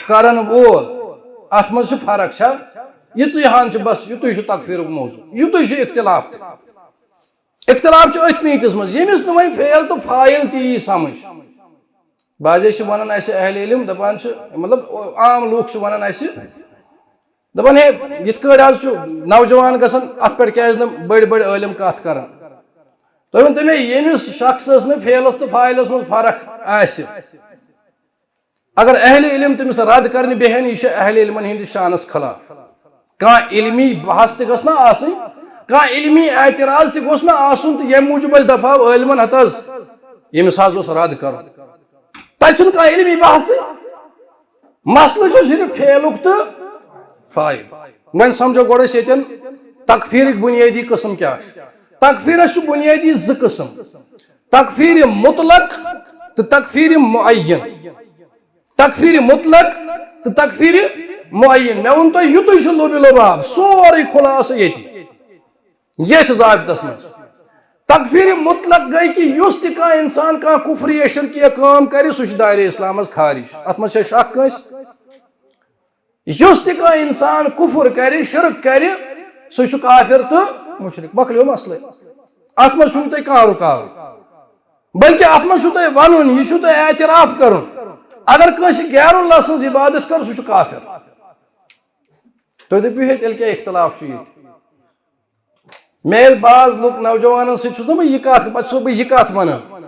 کرن وول۔ اتھ منٛز چھِ فرق چھا؟ یِژٕے ہان چھِ بس، یِتُے چھُ تکفیرُک موضوع، یِتُے چھُ اختلاف تہِ۔ اختلاف چھُ أتھۍ میٖٹِس منٛز، ییٚمِس نہٕ وۄنۍ فعل تہٕ فاعل تہِ یی سمجھ۔ بعضے چھِ ونان اسہِ اہل علم، دپان چھِ، مطلب، عام لوٗکھ چھِ ونان اسہِ، دپان، ہے، یِتھ کٲٹھۍ آز چھُ نوجوان گژھان، اتھ پٮ۪ٹھ کیازِ نہٕ بٔڑۍ بٔڑۍ عٲلم کتھ کران؟ تُہۍ ؤنۍ تو مےٚ، ییٚمِس شخصس نہٕ فعلس تہٕ فاعلس منٛز فرق آسہِ، اگر اہل علم تٔمِس رد کرنہِ بیہن، یہِ چھُ اہل علمن ہٕنٛدِس شانس خلاف۔ کانٛہہ علمی بحث تہِ گٔژھ نہ آسٕنۍ، کانٛہہ علمی اعتراض تہِ گوٚژھ نہ آسُن، تہٕ ییٚمہِ موٗجوٗب أسۍ دپہو عٲلمن ہتہٕ حظ، ییٚمِس حظ اوس رد کرُن۔ تتہِ چھُنہٕ کانٛہہ علمی بحثٕے۔ مسلہٕ چھُ صرف فعلُک تہٕ فاعل۔ وۄنۍ سمجھو گۄڈٕ أسۍ ییٚتٮ۪ن تکفیرٕکۍ بُنیٲدی قٕسم کیٛاہ چھِ۔ تکفیرس چھُ بُنیٲدی زٕ قٕسم، تکفیر مطلق تہٕ تکفیر معین۔ تکفیر مطلق تہٕ تکفیر معین۔ مےٚ ووٚن تۄہہِ، یِتُے چھُ لُبہِ لُباب، سورُے خلاصہٕ ییٚتی۔ ییٚتھۍ ضابطس منٛز۔ تکفیر مطلق گٔے کہِ یُس تہِ کانٛہہ انسان کانٛہہ کفریہ شرکیہ کٲم کرِ، سُہ چھُ دایرِ اسلامس خارج۔ اتھ منٛز چھا شک کٲنٛسہِ؟ یُس تہِ کانٛہہ انسان کفر کرِ، شرک کرِ، سُہ چھُ کافر تہٕ مشرک۔ مۄکلیو مسلے۔ اتھ منٛز چھُنہٕ تۄہہِ کانٛہہ رُکاوٕنۍ۔ بلکہ اتھ منٛز چھُ تۄہہِ ونُن، یہِ چھُ تۄہہِ اعتراف کرُن، اگر کٲنٛسہِ غیر اللہ سٕنٛز عبادت کٔر، سُہ چھُ کافر۔ تُہۍ دٔپِو ہے، تیٚلہِ کیٛاہ اختلاف چھُ ییٚتہِ؟ مےٚ ییٚلہِ بعض لُکھ نوجوانن سۭتۍ چھُس نہ بہٕ یہِ کتھ، پتہٕ چھُسو بہٕ یہِ کتھ ونان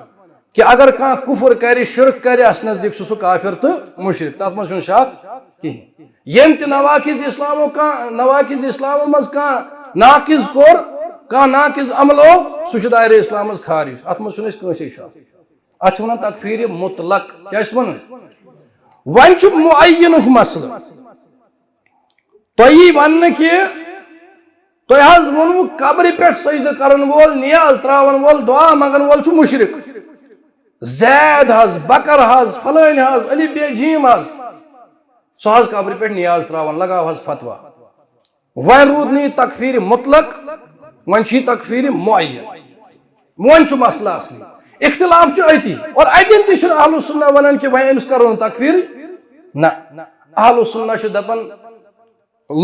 کہِ اگر کانٛہہ کفر کرِ، شرک کرِ، اسہِ نزدیٖک چھُ سُہ کافر تہٕ مشرک، تتھ منٛز چھُنہٕ شک کِہیٖنۍ۔ ییٚمۍ تہِ نواقض اسلامو کانٛہہ، نواقض اسلامو منٛز کانٛہہ ناقض کوٚر، کانٛہہ ناقض عمل آو، سُہ چھُ دایرِ اسلام منٛز خارج، اتھ منٛز چھُنہٕ اَسہِ کٲنٛسے شک۔ اتھ چھِ ونان تکفیر مطلق۔ کیٛاہ چھِ ونان؟ وۄنۍ چھُ معینُک مسلہٕ۔ تۄہہِ یی وننہٕ کہِ تۄہہِ حظ ووٚنوٕ قبرِ پٮ۪ٹھ سجدٕ کرن وول، نیاز تراون وول، دعا منگن وول چھُ مشرک۔ زید حظ، بکر حظ، فلٲنۍ حظ، علی بے جیم حظ، سُہ حظ قبرِ پٮ۪ٹھ نیاز تراوان، لگاو حظ فتوا۔ وۄنۍ روٗد نہٕ یہِ تکفیر مطلق، وۄنۍ چھُ یہِ تکفیر معین۔ وۄنۍ چھُ مسلہٕ اصلی۔ اختلاف چھُ أتی۔ اور اتٮ۪ن تہِ چھُنہٕ اہل سنہ ونان کہِ وۄنۍ أمِس کرو نہٕ تکفیر۔ نہ، اہل سنہ چھُ دپان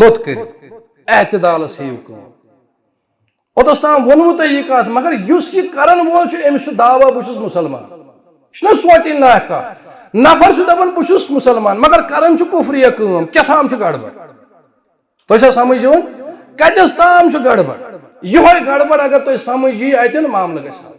لوٚت کٔرِو، اعتدالس ہیٚیِو کٲم۔ اوٚتس تام ووٚنوٕ تۄہہِ یہِ کتھ، مگر یُس یہِ کرن وول چھُ، أمِس چھُ دعویٰ بہٕ چھُس مسلمان۔ یہِ چھُنہ سونچٕنۍ لایق کتھ۔ نفر چھُ دپان بہٕ چھُس مسلمان، مگر کران چھُ کفریہ کٲم، کیٛاہ تام چھُ گڑبڑ۔ تۄہہِ چھا سمجھ یِوان؟ کتٮ۪س تام چھُ گڑبڑ؟ یِہوٚے گڑبڑ اگر تۄہہِ سمجھ یی، اتٮ۪ن معاملہٕ گژھِ حل۔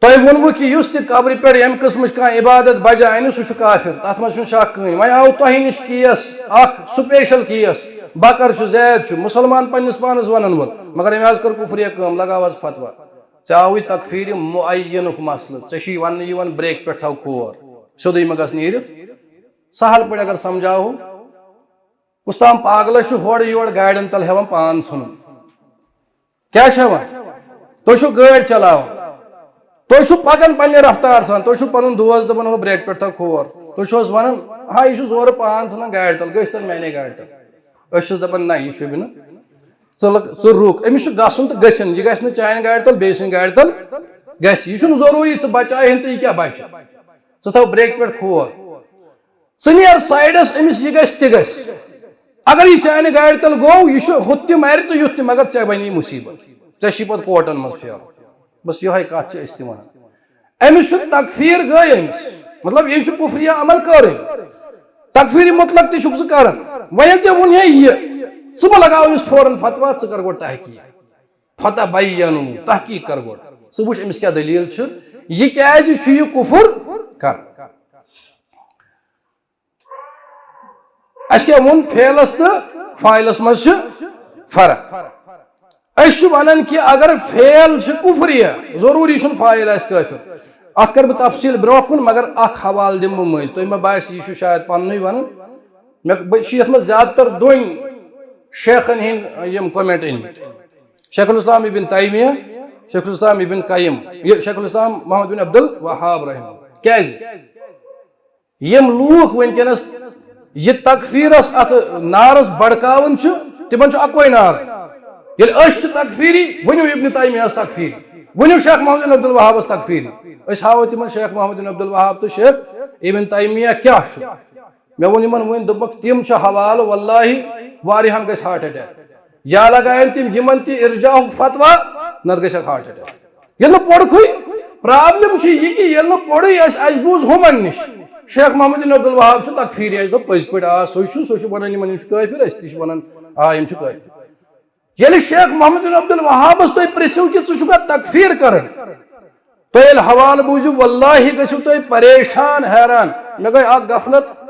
تۄہہِ ووٚنوٕ کہِ یُس تہِ قبرِ پٮ۪ٹھ ییٚمہِ قٕسمٕچ کانٛہہ عبادت بجا انہِ، سُہ چھُ کافر، تتھ منٛز چھُنہٕ شک کٕہٕنۍ۔ وۄنۍ آو تۄہہِ نِش کیس اکھ، سپیشل کیس، بکر چھُ، زید چھُ، مسلمان پننِس پانس ونن وول، مگر أمۍ حظ کٔر کفریہ کٲم، لگاو حظ فتوا۔ ژےٚ آوُے تکفیر معینُک مسلہٕ، ژےٚ چھُے وننہٕ یِوان بریکہِ پٮ۪ٹھ تھاو کھور، سیوٚدُے مہ گژھ نیٖرِتھ۔ سہل پٲٹھۍ اگر سمجھاوو، کُس تام پاگلس چھُ ہورٕ یورٕ گاڑٮ۪ن تل ہٮ۪وان پان ژھُنُن۔ کیٛاہ چھِ ہٮ۪وان؟ تُہۍ چھِو گٲڑۍ چلاوان، تُہۍ چھِو پکان پننہِ رفتار سان، تُہۍ چھِو پنُن دوست دپان، ہُہ بریکہِ پٮ۪ٹھ تھاو کھور، تُہۍ چھِو حظ ونان، ہا، یہِ چھُ زورٕ پان ژھٕنان گاڑِ تل، گٔژھۍ تن میانے گاڑِ تل۔ أسۍ چھِس دپان، نہ، یہِ شوٗبہِ نہٕ، ژٕ لگ-، ژٕ رُک، أمِس چھُ گژھُن تہٕ گٔژھِنۍ، یہِ گژھِ نہٕ چانہِ گاڑِ تل بیٚیہِ سٕنٛدِ گاڑِ تل گژھِ، یہِ چھُنہٕ ضروٗری ژٕ بچاوِ ہن تہٕ یہِ کیٛاہ بچہِ، ژٕ تھاو بریکہِ پٮ۪ٹھ کھور۔ ژٕ نیر سایڈس، أمِس یہِ گژھِ تہِ گژھِ۔ اگر یہِ چانہِ گاڑِ تل گوٚو، یہِ چھُ ہُتھ تہِ مرِ تہٕ یُتھ تہِ، مگر ژےٚ بنی مصیبت، ژےٚ چھی پتہٕ کوٹن منٛز پھیرُن۔ بس یِہوٚے کتھ چھِ أسۍ تہِ ونان۔ أمِس چھُ تکفیر گٔے أمِس، مطلب یہِ چھُ کفریہ عمل کٔر أمۍ۔ تکفیر مطلق تہِ چھُکھ ژٕ کران۔ وۄنۍ ییٚلہِ ژےٚ ووٚن ہے یہِ، ژٕ مہ لگاو أمِس فوراً فتوا، ژٕ کر گۄڈٕ تحقیق۔ فتبینوا، تحقیق کر گۄڈٕ، ژٕ وٕچھ أمِس کیٛاہ دٔلیٖل چھِ، یہِ کیٛازِ چھُ یہِ کفر کران۔ اَسہِ کیٛاہ ووٚن؟ فعلس تہٕ فاعلس منٛز چھِ فرق۔ أسۍ چھِ وَنان کہِ اگر فعل چھِ کُفریہ، ضروٗری چھُنہٕ فاعل آسہِ کٲفِر۔ اَتھ کَرٕ بہٕ تفصیٖل برٛونٛہہ کُن، مگر اَکھ حوالہٕ دِمہٕ بہٕ مٔنٛزۍ۔ تُہۍ مہ باسہِ، یہِ چھُ شاید پَننُے وَنان۔ مےٚ، بہٕ چھُ یَتھ منٛز زیادٕ تر دۄن شیخن ہٕنٛدۍ یِم comment أنۍمٕتۍ۔ شیخ الاسلام ابن تیمیہ، شیخ الاسلام ابن قیم، یہِ شیخ الاسلام محمد بن عبد الوہاب رحمہ۔ کیٛازِ؟ یِم لوٗکھ وٕنکیٚنَس یہِ تکفیٖرَس اَتھ نارَس بڑکاوان چھِ، تِمَن چھُ اَکوے نار۔ ییٚلہِ أسۍ چھِ تکفیٖری، ؤنِو ابن تیمیہَس تکفیٖری، ؤنِو شیخ محمد بن عبدالوہابَس تکفیٖری۔ أسۍ ہاوو تِمَن شیخ محمد بن عبدالوہاب تہٕ شیخ ابن تیمیہ کیٛاہ چھُ۔ مےٚ ووٚن یِمَن وٕنۍ، دوٚپمَکھ، تِم چھِ حوالہٕ، واللہ واریاہَن گژھِ heart attack۔ یا لگاون تِم یِمَن تہِ ارجاہُک فتوا، نَتہٕ گژھٮ۪کھ heart attack۔ ییٚلہِ نہٕ پوٚرکھٕے، problem چھِ یہِ کہِ ییٚلہِ نہٕ پوٚرٕے اَسہِ، اَسہِ بوٗز ہُمَن نِش۔ شیخ محمد بن عبدالوہاب چھُ تکفیٖری، اَسہِ دوٚپ پٔزۍ پٲٹھۍ، آ، سُے چھُ، سُہ چھُ وَنان یِمَن یِم چھِ کٲفِر، أسۍ تہِ چھِ وَنان، آ، یِم چھِ کٲفِر۔ ییٚلہِ شیخ محمد بن عبدالوہابَس تُہۍ پرٛژھِو کہِ ژٕ چھُکھا تکفیٖر کران، تُہۍ ییٚلہِ حوالہٕ بوٗزِو، واللہ گٔژھِو تُہۍ پریشان، حیران۔ مےٚ گٔے اَکھ غفلت،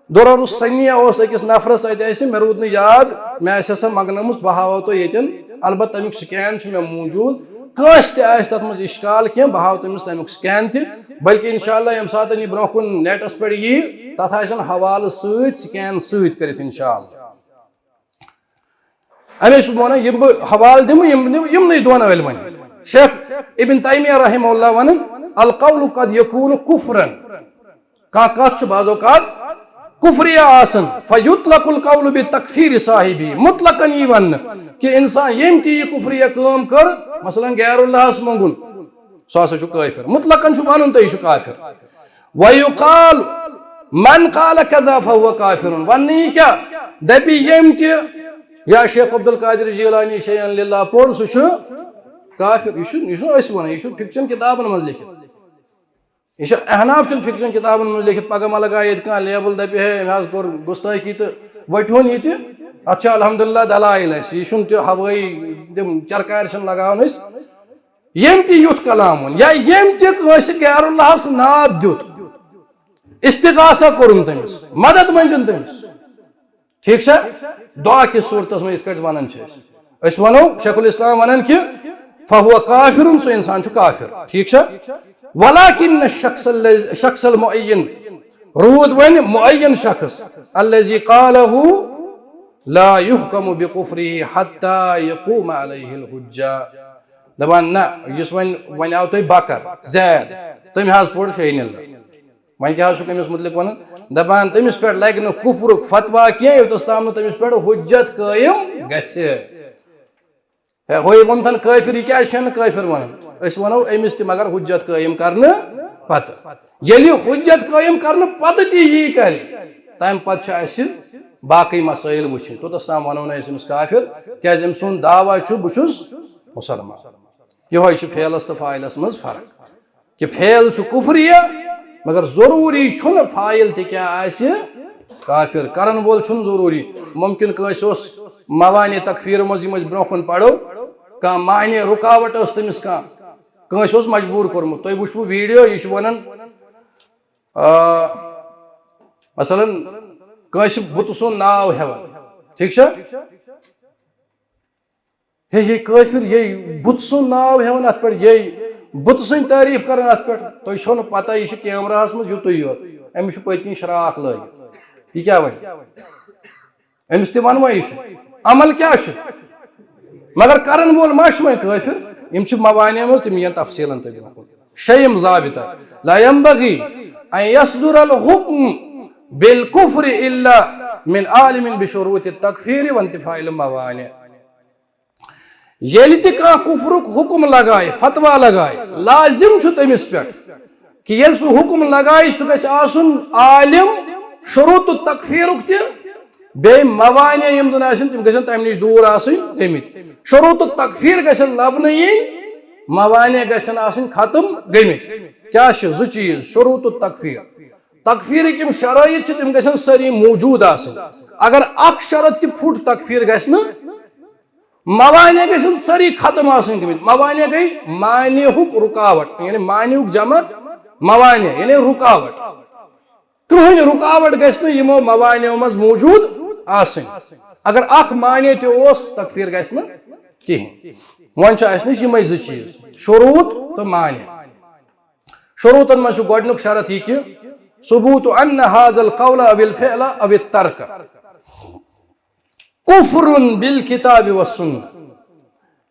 درر السنیہ اوس أکِس نفرَس اَتہِ اَسہِ، مےٚ روٗد نہٕ یاد، مےٚ آسہِ ہا سۄ منٛگنٲومٕژ، بہٕ ہاوو تۄہہِ ییٚتٮ۪ن۔ البتہ تَمیُک scan چھُ مےٚ موٗجوٗد۔ کٲنٛسہِ تہِ آسہِ تَتھ منٛز اِشکال کینٛہہ، بہٕ ہاوٕ تٔمِس تَمیُک scan تہِ۔ بلکہِ انشاءاللہ ییٚمہِ ساتہٕ یہِ برٛونٛہہ کُن netس پٮ۪ٹھ یِیہِ، تَتھ آسن حوالہٕ سۭتۍ، scan سۭتۍ کٔرِتھ انشاءاللہ۔ اَمے چھُس بہٕ وَنان، یِم بہٕ حوالہٕ دِمہٕ، یِم دِمہٕ یِمنٕے دۄن عٲلمَن۔ شیخ ابن تیمیہ رحمہ اللہ وَنان، القول قد یکون کفرا۔ کانٛہہ کتھ چھُ بعض اوقات کفریہ آسان، فیطلق القول بتکفیر صاحبہ، مطلقاً یی وننہٕ کہِ انسان ییٚمۍ تہِ یہِ کفریہ کٲم کٔر، مثلاً غیر اللہس منٛگُن، سُہ ہسا چھُ کٲفر۔ مطلقاً چھُ ونُن تہٕ یہِ چھُ کافر۔ ویقال من قال کذا فہو کافر، وننہٕ یی کیٛاہ؟ دپہِ ییٚمۍ تہِ یا شیخ عبدالقادر جیلانی شیئن للہ پوٚر، سُہ چھُ کافر، یہِ چھُ، یہِ چھُنہٕ أسۍ وَنان، یہِ چھُ فِکشن کِتابن منٛز لیکھِتھ۔ یہِ چھُ احناف چھُنہٕ فِکشن کِتابن منٛز لیکھِتھ، پگاہ ما لگایہِ ییٚتہِ کانٛہہ لیبل، دَپہِ، "ہے، أمۍ حظ کوٚر گُستٲخی"، تہٕ وۄنۍ ووٚن یہِ تہِ، اَتھ چھِ الحمدللہ دلائل اَسہِ، یہِ چھُنہٕ تہِ ہوٲیی، تِم چرکارِ چھِنہٕ لگاوان أسۍ۔ ییٚمۍ تہِ یُتھ کلام ووٚن یا ییٚمۍ تہِ کٲنٛسہِ غیر اللہس ناد دیُت، استغاثہ کوٚرُن تٔمِس، مدد مٔنٛجِن تٔمِس۔ ٹھیک چھا؟ دعا کس صورتس منٛز یِتھ کٲٹھۍ ونان چھِ أسۍ۔ أسۍ ونو، شیخ الاسلام ونان کہِ فہو کافر، سُہ انسان چھُ کافر۔ ٹھیک چھا؟ ولکن الشخص الذ-، شخص المعین، روٗد وۄنۍ معین شخص، الذی قالہ لا یحکم بکفرہ حتی یقوم علیہ الحجہ۔ دپان نہ، یُس وۄنۍ، وۄنۍ آو تۄہہِ بکر زید، تٔمۍ حظ پوٚر شیٚیہِ نِلہٕ۔ وۄنۍ کیٛاہ حظ چھُکھ أمِس مُتعلِق وَنان؟ دَپان، تٔمِس پٮ۪ٹھ لَگہِ نہٕ کُفرُک فتوا کینٛہہ، یوٚتَس تام نہٕ تٔمِس پٮ۪ٹھ حُجت قٲیِم گژھِ۔ ہے، ہُے ووٚنتھَن کٲفِر، یہِ کیٛازِ چھَنہٕ کٲفِر وَنان؟ أسۍ وَنو أمِس تہِ، مگر حُجت قٲیِم کَرنہٕ پَتہٕ۔ ییٚلہِ یہِ حُجت قٲیِم کَرنہٕ پَتہٕ تہِ یی کَرِ، تَمہِ پَتہٕ چھِ اَسہِ باقٕے مسٲیِل وٕچھِنۍ۔ توٚتَس تام وَنو نہٕ أسۍ أمِس کافِر، کیٛازِ أمۍ سُنٛد دعویٰ چھُ، "بہٕ چھُس مُسلمان۔" یِہوٚے چھُ فعلَس تہٕ فاعلَس منٛز فرق۔ کہ فعل چھُ کفریہ، مگر ضروٗری چھُنہٕ فاعل تہِ کیٛاہ آسہِ، کافر۔ کرن وول چھُنہٕ ضروٗری۔ ممکن کٲنٛسہِ اوس موانع تکفیر منٛز، یِم أسۍ برٛونٛہہ کُن پرو، کانٛہہ مانع رکاوٹ ٲس تٔمِس کانٛہہ، کٲنٛسہِ اوس مجبوٗر کوٚرمُت۔ تُہۍ وٕچھوٕ ویڈیو، یہِ چھُ ونان، آ، مثلاً کٲنٛسہِ بُتہٕ سُنٛد ناو ہٮ۪وان، ٹھیٖک چھا؟ ہے، یہِ کٲفِر، یہِ بُت سُنٛد ناو ہٮ۪وان اَتھ پٮ۪ٹھ، یہِ بُت سٕنٛدۍ تعریٖف کَران اَتھ پٮ۪ٹھ۔ تۄہہِ چھو نہٕ پَتہ، یہِ چھُ کیمراہَس منٛز یُتُے یوت، أمِس چھُ پٔتۍ کِنۍ شراکھ لٲگِتھ۔ یہِ کیٛاہ وَنہِ؟ أمِس تہِ وَنہٕ وۄنۍ یہِ چھُ۔ عمل کیٛاہ چھُ؟ مگر کَرَن وول ما چھُ وۄنۍ کٲفِر؟ یِم چھِ موانع منٛز، تِم یِن تفصیٖلَن تۄہہِ برونٛہہ کُن۔ شیٚیِم ضابطہ، لا ينبغي أن يصدر الحكم بالكفر إلا من عالم بشروط التكفير وانتفاء الموانع۔ ییٚلہِ تہِ کانٛہہ کُفرُک حُکُم لگایہِ، فتوا لگایہِ، لازم چھُ تٔمِس پٮ۪ٹھ کہِ ییٚلہِ سُہ حُکُم لگایہِ، سُہ گژھِ آسُن عالم شروط التکفیرُک تہِ، بیٚیہِ موانع یِم زن آسن، تِم گژھن تمہِ نِش دوٗر آسٕنۍ گٔمٕتۍ۔ شروط التکفیر گژھن لبنہٕ یِنۍ، موانع گژھن آسٕنۍ ختم گٔمٕتۍ۔ کیٛاہ چھِ زٕ چیٖز؟ شروط التکفیر، تکفیرٕکۍ یِم شرٲیط چھِ، تِم گژھن سٲری موجود آسٕنۍ۔ اگر اکھ شرط تہِ پھُٹ، تکفیر گژھِ نہٕ۔ موانع گژھن سٲری ختم آسٕنۍ گٔمٕتۍ۔ موانع گٔے مانعُک رکاوٹ، یعنی مانعُک جمع موانع، یعنی رکاوٹ۔ کٕہٕنۍ رکاوٹ گژھِ نہٕ یِمو موانعو منٛز موجود آسٕنۍ۔ اگر اکھ مانع تہِ اوس، تکفیر گژھِ نہٕ کِہیٖنۍ۔ وۄنۍ چھِ اَسہِ نِش یِمے زٕ چیٖز، شروٗط تہٕ مانع۔ شروٗطن منٛز چھُ گۄڈٕنیُک شرط یہِ کہِ ثبوت ان هذا القول او الفعل او الترک کفر بالکتاب والسنہ۔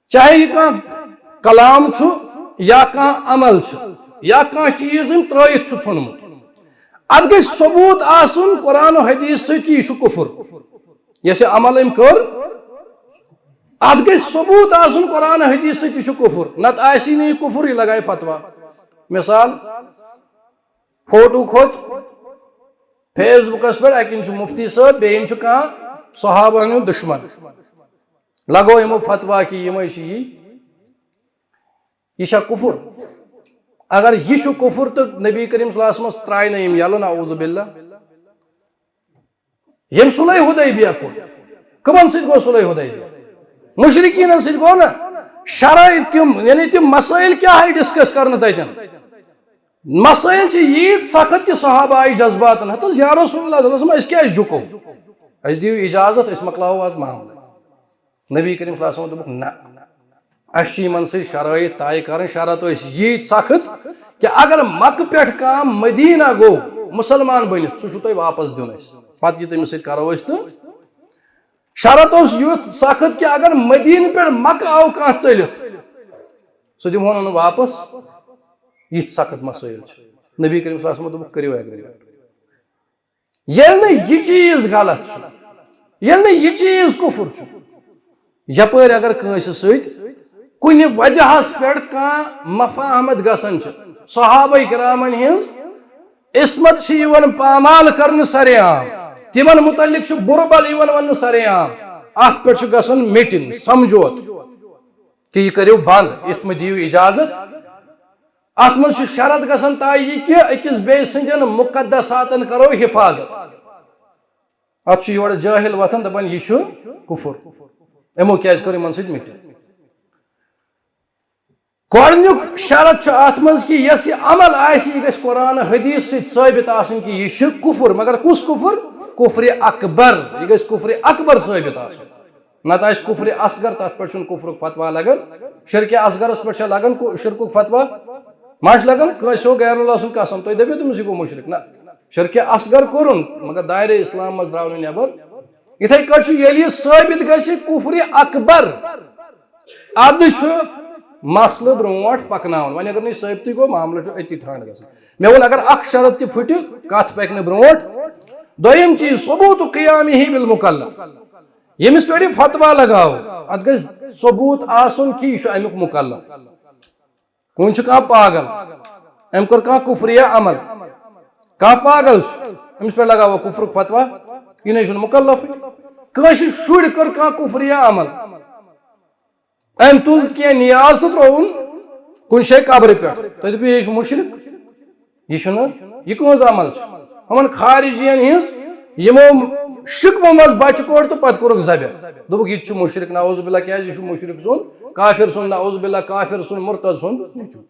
چاہے یہِ کانٛہہ کلام چھُ یا کانٛہہ عمل چھُ یا کانٛہہ چیٖز أمۍ ترٲیِتھ چھُ ژھُنمُت، اتھ گژھِ ثبوت آسُن قرآن و حدیث سۭتۍ کہِ یہِ چھُ کفر۔ یۄس یہِ عمل أمۍ کٔر، اتھ گژھِ ثبوت آسُن قرآن حدیث سۭتۍ یہِ چھُ کفر، نتہٕ آسی نہٕ یہِ کفر، یہِ لگایہِ فتوا۔ مثال، فوٹو کھوٚت فیس بُکس پٮ۪ٹھ، اکہِ ہن چھُ مفتی صٲب، بیٚیہِ ہن چھُ کانٛہہ صحابہن ہُنٛد دشمن، لگوو یِمو فتوا کہِ یِمے چھِ یی۔ یہِ چھا کفر؟ اگر یہِ چھُ کفر تہٕ نبی کریم صلی اللہ علیہ وسلمس ترٛایہِ نہٕ یِم یَلہٕ، نعوذ باللہ۔ ییٚمۍ صلح حدیبیہ کوٚر، کٕمن سۭتۍ گوٚو صلح حدیبیہ؟ مشرکیٖنن سۭتۍ گوٚو نا؟ شرائط کم، یعنی تِم مسائل کیٛاہ آیہِ ڈسکس کرنہٕ تتٮ۪ن؟ مسائل چھِ ییٖتۍ سخت کہِ صحابہ آیہِ جذباتن، ہتس یا رسول اللہ صلی اللہ علیہ وسلم، أسۍ کیٛازِ جُکو؟ اَسہِ دِیِو اجازت، أسۍ مۄکلاوو آز معاملہٕ۔ نبی کریم صلی اللہ علیہ وسلم دوٚپُکھ، نہ، اَسہِ چھِ یِمن سۭتۍ شرٲیط طے کرٕنۍ۔ شرط ٲسۍ ییٖتۍ سخت کہِ اگر مکہٕ پٮ۪ٹھ کانٛہہ مدینہ گوٚو مُسلمان بٔنِتھ، سُہ چھُو تۄہہِ واپس دیُن اَسہِ۔ پتہٕ یہِ تٔمِس سۭتۍ کرو أسۍ تہٕ شرط اوس یُتھ سخت کہِ اگر مدینہ پٮ۪ٹھ مکہٕ آو کانٛہہ ژٔلِتھ، سُہ دِمہون نہٕ واپس۔ یِتھۍ سخت مسٲیل چھِ۔ نبی کریم صلی اللہ علیہ وسلم دوٚپُکھ، کٔرِو ایگریمنٹ۔ ییٚلہِ نہٕ یہِ چیٖز غلط چھُ، ییٚلہِ نہٕ یہِ چیٖز کُفُر چھُ، یپٲرۍ اگر کٲنٛسہِ سۭتۍ کُنہِ وجہس پٮ۪ٹھ کانٛہہ مفاہمت گژھان چھِ، صحابہ کرامن ہٕنٛز عصمت چھِ یِوان پامال کرنہٕ سرے عام، تِمن متعلق چھُ بُرٕ بل یِوان وننہٕ سرے عام، اتھ پٮ۪ٹھ چھُ گژھان میٖٹنگ، سمجھوتہٕ۔ کہِ یہِ کٔرِو بنٛد، یَتھ مہٕ دِیِو اِجازت۔ اَتھ منٛز چھُ شرط گژھان طے یہِ کہِ أکِس بیٚیہِ سٕنٛدٮ۪ن مُقدساتَن کَرو حِفاظت۔ اَتھ چھُ یورٕ جٲہِل وۄتھان، دَپان، "یہِ چھُ کُفُر، یِمو کیٛازِ کٔر یِمَن سۭتۍ meeting؟" گۄڈٕنیُک شرط چھُ اَتھ منٛز کہِ یۄس یہِ عمل آسہِ، یہِ گژھِ قرآن حدیث سۭتۍ ثٲبت آسٕنۍ کہِ یہِ چھُ کُفُر، مگر کُس کُفُر؟ کُفرِ اکبر۔ یہِ گژھِ کُفرِ اکبر ثٲبت آسُن۔ نتہٕ آسہِ کُفرِ اصغر، تَتھ پٮ۪ٹھ چھُنہٕ کُفرُک فتوا لگان۔ شرکِ اصغرس پٮ۪ٹھ چھا لگان کُ-، شرکُک فتوا؟ ما چھُ لگان؟ کٲنٛسہِ ہیوٚو غیر اللہ سُنٛد قسم، تُہۍ دٔپِو تٔمِس یہِ گوٚو مُشرِک؟ نہ، شرکِ اصغر کوٚرُن، مگر دایرِ اسلام منٛز درٛاو نہٕ نٮ۪بر۔ یِتھَے کٲٹھۍ چھُ، ییٚلہِ یہِ ثٲبت گژھِ کُفرِ اکبر، اَدٕ چھُ مسلہٕ برونٛٹھ پکناوُن۔ وۄنۍ اگر نہٕ یہِ ثٲبتٕے گوٚو، معاملہٕ چھُ أتی ٹھنٛڈ گژھان۔ مےٚ ووٚن، اگر اکھ شرط تہِ پھُٹہِ، کتھ پکہِ نہٕ برونٛٹھ۔ دوٚیِم چیٖز، ثبوت قیامہ بالمکلف۔ ییٚمِس پٮ۪ٹھ یہِ فتوا لگاو، اتھ گژھِ ثبوت آسُن کہِ یہِ چھُ امیُک مکلف۔ وۄنۍ چھُ کانٛہہ پاگل، أمۍ کوٚر کانٛہہ کُفریہ عمل، کانٛہہ پاگل چھُ، أمِس پٮ۪ٹھ لگاوو کُفرُک فتوا، یہِ نَے چھُنہٕ مُکلفٕے۔ کٲنٛسہِ شُرۍ کٔر کانٛہہ کُفریہ عمل، أمۍ تُل کینٛہہ نیاز تہٕ ترٛووُن کُنہِ جایہِ قبرِ پٮ۪ٹھ، تُہۍ دٔپِو، "یہِ چھُ مُشرِک، یہِ چھُنہٕ، یہِ کٕہٕنٛز عمل چھِ؟" یِمَن خارجِیَن ہٕنٛز، یِمو شِکمو منٛز بَچہٕ کوٚڑ تہٕ پَتہٕ کوٚرُکھ ذبح، دوٚپُکھ، "یہِ تہِ چھُ مُشرِک، نعوذ باللہ، کیٛازِ یہِ چھُ مُشرِک سُنٛد، کافر سُنٛد، نعوذ باللہ، کافر سُنٛد، مرتد سُنٛد نیٚچوٗ۔"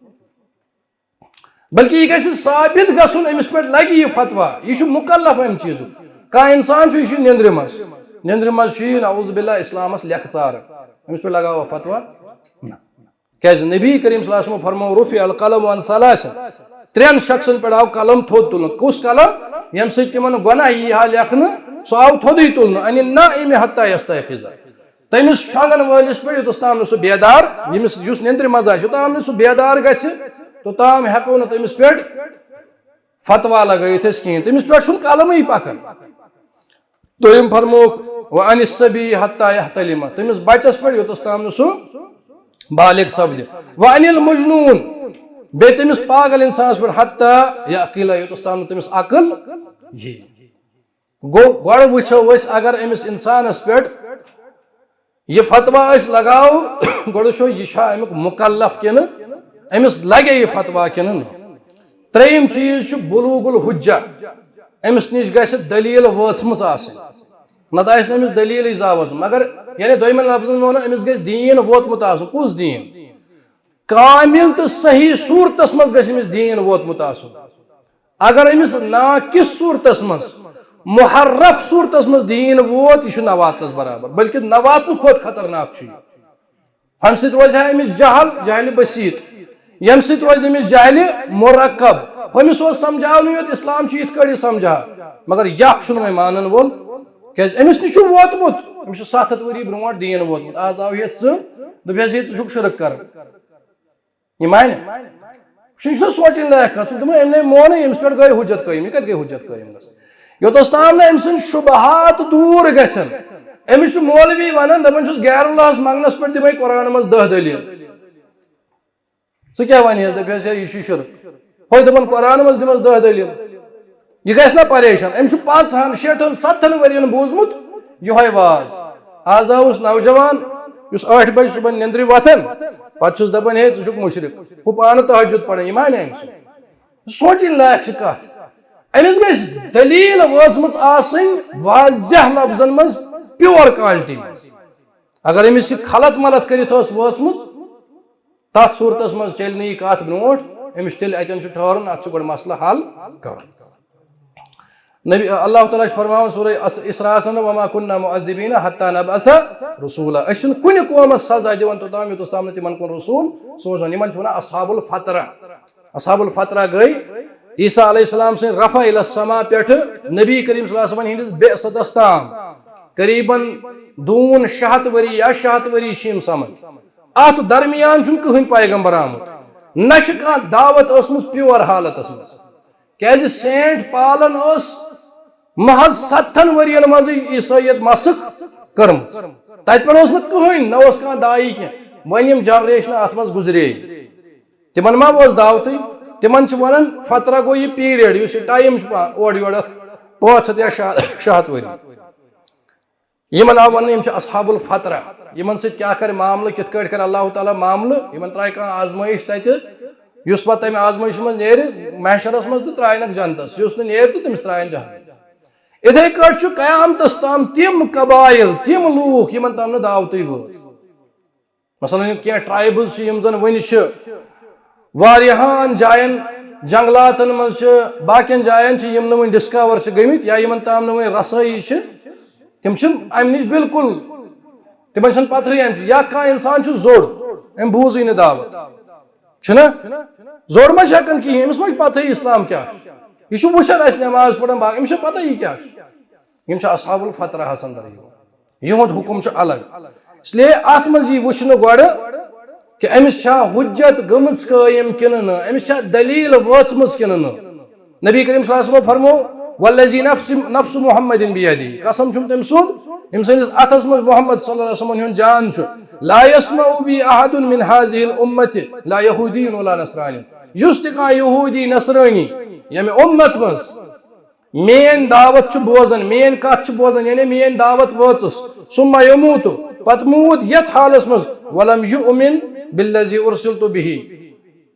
بلکہ یہِ گژھِ ثابت گژھُن، أمِس پٮ۪ٹھ لگہِ یہِ فتوا، یہِ چھُ مُکلف اَمہِ چیٖزُک۔ کانٛہہ اِنسان چھُ، یہِ چھُ نیٚنٛدرِ منٛز، نیٚنٛدرِ منٛز چھُ یہِ، نعوذ باللہ، اِسلامَس لیٚکھٕ ژاران، أمِس پٮ۪ٹھ لگاوو فتوا؟ نہ۔ کیٛازِ نبی کریم صلی اللہ علیہ وسلم فرموو، "رفع القلم عن ثلاث"، ترٛٮ۪ن شخصن پٮ۪ٹھ آو قلم تھوٚد تُلنہٕ۔ کُس قلم؟ ییٚمہِ سۭتۍ تِمن گۄناہ یی ہا لیکھنہٕ، سُہ آو تھوٚدُے تُلنہٕ، "عن النائم حتیٰ یستیقظ"۔ تٔمِس شۄنٛگن وٲلِس پٮ۪ٹھ، یوٚتَس تام نہٕ سُہ بیدار، ییٚمِس، یُس نیٚنٛدرِ منٛز آسہِ، یوٚتام نہٕ سُہ بیدار گژھِ، توٚتام ہٮ۪کو نہٕ تٔمِس پٮ۪ٹھ فتوا لگٲیِتھ أسۍ کِہیٖنۍ۔ تٔمِس پٮ۪ٹھ چھُنہٕ قلمٕے پکان۔ دوٚیِم فرمووُکھ، "وعن الصبی حتیٰ یحتلم"، تٔمِس بچس پٮ۪ٹھ، یوٚتَس تام نہٕ سُہ بالغ سپدِ۔ "وعن المجنون"، بیٚیہِ تٔمِس پاگل اِنسانَس پٮ۪ٹھ، "حتیٰ یعقل"، یوٚتَس تام نہٕ تٔمِس عقل یی۔ گوٚو، گۄڈٕ وٕچھو أسۍ، اگر أمِس اِنسانَس پٮ۪ٹھ یہِ فتوا أسۍ لگاوو، گۄڈٕ وٕچھو، یہِ چھا اَمیُک مُکلف کِنہٕ أمِس لگے یہِ فتوا کِنہٕ نہٕ۔ ترٛیٚیِم چیٖز چھُ بلوغ الحجہ، أمِس نِش گژھِ دٔلیٖل وٲژمٕژ آسٕنۍ، نتہٕ آسہِ نہٕ أمِس دٔلیٖلٕے زانٛہہ وٲژمٕژ۔ مگر یعنی دوٚیمٮ۪ن لفظن ووٚن، أمِس گژھِ دیٖن ووتمُت آسُن۔ کُس دیٖن؟ کامل تہٕ صحیح صوٗرتس منٛز گژھِ أمِس دیٖن ووتمُت آسُن۔ اگر أمِس ناقص صوٗرتس منٛز، محرف صوٗرتس منٛز دیٖن ووت، یہِ چھُ نہ واتنس برابر، بلکہِ نہ واتنہٕ کھۄتہٕ خطرناک چھُ یہِ۔ اَمہِ سۭتۍ روزِ ہا أمِس جہل، جہلِ بسیط، ییٚمہِ سۭتۍ روزِ أمِس جہلِ مرکب۔ ہُمِس اوس سمجھاونٕے یوت، اسلام چھُ یِتھ کٲٹھۍ یہِ سمجھا، مگر یہِ اکھ چھُنہٕ وۄنۍ مانن وول، کیازِ أمِس نِش چھُ ووتمُت، أمِس چھُ ستھ ہتھ ؤری برونٛٹھ دیٖن ووتمُت، آز آو یتھ ژٕ، دوٚپہس، "ہے، ژٕ چھُکھ شرک کران۔" یہِ مانہِ؟ وٕچھ، یہِ چھُنہ سونٛچٕنۍ لایق کتھ۔ ژٕ دوٚپُن، أمۍ نے مونٕے، أمِس پٮ۪ٹھ گٔے حُجت قٲیِم۔ یہِ کَتہِ گٔے حُجت قٲیِم گژھان؟ یوٚتَس تام نہٕ أمۍ سٕنٛدۍ شُبہات دوٗر گژھن، أمِس چھُ مولوی وَنان، دَپان چھُس، "غیر اللہَس منٛگنَس پٮ۪ٹھ دِمَے قرآنہٕ منٛز دَہ دٔلیٖل۔" ژٕ کیٛاہ وَنہٕ یَس؟ دَپہِ ہَس، "ہے، یہِ چھُ شِرک۔" ہُہ دَپان، "قرآنہٕ منٛز دِمَس دَہ دٔلیٖل۔" یہِ گژھِ نا پریشان؟ أمۍ چھُ پانٛژہَن، شیٹھَن، ستتھن ؤرین بوٗزمُت یِہوٚے واز۔ آز آوُس نوجوان، یُس ٲٹھِ بجہِ صُبحن نیٚنٛدرِ وۄتھان، پتہٕ چھُس دپان، "ہے، ژٕ چھُکھ مُشرِک، ہُہ پانہٕ تہجد پران، یہِ مانہِ أمۍ سُنٛد؟" سونٛچِنۍ لایق چھِ کتھ۔ أمِس گژھِ دٔلیٖل وٲژمٕژ آسٕنۍ واضح لفظن منٛز، pure quality منٛز۔ اگر أمِس یہِ خلط ملط کٔرِتھ ٲس وٲژمٕژ، تتھ صورتس منٛز چلہِ نہٕ یہِ کتھ برونٛٹھ، أمِس چھُ تیٚلہِ اتٮ۪ن چھُ ٹھہرُن، اتھ چھُ گۄڈٕ مسلہٕ حل کرُن۔ نبی، اللہ تعالیٰ چھُ فرماوان سورہ اس-، اسراءس منٛز، "وما كنا معذبين حتى نبعث رسولا"، أسۍ چھِنہٕ کُنہِ قومس سزا دِوان توٚتام یوٚتس تام نہٕ تِمن کُن رسول سوزون۔ یِمن چھِ ونان اصحاب الفترہ۔ اصحاب الفترہ گٔے، عیسیٰ علیہ السلام سٕنٛدِ رفع الی السماء پٮ۪ٹھٕ نبی کریم صلی اللہ علیہ وسلم ہٕنٛدِس بعثتس تام قریباً دوٗن شےٚ ہتھ ؤری یا شےٚ ہتھ ؤری چھِ یِم سمجھ۔ اتھ درمیان چھُنہٕ کٕہٕنۍ پیغمبر آمُت، نہ چھِ کانٛہہ دعوت ٲسمٕژ pure حالتس منٛز۔ کیازِ سینٹ پالن ٲس محض ستتھن ؤرین منٛزٕے عیسٲیت مسخ کٔرمٕژ۔ تتہِ پٮ۪ٹھ اوس نہٕ کٕہٕنۍ، نہ اوس کانٛہہ داعی کینٛہہ۔ وۄنۍ یِم جنریشنہٕ اتھ منٛز گُزرے، تِمن ما اوس دعوتٕے؟ تِمن چھِ ونان فترہ گوٚو یہِ period، یُس یہِ time چھُ پا-، اورٕ یورٕ اتھ پانٛژھ ہتھ یا شےٚ، شےٚ ہتھ ؤری۔ یِمن آو وننہٕ، یِم چھِ اصحاب الفترہ۔ یِمن سۭتۍ کیٛاہ کرِ معاملہٕ، کِتھ کٲٹھۍ کرِ اللہ تعالیٰ معاملہٕ، یِمن ترٛایہِ کانٛہہ آزمٲیِش تتہِ، یُس پتہٕ تمہِ آزمٲیشہِ منٛز نیرِ محشرس منٛز تہٕ ترٛاینکھ جنتس، یُس نہٕ نیرِ تہٕ تٔمِس ترٛایَن جہنم۔ اِتھے کٲٹھۍ چھُ قیامتس تام تِم قبایل، تِم لوٗکھ یِمن تام نہٕ دعوتٕے وٲژ۔ مثلاً، یِم کینٛہہ ٹرائبز چھِ، یِم زَن وٕنہِ چھِ واریاہَن جایَن، جنٛگلاتَن منٛز چھِ، باقیَن جایَن چھِ، یِم نہٕ وٕنہِ ڈسکور چھِ گٔمٕتۍ یا یِمَن تام نہٕ وٕنہِ رسٲیی چھِ، تِم چھِ اَمہِ نِش بالکل، تِمَن چھَنہٕ پَتہٕے اَمہِ چیٖز۔ یا کانٛہہ اِنسان چھُ زوٚڑ، أمۍ بوٗزٕے نہٕ دعوت، چھُنہ؟ زوٚڑ ما چھِ ہٮ۪کان کِہیٖنۍ، أمِس ما چھِ پَتہٕے اِسلام کیٛاہ چھُ؟ یہِ چھُ وٕچھان اَسہِ نٮ۪ماز پَران، باقٕے، أمِس چھِ پَتہ یہِ کیٛاہ چھُ۔ یِم چھِ اصحاب الفترہ ہس اندر یِوان۔ یِہُنٛد حُکم چھُ الگ۔ اس لیے اتھ منٛز یی وٕچھنہٕ گۄڈٕ کہِ أمِس چھا حجت گٔمٕژ قٲیِم کِنہٕ نہٕ، أمِس چھا دلیٖل وٲژمٕژ کِنہٕ نہٕ۔ نبی کریم صلی اللہ علیہ وسلم فرمو، "والذی نفس، نفس محمد بیدی"، قسم چھُم تٔمۍ سُنٛد، ییٚمہِ سٕنٛدِس اتھس منٛز محمد صلی اللہ علیہ وسلم ہُنٛد جان چھُ، "لا یسمع بی احد من هذه الامة، لا یہودی ولا نصرانی"، یُس تہِ کانٛہہ یہودی نصرٲنی ییٚمہِ اُمت منٛز میٲنۍ دعوت چھُ بوزان، میٲنۍ کتھ چھُ بوزان، یعنی میٲنۍ دعوت وٲژٕس، ثم یموت، پتہٕ موٗد یتھ حالس منٛز، ولم یؤمن بالذی ارسلت به،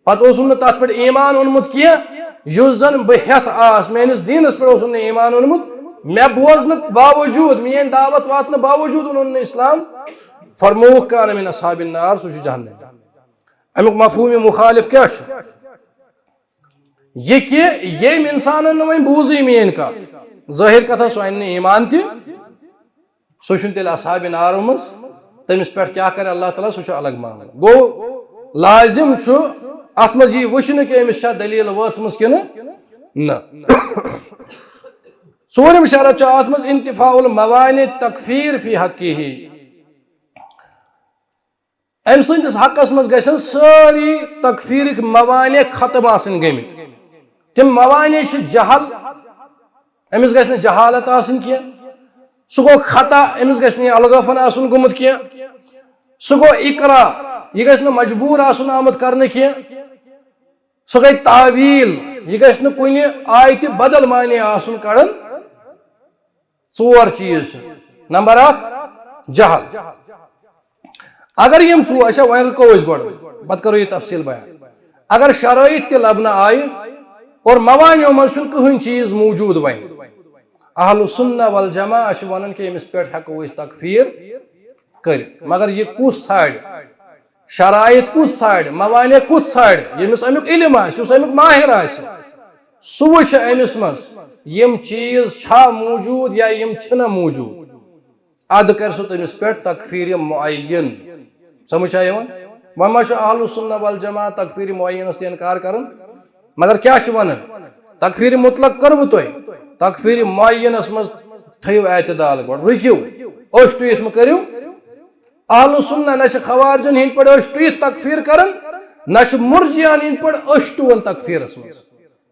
پتہٕ اوسُم نہٕ تتھ پٮ۪ٹھ ایمان اوٚنمُت کینٛہہ یُس زن بہٕ ہٮ۪تھ آس، میٲنِس دیٖنس پٮ۪ٹھ اوسُم نہٕ ایمان اوٚنمُت، مےٚ بوزنہٕ باوجود، میٲنۍ دعوت واتنہٕ باوجود اوٚنُن نہٕ اسلام، فرمووُکھ، کان من اصحاب النار، سُہ چھُ جہنمی۔ امیُک مفہوم مخالف کیٛاہ چھُ؟ یہِ کہِ ییٚمۍ اِنسانن نہٕ وۄنۍ بوٗزٕے میٲنۍ کتھ، ظٲہِر کتھا، سُہ انہِ نہٕ ایمان تہِ، سُہ چھُنہٕ تیٚلہِ اصحاب نارو منٛز، تٔمِس پٮ۪ٹھ کیٛاہ کرِ اللہ تعالیٰ، سُہ چھُ الگ معاملہٕ۔ گوٚو، لازم چھُ اتھ منٛز یہِ وٕچھنہٕ کہِ أمِس چھا دلیٖل وٲژمٕژ کِنہٕ نہ۔ ژوٗرِم شرط چھُ اتھ منٛز انتفاء الموانع تکفیر فی حقہ۔ أمۍ سٕنٛدِس حقس منٛز گژھن سٲری تکفیرٕکۍ موانع ختم آسٕنۍ گٔمٕتۍ۔ تِم موانع چھِ جہل، أمِس گژھِ نہٕ جہالت آسٕنۍ کینٛہہ۔ سُہ گوٚو خطا، أمِس گژھِ نہٕ یہِ الغٲفن آسُن گوٚمُت کینٛہہ۔ سُہ گوٚو اکراہ، یہِ گژھِ نہٕ مجبوٗر آسُن آمُت کرنہٕ کینٛہہ۔ سُہ گٔے تاویل، یہِ گژھِ نہٕ کُنہِ آیتہِ بدل معنی آسُن کڑان۔ ژور چیٖز چھِ۔ نمبر اکھ، جہل۔ اگر یِم ژور، اچھا، وۄنۍ رُکو أسۍ گۄڈٕ، پتہٕ کرو یہِ تفصیٖل بیان۔ اگر شرٲیط تہِ لبنہٕ آیہِ اور موانعو منٛز چھُنہٕ کٕہٕنۍ چیٖز موٗجوٗد وۄنۍ، اہل سنہ والجماعہ چھِ ونان کہِ أمِس پٮ۪ٹھ ہٮ۪کو أسۍ تکفیٖر کٔرِتھ، مگر یہِ کُس ژھانڈِ؟ شرائط کُس ژھانڈِ؟ موانع کُس ژھانڈِ؟ ییٚمِس امیُک علم آسہِ، یُس امیُک ماہر آسہِ، سُہ وٕچھِ أمِس منٛز یِم چیٖز چھا موٗجوٗد یا یِم چھِنہ موٗجوٗد۔ ادٕ کرِ سُہ تٔمِس پٮ۪ٹھ تکفیٖر معین۔ سمجھ چھا یِوان؟ وۄنۍ ما چھُ اہل سنہ والجماعہ تکفیٖر معینس تہِ انکار کران؟ مگر کیٛاہ چھِ ونان؟ تکفیٖر مطلق کٔروٕ تۄہہِ، تکفیٖر معینس منٛز تھٲیِو اعتدال، گۄڈٕ رُکِو، أچھ ٹُوِتھ مہٕ کٔرِو۔ اہل سنہ نہ چھِ خوارجن ہٕنٛدۍ پٲٹھۍ أچھ ٹُوِتھ تکفیٖر کران، نہ چھِ مرجیان ہٕنٛدۍ پٲٹھۍ أچھ ٹُوان تکفیٖرس منٛز،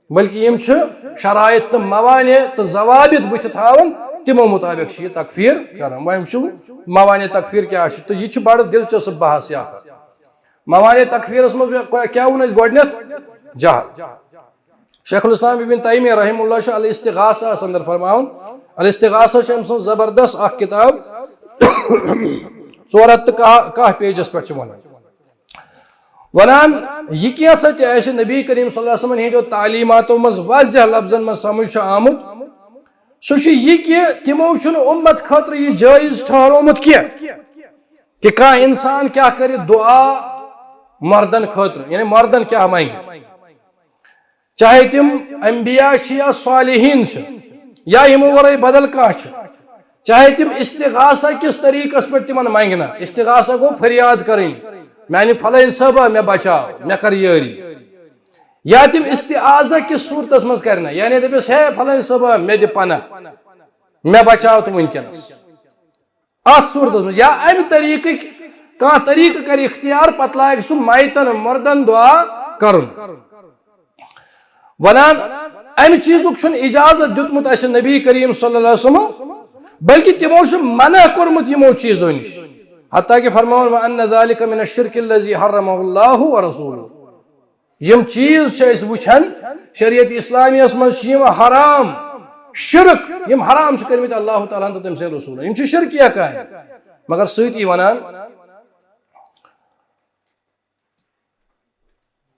بلکہ یِم چھِ شرائط تہٕ موانع تہٕ ضوابط بٕتھِ تھاوان، تِمو مطابق چھِ یہِ تکفیٖر کران۔ وۄنۍ وٕچھِو موانع تکفیٖر کیٛاہ چھِ، تہٕ یہِ چھُ بڑٕ دلچسپ بحث یہِ اکھ۔ موانع تکفیٖرس منٛز کیٛاہ ووٚن اَسہِ گۄڈٕنٮ۪تھ؟ جہل۔ شیخ الاسلام ابن تیمیہ رحمہ اللہ چھُ الاستغاثہ ہس اندر فرماوان، الاستغاثہ چھِ أمۍ سٕنٛز زبردست اکھ کتاب، ژور ہتھ تہٕ کاہ، کاہ پیجس پٮ۪ٹھ چھِ ونان۔ ونان، یہِ کینٛژھا تہِ آسہِ نبی کریم صلی اللہ علیہ وسلم ہٕنٛدیو تعلیماتو منٛز واضح لفظن منٛز سمجھ چھُ آمُت، سُہ چھُ یہِ کہِ تِمو چھُنہٕ اُمت خٲطرٕ یہِ جٲیز ٹھہرومُت کینٛہہ کہِ کانٛہہ انسان کیٛاہ کرِ دعا مردن خٲطرٕ، یعنی مردن کیٛاہ منگہِ۔ چاہے تِم انبیاء چھِ یا صالحین چھِ یا یِمو ورٲے بدل کانٛہہ چھُ، چاہے تِم استغاثہ کِس طریٖقس پٮ۪ٹھ تِمن منگہِ نا، استغاثہ گوٚو فریاد کرٕنۍ، میانہِ فلٲنۍ صٲبہ مےٚ بچاو، مےٚ کر یٲری، یا تِم استعاذہ کِس صورتس منٛز کرِ نا، یعنی دٔپِس، ہے فلٲنۍ صٲبہ مےٚ دِ پناہ، مےٚ بچاو تہٕ وٕنکیٚنس۔ اتھ صورتس منٛز یا امہِ طریقٕکۍ کانٛہہ طریقہٕ کرِ اختیار، پتہٕ لاگہِ سُہ میتن مردن دعا کرُن۔ ونان، امہِ چیٖزُک چھُنہٕ اجازت دیُتمُت اسہِ نبی کریم صلی اللہ علیہ وسلم، بلکہ تِمو چھُ منع کوٚرمُت یِمو چیٖزو نِش۔ حتیٰ کہ فرماوان، "وَأَنَّ ذَلِكَ مِنَ الشِّرْكِ الَّذِي حَرَّمَهُ اللَّهُ وَرَسُولُهُ"۔ یِم چیٖز چھِ أسۍ وٕچھان، شریعت اسلامیس منٛز چھِ یِم حرام، شرک، یِم حرام چھِ کٔرمٕتۍ اللہ تعالیٰ ہن تہٕ تٔمۍ سٕنٛدۍ رسوٗلن۔ یِم چھِ شرکیہ کامہِ۔ مگر سۭتی ونان،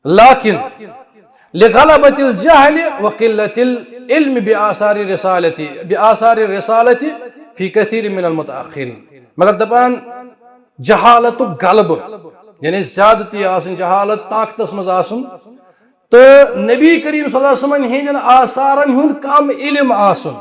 لكن لغلبة الجهل وقلة العلم بآثار الرسالة، بآثار الرسالة في كثير من المتأخرين۔ مگر دپان، جہالتُک غلبہٕ، یعنی زیادتی آسٕنۍ، جہالت طاقتس منٛز آسُن، تہٕ نبی کریم صلی اللہ علیہ وسلم ہٕنٛدٮ۪ن آثارن ہُنٛد کم علم آسُن۔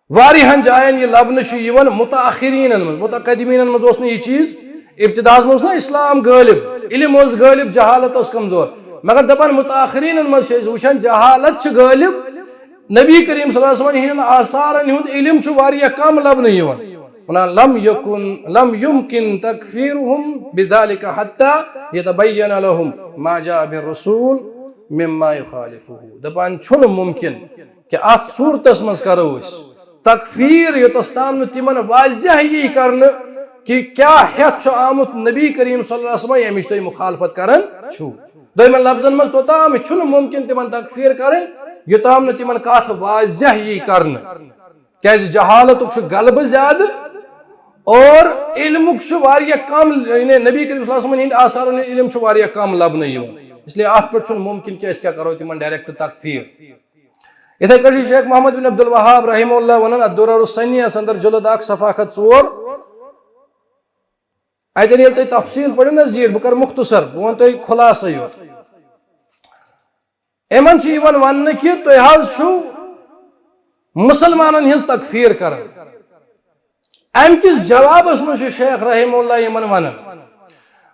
واریاہن جاین یہِ لبنہٕ چھُ یِوان متاخرینن منٛز، متقدمینن منٛز اوس نہٕ یہِ چیٖز، ابتداہس منٛز اوس نہ اسلام غٲلب، علم اوس غٲلب، جہالت ٲس کمزور۔ مگر دپان متاخرینن منٛز چھِ أسۍ وٕچھان جہالت چھِ غٲلب، نبی کریم صلی اللہ علیہ وسلم ہٕنٛدٮ۪ن آثارن ہُنٛد علم چھُ واریاہ کم لبنہٕ یِوان۔ ونان، لم یکن، لم یمکن تکفیرہم بذلک حتی یتبین لہم ما جاء بہ الرسول مما یخالفہ۔ دپان چھُنہٕ ممکن کہ اتھ صورتس منٛز کرو أسۍ تکفیر، یوتس تام نہٕ تِمن واضح یی کرنہٕ کہ کیٛاہ ہٮ۪تھ چھُ آمُت نبی کریم صلی اللہ علیہ وسلم، ییٚمِچ تُہۍ مخالفت کران چھِو۔ دوٚیمٮ۪ن لفظن منٛز، توٚتام چھُنہٕ ممکن تِمن تکفیر کرٕنۍ، یوٚتام نہٕ تِمن کتھ واضح یی کرنہٕ۔ کیازِ جہالتُک چھُ غلبہٕ زیادٕ اور علمُک چھُ واریاہ کم، یعنی نبی کریم صلی اللہ علیہ وسلم ہٕنٛدِ آثارن ہُنٛد علم چھُ واریاہ کم لبنہٕ یِوان۔ اس لیے اتھ پٮ۪ٹھ چھُنہٕ ممکن کہ أسۍ کیٛاہ کرو تِمن direct تکفیر۔ یِتھے کٔنۍ چھُ شیخ محمد بن عبد الوہاب رحمہ اللہ ونان الدرر السنیس اندر، جلد اکھ، صفحہ اکھ ہتھ ژور۔ اتٮ۪ن ییٚلہِ تُہۍ تفصیل پٔرِو نہ زیٖٹھ، بہٕ کرٕ مختصر، بہٕ ونہٕ تۄہہِ خلاصے یوت۔ یِمن چھُ یِوان وننہٕ کہِ تُہۍ حظ چھِو مسلمانن ہٕنٛز تکفیر کران۔ امہِ کِس جوابس منٛز چھُ شیخ رحمہ اللہ یِمن ونان،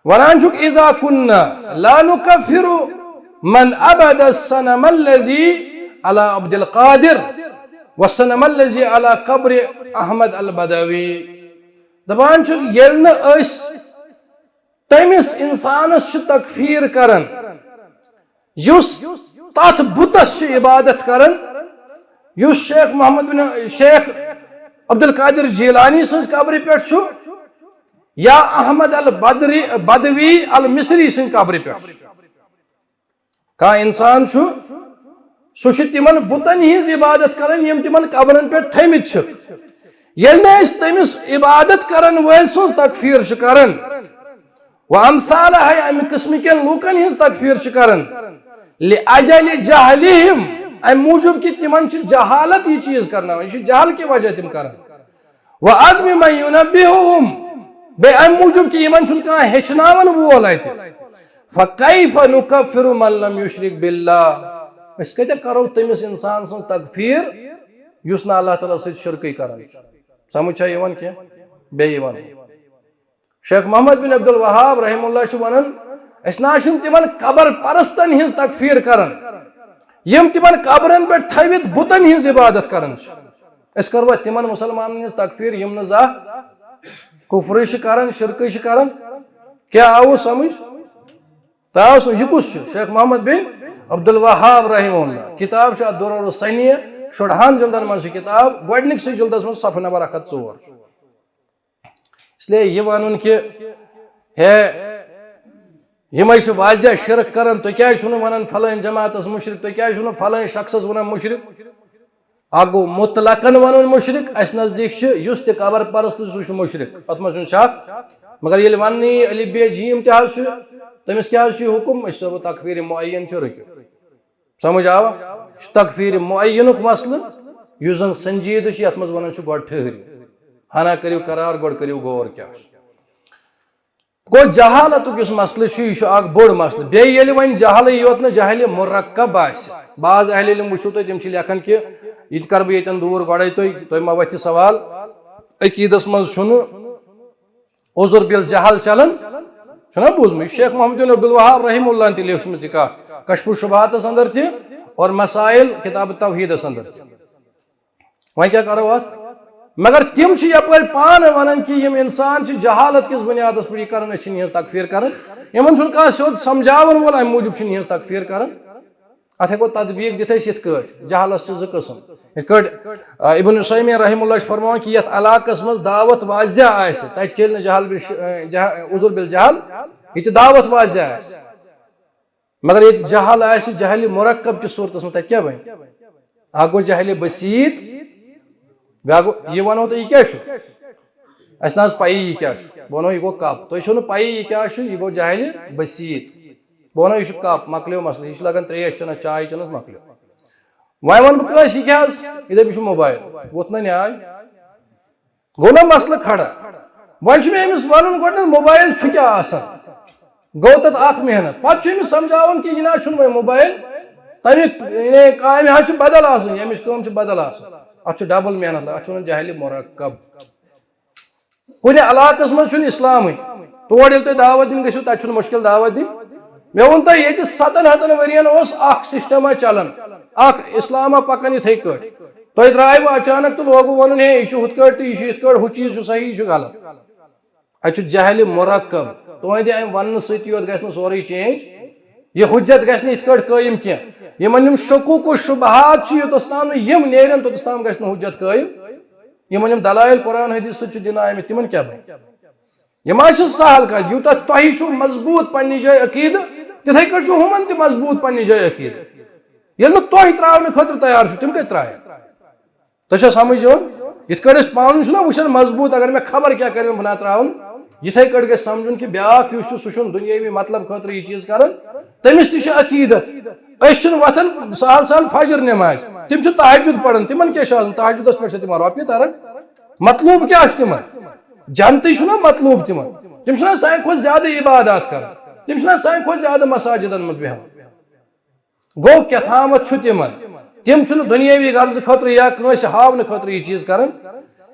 ونان چھُکھ، اذا كنا لا نكفر من عبد الصنم الذي على عبد القادر والصنم الذي على قبر احمد البدوي۔ دپان چھُ، ییٚلہِ نہٕ أسۍ تٔمِس انسانس چھِ تکفیر کران یُس تتھ بُتس چھِ عبادت کران، یُس شیخ محمد بن، شیخ عبدالقادر جیلانی سٕنٛز قبرِ پٮ۪ٹھ چھُ یا احمد البدری، بدوی المصری سٕنٛدِ قبرِ پٮ۪ٹھ چھُ۔ کانٛہہ انسان چھُ، سُہ چھُ تِمن بُتن ہٕنٛز عبادت کران یِم تِمن قبرن پٮ۪ٹھ تھٲومٕتۍ چھِکھ۔ ییٚلہِ نہٕ أسۍ تٔمِس عبادت کرن وٲلۍ سٕنٛز تکفیر چھِ کران، وامثالہ، امہِ قٕسمہٕ کٮ۪ن لوٗکن ہٕنٛز تکفیر چھِ کران، لأجل جہلہم، امہِ موٗجوٗب کہِ تِمن چھِ جہالت یہِ چیٖز کرناوان، یہِ چھُ جہل کہِ وجہ تِم کران۔ وعدم من ينبههم، بیٚیہِ امہِ موٗجوٗب کہِ یِمن چھُنہٕ کانٛہہ ہیٚچھناون وول اتہِ۔ فكيف نكفر من لم يشرك بالله؟ أسۍ کتہِ کرو تٔمِس انسان سٕنٛز تکفیر یُس نہٕ اللہ تعالیٰ سۭتۍ شرکٕے کران چھُ؟ سمجھ چھا یِوان کینٛہہ؟ بیٚیہِ یِوان۔ شیخ محمد بن عبد الوہاب رحمہ اللہ چھُ ونان، أسۍ نہ حظ چھِنہٕ تِمن قبر پرستن ہٕنٛز تکفیر کران، یِم تِمن قبرن پٮ۪ٹھ تھٲوِتھ بُتن ہٕنٛز عبادت کران چھِ۔ أسۍ کروا تِمن مسلمانن ہٕنٛز تکفیر یِم نہٕ زانٛہہ کفرٕے چھِ کران، شرکٕے چھِ کران؟ کیٛاہ آوٕ سمجھ؟ تۄہہِ آو سمجھ؟ یہِ کُس چھُ؟ شیخ محمد بن عبد الوہاب رحمہ اللہ۔ کتاب چھِ اتھ درر السنیہ، شُرہن جلدن منٛز چھِ کتاب، گۄڈنِکسٕے جلدس منٛز صفحہٕ نمبر اکھ ہتھ ژور۔ اس لیے یہِ ونُن کہِ ہے، یِمے چھِ واضح شرک کران، تُہۍ کیازِ چھِو نہٕ ونان فلٲنۍ جماعتس مشرک، تُہۍ کیازِ چھِو نہٕ فلٲنۍ شخصس ونان مشرک؟ اکھ گوٚو مطلقاً ونُن مشرک، اسہِ نزدیٖک چھُ یُس تہِ قبر پرست چھُ، سُہ چھُ مشرک، اتھ منٛز چھُنہٕ شک۔ مگر ییٚلہِ وننہٕ یی الف بے جیم تہِ حظ چھُ، تٔمِس کیٛاہ حظ چھُ یہِ حُکم؟ أسۍ چھِ دپان تکفیر معین چھُ، رُکِو۔ سمجھ آوا؟ یہِ چھُ تکفیر معینُک مسلہٕ، یُس زن سنجیدٕ چھُ، یتھ منٛز ونان چھُ گۄڈٕ ٹھٔہرِو، ہنا کٔرِو قرار، گۄڈٕ کٔرِو غور کیٛاہ چھُ۔ گوٚو جہالتُک یُس مسلہٕ چھُ، یہِ چھُ اکھ بوٚڑ مسلہٕ۔ بیٚیہِ ییٚلہِ وۄنۍ جہلٕے یوت نہٕ، جہلِ مرکب آسہِ، بعض اہل علم وٕچھِو تُہۍ، تِم چھِ لیکھان کہِ یہِ تہِ کرٕ بہٕ ییٚتٮ۪ن دوٗر گۄڈے تۄہہِ، تۄہہِ ما وۄتھِ سوال، عقیدس منٛز چھُنہٕ عذر بالجہل چلان، چھُنہ بوٗزمُت؟ یہِ شیخ محمد بن عبدالوہاب رحمہ اللہ تہِ لیوٚکھمٕژ یہِ کتھ کشف الشبہاتس اندر تہِ اور مسائل کتاب توحیدس اندر تہِ۔ وۄنۍ کیٛاہ کرو اتھ؟ مگر تِم چھِ یپٲرۍ پانہٕ ونان کہِ یِم انسان چھِ جہالت کِس بنیادس پٮ۪ٹھ یہِ کران، أسۍ چھِنہٕ یِہنٛز تکفیر کران۔ یِمن چھُنہٕ کانٛہہ سیوٚد سمجھاوان وول، امہِ موٗجوٗب چھِنہٕ یِہنٛز تکفیر کران۔ اتھ ہیٚکو تطبیق دِتھ أسۍ یِتھ کٲٹھۍ، جہلس چھِ زٕ قٕسم۔ یِتھ کٲٹھۍ، آ، ابن عثیمین رحمہ اللہ چھُ فرماوان کہِ یتھ علاقس منٛز دعوت واضح آسہِ، تتہِ چلہِ نہٕ جہل بش-، آ، جہ-، عذر بالجہل، ییٚتہِ دعوت واضح آسہِ۔ مگر ییٚتہِ جہل آسہِ، جہلِ مرکب کِس صورتس منٛز، تتہِ کیٛاہ بنہِ؟ اکھ گوٚو جہلِ بسیط، بیٛاکھ گوٚو، یہِ ونو تۄہہِ، یہِ کیٛاہ چھُ؟ اَسہِ نہ حظ پَیی یہِ کیٛاہ چھُ۔ بہٕ وَنو، یہِ گوٚو کَپ۔ تُہۍ چھُو نہٕ پَیی یہِ کیٛاہ چھُ، یہِ گوٚو جاہلِ بسیٖط۔ بہٕ وَنو، یہِ چھُ کَپ، مۄکلیو مسلہٕ۔ یہِ چھُ لَگان ترٛیش چٮ۪نَس، چاے چٮ۪نَس، مۄکلیو۔ وۄنۍ وَنہٕ بہٕ کٲنٛسہِ، یہِ کیٛاہ حظ؟ یہِ دَپہِ، یہِ چھُ موبایل۔ ووت نہ نیاے؟ گوٚو نہ مسلہٕ کھڑا؟ وۄنۍ چھُ مےٚ أمِس وَنُن گۄڈٕنٮ۪تھ، موبایل چھُ کیٛاہ آسان؟ گوٚو تَتھ اَکھ محنت۔ پَتہٕ چھُ أمِس سَمجھاوُن کہِ یہِ نہ حظ چھُنہٕ وۄنۍ موبایل، تَمہِ، یعنی، کامہِ حظ چھِ بدل آسان، ییٚمِچ کٲم چھِ بدل آسان۔ اَتھ چھُ ڈبل محنت لَگان، اَتھ چھُ وَنان جہلِ مرکب۔ کُنہِ علاقس منٛز چھُنہٕ اسلامٕے۔ تور ییٚلہِ تُہۍ دعوت دِنہِ گٔژھِو، تتہِ چھُنہٕ مُشکل دعوت دِنۍ۔ مےٚ ووٚن تۄہہِ، ییٚتہِ ستن ہتن ؤرین اوس اکھ سسٹما چلان، اکھ اسلاما پکان یِتھے کٲٹھۍ۔ تۄہہِ درٛایوٕ اچانک تہٕ لوگوٕ ونُن، ہے، یہِ چھُ ہُتھ کٲٹھۍ تہٕ یہِ چھُ یِتھ کٲٹھۍ، ہُہ چیٖز چھُ صحیح، یہِ چھُ غلط۔ اتہِ چھُ جہلِ مرکب۔ تُہنٛدِ امہِ وننہٕ سۭتۍ یوت گژھِ نہٕ سورُے چینج، یہِ حجت گژھِ نہٕ یِتھ کٲٹھۍ قٲیِم کینٛہہ۔ یِمن یِم شکوک و شبہات چھِ، یوٚتس تام نہٕ یِم نیرن، توٚتس تام گژھِ نہٕ حجت قٲیِم۔ یِمن یِم دلائل قرآن حدیث سۭتۍ چھِ دِنہٕ آمٕتۍ، تِمن کیٛاہ بنہِ؟ یِم حظ چھِ سہل کتھ، یوٗتاہ تۄہہِ چھُو مضبوٗط پننہِ جایہِ عقیدٕ، تِتھے کٲٹھۍ چھُ ہُمن تہِ مضبوٗط پننہِ جایہِ عقیدٕ۔ ییٚلہِ نہٕ تۄہہِ ترٛاونہٕ خٲطرٕ تیار چھُو، تِم کتہِ ترٛاون؟ تۄہہِ چھا سمجھ یِوان؟ یِتھ کٲٹھۍ أسۍ پانہٕ چھِنہ وٕچھان مضبوٗط، اگر مےٚ خبر کیٛاہ کرن، بہٕ نہ ترٛاوُن، یِتھے کٲٹھۍ گژھِ سمجھُن کہِ بیٛاکھ یُس چھُ، سُہ چھُنہٕ دُنیٲوی مطلب خٲطرٕ یہِ چیٖز کران، تٔمِس تہِ چھُ عقیدت۔ أسۍ چھِنہٕ وۄتھان سہل سہل فجر نٮ۪مازِ، تِم چھِ تہجد پران، تِمن کیٛاہ چھُ آسان؟ تہجدس پٮ۪ٹھ چھِ تِمن رۄپیہِ تران۔ مطلوب کیٛاہ چھُ تِمن؟ جنتٕے چھُنہ مطلوب تِمن؟ تِم چھِنہ سانہِ کھۄتہٕ زیادٕ عبادات کران؟ تِم چھِنہ سانہِ کھۄتہٕ زیادٕ مساجدن منٛز بیٚہوان؟ گوٚو کیٛاہ تھامتھ چھُ تِمن؟ تِم چھِنہٕ دُنیٲوی غرضہٕ خٲطرٕ یا کٲنٛسہِ ہاونہٕ خٲطرٕ یہِ چیٖز کران۔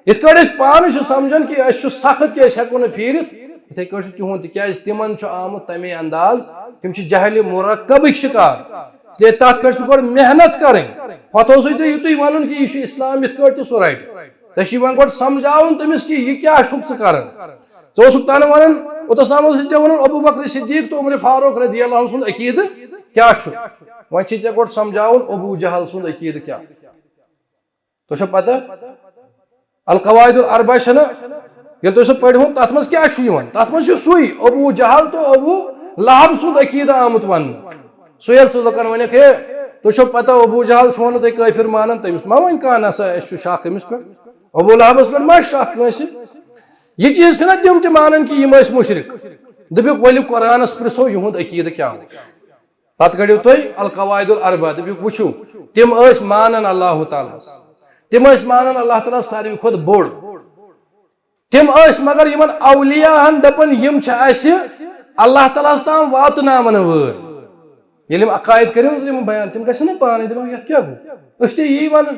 یِتھ کٲٹھۍ أسۍ پانہٕ چھِ سمجھان کہِ أسۍ چھِ سخت کہِ أسۍ ہٮ۪کو نہٕ پھیٖرِتھ، یِتھے کٲٹھۍ چھُ تِہُنٛد، تِکیٛازِ تِمن چھُ آمُت تَمے انداز، تِم چھِ جہلِ مرکبٕکۍ شکار۔ اس لیے تتھ پٮ۪ٹھ چھُ گۄڈٕ محنت کرٕنۍ۔ ہۄتھ اوسُے ژےٚ یُتُے ونُن کہِ یہِ چھُ اسلام یِتھ کٲٹھۍ تہٕ سُہ رٹہِ۔ ژےٚ چھُے وۄنۍ گۄڈٕ سمجھاوُن تٔمِس کہِ یہِ کیٛاہ چھُکھ ژٕ کران۔ ژٕ اوسُکھ تَنہٕ وَنان، اوٚتَس تام اوسُے ژےٚ وَنان ابو بکر صدیق تہٕ عمر فاروق رضی اللہ عنہ سُنٛد عقیٖدٕ کیٛاہ چھُ۔ وۄنۍ چھُے ژےٚ گۄڈٕ سمجھاوُن ابو جہل سُنٛد عقیٖدٕ کیٛاہ چھُ۔ تۄہہِ چھو پتہ؟ القواعد الاربع چھَنہ؟ ییٚلہِ تُہۍ سُہ پٔرۍہُن، تَتھ منٛز کیٛاہ چھُ یِوان؟ تَتھ منٛز چھُ سُے ابو جہل تہٕ ابو لہب سُنٛد عقیٖدٕ آمُت وَننہٕ۔ سُہ ییٚلہِ ژٕ لُکن وَنٮ۪کھ، ہے، تُہۍ چھو پتہ ابو جہل چھُو نہٕ تُہۍ کٲفِر مانان، تٔمِس ما وَنہِ کانٛہہ نسا اَسہِ چھُ شک أمِس پٮ۪ٹھ؟ ابو لہبس پٮ۪ٹھ ما شک کٲنٛسہِ؟ یہِ چیٖز چھِنہ تِم تہِ مانان کہِ یِم ٲسۍ مُشرِک۔ دٔپِکھ، ؤلِو قرآنس پرٛژھو یِہُنٛد عقیٖدٕ کیٛاہ اوس۔ پتہٕ کٔڑِو تُہۍ القواعد الاربع، دٔپِکھ، وٕچھِو، تِم ٲسۍ مانان اللہ تعالیٰ ہس، تِم ٲسۍ مانان اللہ تعالیٰ ساروی کھۄتہٕ بوٚڑ۔ تِم ٲسۍ مگر یِمن اولیاہن دپان، یِم چھِ اسہِ اللہ تعالیٰ ہس تام واتناون وٲلۍ۔ ییٚلہِ یِم عقاید کٔرِو نہٕ یِم بیان، تِم گژھن نہٕ پانے دپان، یتھ کیٛاہ گوٚو؟ أسۍ تہِ یی ونان،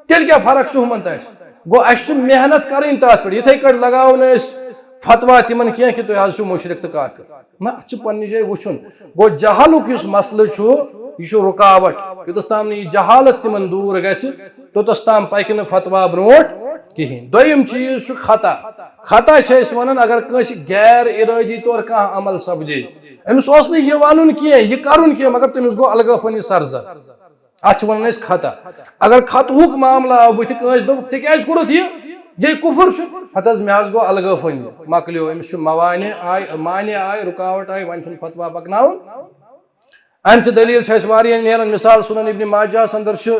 تیٚلہِ کیٛاہ فرق چھُ ہُمن تہٕ اسہِ؟ گوٚو، اسہِ چھِ محنت کرٕنۍ تتھ پٮ۪ٹھ، یِتھے کٲٹھۍ لگاوو نہٕ أسۍ فتوا تِمن کینٛہہ کہِ تُہۍ حظ چھِو مُشرِک تہٕ کافر۔ نہ، اتھ چھُ پننہِ جایہِ وٕچھُن۔ گوٚو، جہلُک یُس مسلہٕ چھُ، یہِ چھُ رُکاوٹ۔ یوٚتس تام نہٕ یہِ جہالت تِمن دوٗر گژھِ، توٚتس تام پکہِ نہٕ فتوا برونٛٹھ کِہیٖنۍ۔ دوٚیِم چیٖز چھُ خطا۔ خطا چھِ أسۍ ونان، اگر کٲنٛسہِ غیر ارٲدی طور کانٛہہ عمل سپدے، أمِس اوس نہٕ یہِ ونُن کینٛہہ، یہِ کرُن کینٛہہ، مگر تٔمِس گوٚو الگٲفن یہِ سرزد۔ اتھ چھِ ونان أسۍ خطا۔ اگر خطہُک معاملہٕ آو بٕتھِ، کٲنٛسہِ دوٚپ، "ژےٚ کیٛازِ کوٚرُتھ یہِ؟ یے کُفر چھُ۔" ہتہٕ حظ، مےٚ حظ گوٚو الگٲفن یہِ۔ مۄکلیو، أمِس چھُ موانع آے، مانع آے، رُکاوٹ آے، وۄنۍ چھُنہٕ فتوا پکناوُن۔ امہِ چہِ دلیل چھِ اسہِ واریاہ نیران۔ مثال، سنن ابن ماجہس اندر چھُ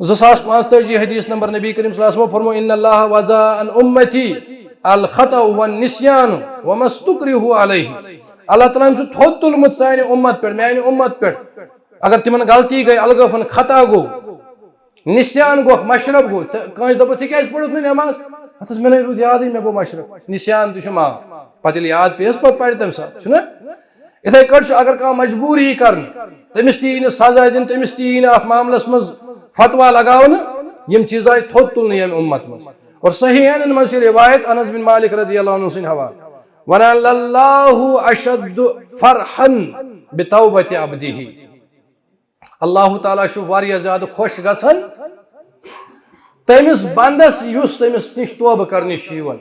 زٕ ساس پانٛژتٲجی حدیث نمبر، نبی کریم صلی اللہ علیہ وسلم فرمو، "ان اللہ وضع عن امتی الخطأ والنسیان وما استکرہوا علیہ۔" اللہ تعالیٰ ہن چھُ تھوٚد تُلمُت سانہِ اُمت پٮ۪ٹھ، میانہِ اُمت پٮ۪ٹھ۔ اگر تِمن غلطی گٔے، الگٲفن خطا گوٚو، نسیان گوٚو، مشرب گوٚو، ژےٚ کٲنٛسہِ دوٚپُتھ، "ژےٚ کیٛازِ پوٚرُتھ نہٕ نٮ۪ماز؟" ہتس، مےٚ نے روٗد یادٕے، مےٚ گوٚو مشرب۔ نسیان تہِ چھُ معاف۔ پتہٕ ییٚلہِ یاد پیٚیس، پتہٕ پرِ تمہِ ساتہٕ، چھُنہ؟ یِتھے کٲٹھۍ چھُ، اگر کانٛہہ مجبوٗر یی کرنہٕ، تٔمِس تہِ یی نہٕ سزا دِنہٕ، تٔمِس تہِ یی نہٕ اتھ معاملس منٛز فتوا لگاونہٕ۔ یِم چیٖز آیہِ تھوٚد تُلنہٕ ییٚمہِ اُمت منٛز۔ اور صحیحینن منٛز چھِ روایت انس بن مالک رضی اللہ عنہ سٕنٛدِ حوالہٕ، ونان، "للہ اشد فرحا بتوبۃ عبدہ۔" اللہ تعالیٰ چھُ واریاہ زیادٕ خۄش گژھان تٔمِس بندس، یُس تٔمِس نِش توبہٕ کرنہِ چھُ یِوان۔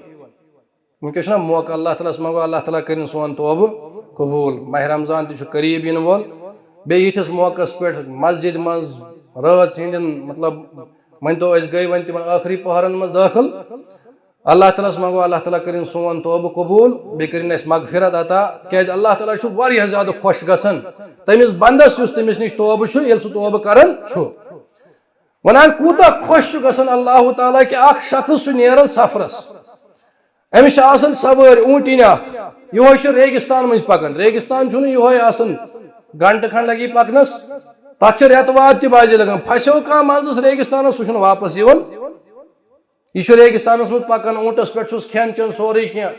وٕنکیٚس چھُنہ موقع، اللہ تعالیٰ ہس منٛگو، اللہ تعالیٰ کٔرِن سون توبہٕ قبوٗل۔ ماہِ رمضان تہِ چھُ قریٖب یِنہٕ وول۔ بیٚیہِ یِتھِس موقعس پٮ۪ٹھ مسجد منٛز رٲژ ہٕنٛدٮ۪ن، مطلب، مٲنۍ تو أسۍ گٔے وۄنۍ تِمن ٲخری پہرن منٛز دٲخل۔ اللہ تعالیٰ ہس منٛگو، اللہ تعالیٰ کٔرِن سون توبہٕ قبوٗل، بیٚیہِ کٔرِن اَسہِ مغفرت عطا، کیٛازِ اللہ تعالیٰ چھُ واریاہ زیادٕ خۄش گژھان تٔمِس بندس، یُس تٔمِس نِش توبہٕ چھُ، ییٚلہِ سُہ توبہٕ کران چھُ۔ ونان، کوٗتاہ خۄش چھُ گژھان اللہ تعالیٰ کہِ اکھ شخص چھُ نیران سفرس، أمِس چھِ آسان سوٲرۍ اوٗنٹِنۍ اکھ، یِہوٚے چھُ ریگِستان مٔنٛزۍ پکان۔ ریگِستان چھُنہٕ یِہوٚے آسان، گنٹہٕ کھنٛڈ لگی پکنس، تتھ چھِ رٮ۪تہٕ واد تہِ بازے لگان۔ پھسیو کانٛہہ منٛزس ریگِستانس، سُہ چھُنہٕ واپس یِوان۔ یہِ چھُ ریگِستانس منٛز پکان، اوٗنٹس پٮ۪ٹھ چھُس کھٮ۪ن چٮ۪ن سورُے کینٛہہ،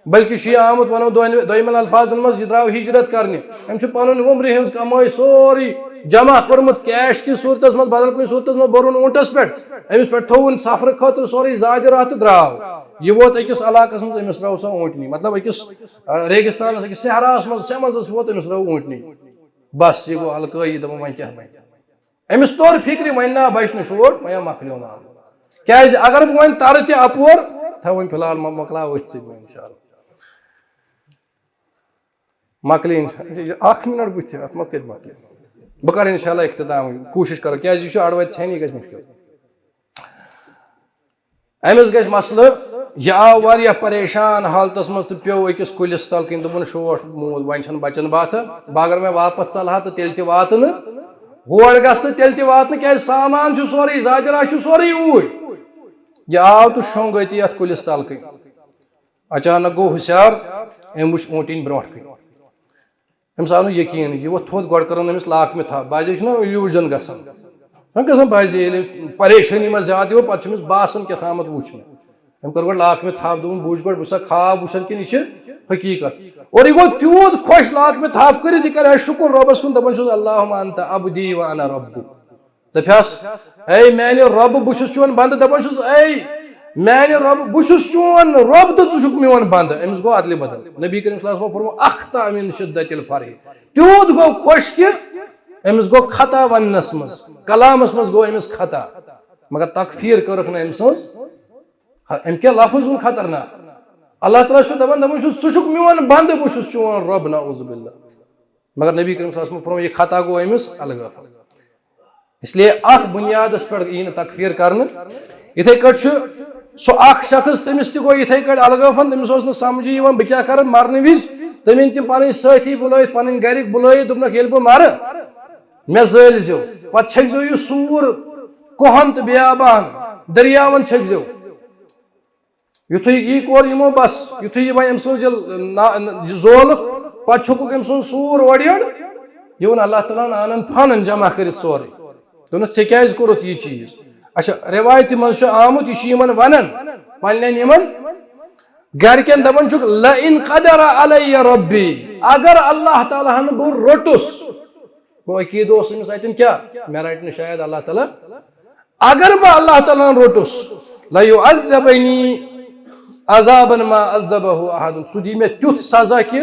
بلکہِ چھُ یہِ آمُت، ونو دوٚن-، دوٚیمٮ۪ن الفاظن منٛز، یہِ درٛاو ہجرت کرنہِ۔ أمۍ چھُ پنُن وُمرِ ہٕنٛز کمٲے سورُے جمع کوٚرمُت، کیش کِس صوٗرتس منٛز، بدل کُنہِ صوٗرتس منٛز بوٚرُن اوٗنٹس پٮ۪ٹھ۔ أمِس پٮ۪ٹھ تھوٚوُن سفرٕ خٲطرٕ سورُے زادِ راہ تہٕ درٛاو۔ یہِ ووت أکِس علاقس منٛز، أمِس رٲو سۄ اوٗنٹنی، مطلب أکِس، آ، ریگِستانس، أکِس صحراہس منٛز، سمنزس ووت، أمِس رٲو اوٗنٹنی۔ بس، یہِ گوٚو الکٲیی، دپان وۄنۍ کیٛاہ بنہِ؟ أمِس توٚر فِکرِ، وۄنۍ نا بچہِ نہٕ شوٹ، وۄنۍ ہا مۄکلیو معاملہٕ۔ کیٛازِ اگر بہٕ وۄنۍ ترٕ تہِ اپور، تھاو وۄنۍ فی الحال مۄ-، مۄکلاو أتھۍ سۭتۍ وۄنۍ انشاءاللہ۔ مۄکلے انشاءاللہ۔ اکھ منٹ بہٕ تہِ، اتھ منٛز کتہِ مۄکلہِ؟ بہٕ کرٕ انشاءاللہ اختتام، کوٗشش کرو، کیٛازِ یہِ چھُ اڑٕ وتہِ ژھٮ۪نی گژھِ مُشکل۔ أمِس گژھِ مسلہٕ، یہِ آو واریاہ پریشان حالتس منٛز تہٕ پیوٚو أکِس کُلِس تل کِنۍ، دوٚپُن، "شوٹھ موٗد، وۄنۍ چھَنہٕ بچن باتھٕ، بہٕ اگر وۄنۍ واپس ژلہٕ ہا تہٕ تیٚلہِ تہِ واتہٕ نہٕ، ہور گژھٕ تہٕ تیٚلہِ تہِ واتہٕ نہٕ، کیٛازِ سامان چھُ سورُے، زاجرا چھُ سورُے اوٗرۍ۔" یہِ آو تہٕ شوٚنٛگ أتی یتھ کُلِس تل کِنۍ۔ اچانک گوٚو ہُشیار، أمۍ وٕچھ اوٗنٹِنۍ برونٛٹھ کِنۍ۔ أمِس آو نہٕ یقین، یہِ ووٚتھ تھوٚد، گۄڈٕ کٔرٕن أمِس لاکمہِ تھپھ، بازے چھُنہ illusion گژھان۔ چھُنہ گژھان بازے، ییٚلہِ پریشٲنی منٛز زیادٕ یِوان، پتہٕ چھُ أمِس باسان کیٛاہ تامَتھ وُچھ مےٚ۔ أمۍ کٔر گۄڈٕ لاکمہِ تھپھ، دوٚپُن، "بہٕ وٕچھِ گۄڈٕ، بہٕ چھُسا خواب وٕچھان کِنہٕ یہِ چھِ حقیٖقت؟" اور یہِ گوٚو تیوٗت خۄش، لاکمہِ تھپھ کٔرِتھ، یہِ کرِ ہا شُکُر رۄبَس کُن، دَپان چھُس، "اللہم انت عبدی و انا ربک۔" دپیس، "اے میانہِ رۄب، بہٕ چھُس چون بندٕ۔" دپان چھُس، "اے میانہِ رۄب، بہٕ چھُس چون رۄب تہٕ ژٕ چھُکھ میون بندٕ۔" أمِس گوٚو ادلہِ بدل۔ نبی کریم صلی اللہ علیہ وسلم فرموو، "اخطا من شدت الفرح۔" تیوٗت گوٚو خۄش کہِ أمِس گوٚو خطا وننس منٛز، کلامس منٛز گوٚو أمِس خطا، مگر تکفیر کٔرٕکھ نہٕ أمۍ سٕنٛز۔ ہا، أمۍ کیٛاہ لفظ ووٚن خطرناک۔ اللہ تعالیٰ چھُ دپان، دپان چھُس، "ژٕ چھُکھ میون بندٕ، بہٕ چھُس چون رۄب"، نعوذ باللہ۔ مگر نبی کریم صلی اللہ علیہ وسلم فرموو، یہِ خطا گوٚو أمِس الگ۔ اس لیے اتھ بنیادس پٮ۪ٹھ یی نہٕ تکفیر کرنہٕ۔ یِتھے کٲٹھۍ چھُ سُہ اکھ شخص، تٔمِس تہِ گوٚو یِتھے کٲٹھۍ الگٲفن، تٔمِس اوس نہٕ سمجھے یِوان بہٕ کیٛاہ کرٕ۔ مرنہٕ وِزِ تٔمۍ أنۍ تِم پنٕنۍ سٲتھی بُلٲیِتھ، پنٕنۍ گرِکۍ بُلٲیِتھ، دوٚپنکھ، "ییٚلہِ بہٕ مرٕ، مےٚ زٲلۍ زیو، پتہٕ چھٔکۍ زیو یہِ سوٗر، کوہن تہٕ بیابان، دٔریاون چھٔکۍ زیو۔" یُتھُے یی کوٚر یِمو بس، یُتھُے یہِ وۄنۍ أمۍ سٕنٛز یہِ نا-، یہِ زولُکھ، پتہٕ چھوٚکُکھ أمۍ سُنٛد سوٗر اورٕ یورٕ، یہِ ووٚن اللہ تعالیٰ ہن آنن فانن جمع کٔرِتھ سورُے۔ دوٚپنس، "ژےٚ کیٛازِ کوٚرُتھ یہِ چیٖز؟" اچھا، رٮ۪وایتہِ منٛز چھُ آمُت، یہِ چھُ یِمن ونان، پننٮ۪ن یِمن گرِکٮ۪ن دپان چھُکھ، "لئن قدر علی ربی"، اگر اللہ تعالیٰ ہن بہٕ روٚٹُس، گوٚو عقیٖدٕ اوس أمِس اتٮ۪ن کیٛاہ؟ مےٚ رٹہِ نہٕ شاید اللہ تعالیٰ۔ اگر بہٕ اللہ تعالیٰ ہن روٚٹُس، "لیعذبنی عذابا ما عذبہ احد"، سُہ دی مےٚ تیُتھ سزا کہِ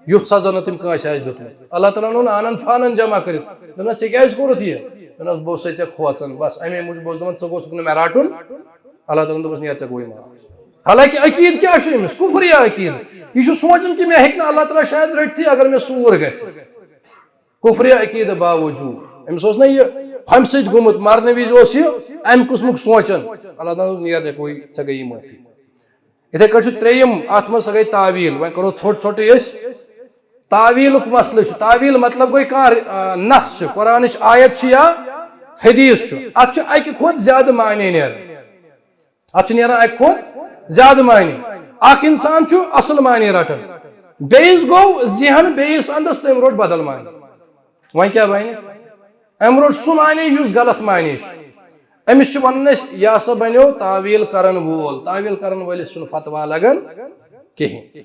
یُتھ سزا نہٕ تٔمۍ کٲنٛسہِ آسہِ دیُتمُت۔ اللہ تعالیٰ ہن اوٚن آنن فانن جمع کٔرِتھ۔ دوٚپنس، "ژےٚ کیٛازِ کوٚرُتھ یہِ؟" دوٚپنس، "بہٕ اوسے ژےٚ کھوژان، بس امے موٗجوٗب اوسُس دپان، ژٕ گوٚژھُکھ نہٕ مےٚ رٹُن۔" اللہ تعالیٰ ہن دوٚپنس، "نیر، ژےٚ گوٚوُے معاف۔" حالانکہ عقیٖدٕ کیٛاہ چھُ أمِس؟ کُفریہ عقیٖدٕ۔ یہِ چھُ سونٛچان کہِ مےٚ ہیٚکہِ نہٕ اللہ تعالیٰ شاید رٔٹتھٕے اگر مےٚ سوٗر گژھِ۔ کُفرِ عقیدٕ باوجوٗد أمِس اوس نہ یہِ ہۄمہِ سۭتۍ گوٚمُت، مرنہٕ وِزِ اوس یہِ امہِ قٕسمُک سونٛچان۔ اللہ تعالیٰ ہن دوٚپ، "نیر، ژےٚ گوٚوُے، ژےٚ گٔیی معٲفی۔" یِتھے کٲٹھۍ چھُ ترٛیٚیِم، اتھ منٛز سۄ گٔے تعویل۔ وۄنۍ کرو ژھوٚٹ ژھوٚٹٕے أسۍ۔ تعویلُک مسلہٕ چھُ، تعویل مطلب گوٚو کانٛہہ، آ، نص چھُ، قرآنٕچ آیت چھِ یا حدیث چھُ، اتھ چھُ اکہِ کھۄتہٕ زیادٕ معنی نیران۔ اتھ چھُ نیران اکہِ کھۄتہٕ زیادٕ معنی۔ اکھ انسان چھُ اصل معنی رٹان، بیٚیِس گوٚو ذہن بیٚیِس اندس، تٔمۍ روٚٹ بدل معنی۔ وۄنۍ کیٛاہ بنہِ؟ أمۍ روٚٹ سُہ معنی یُس غلط معنی چھُ۔ أمِس چھِ ونان أسۍ، یہِ ہسا بنیو تعویل کرن وول۔ تعویل کرن وٲلِس چھُنہٕ فتوا لگان کِہینۍ۔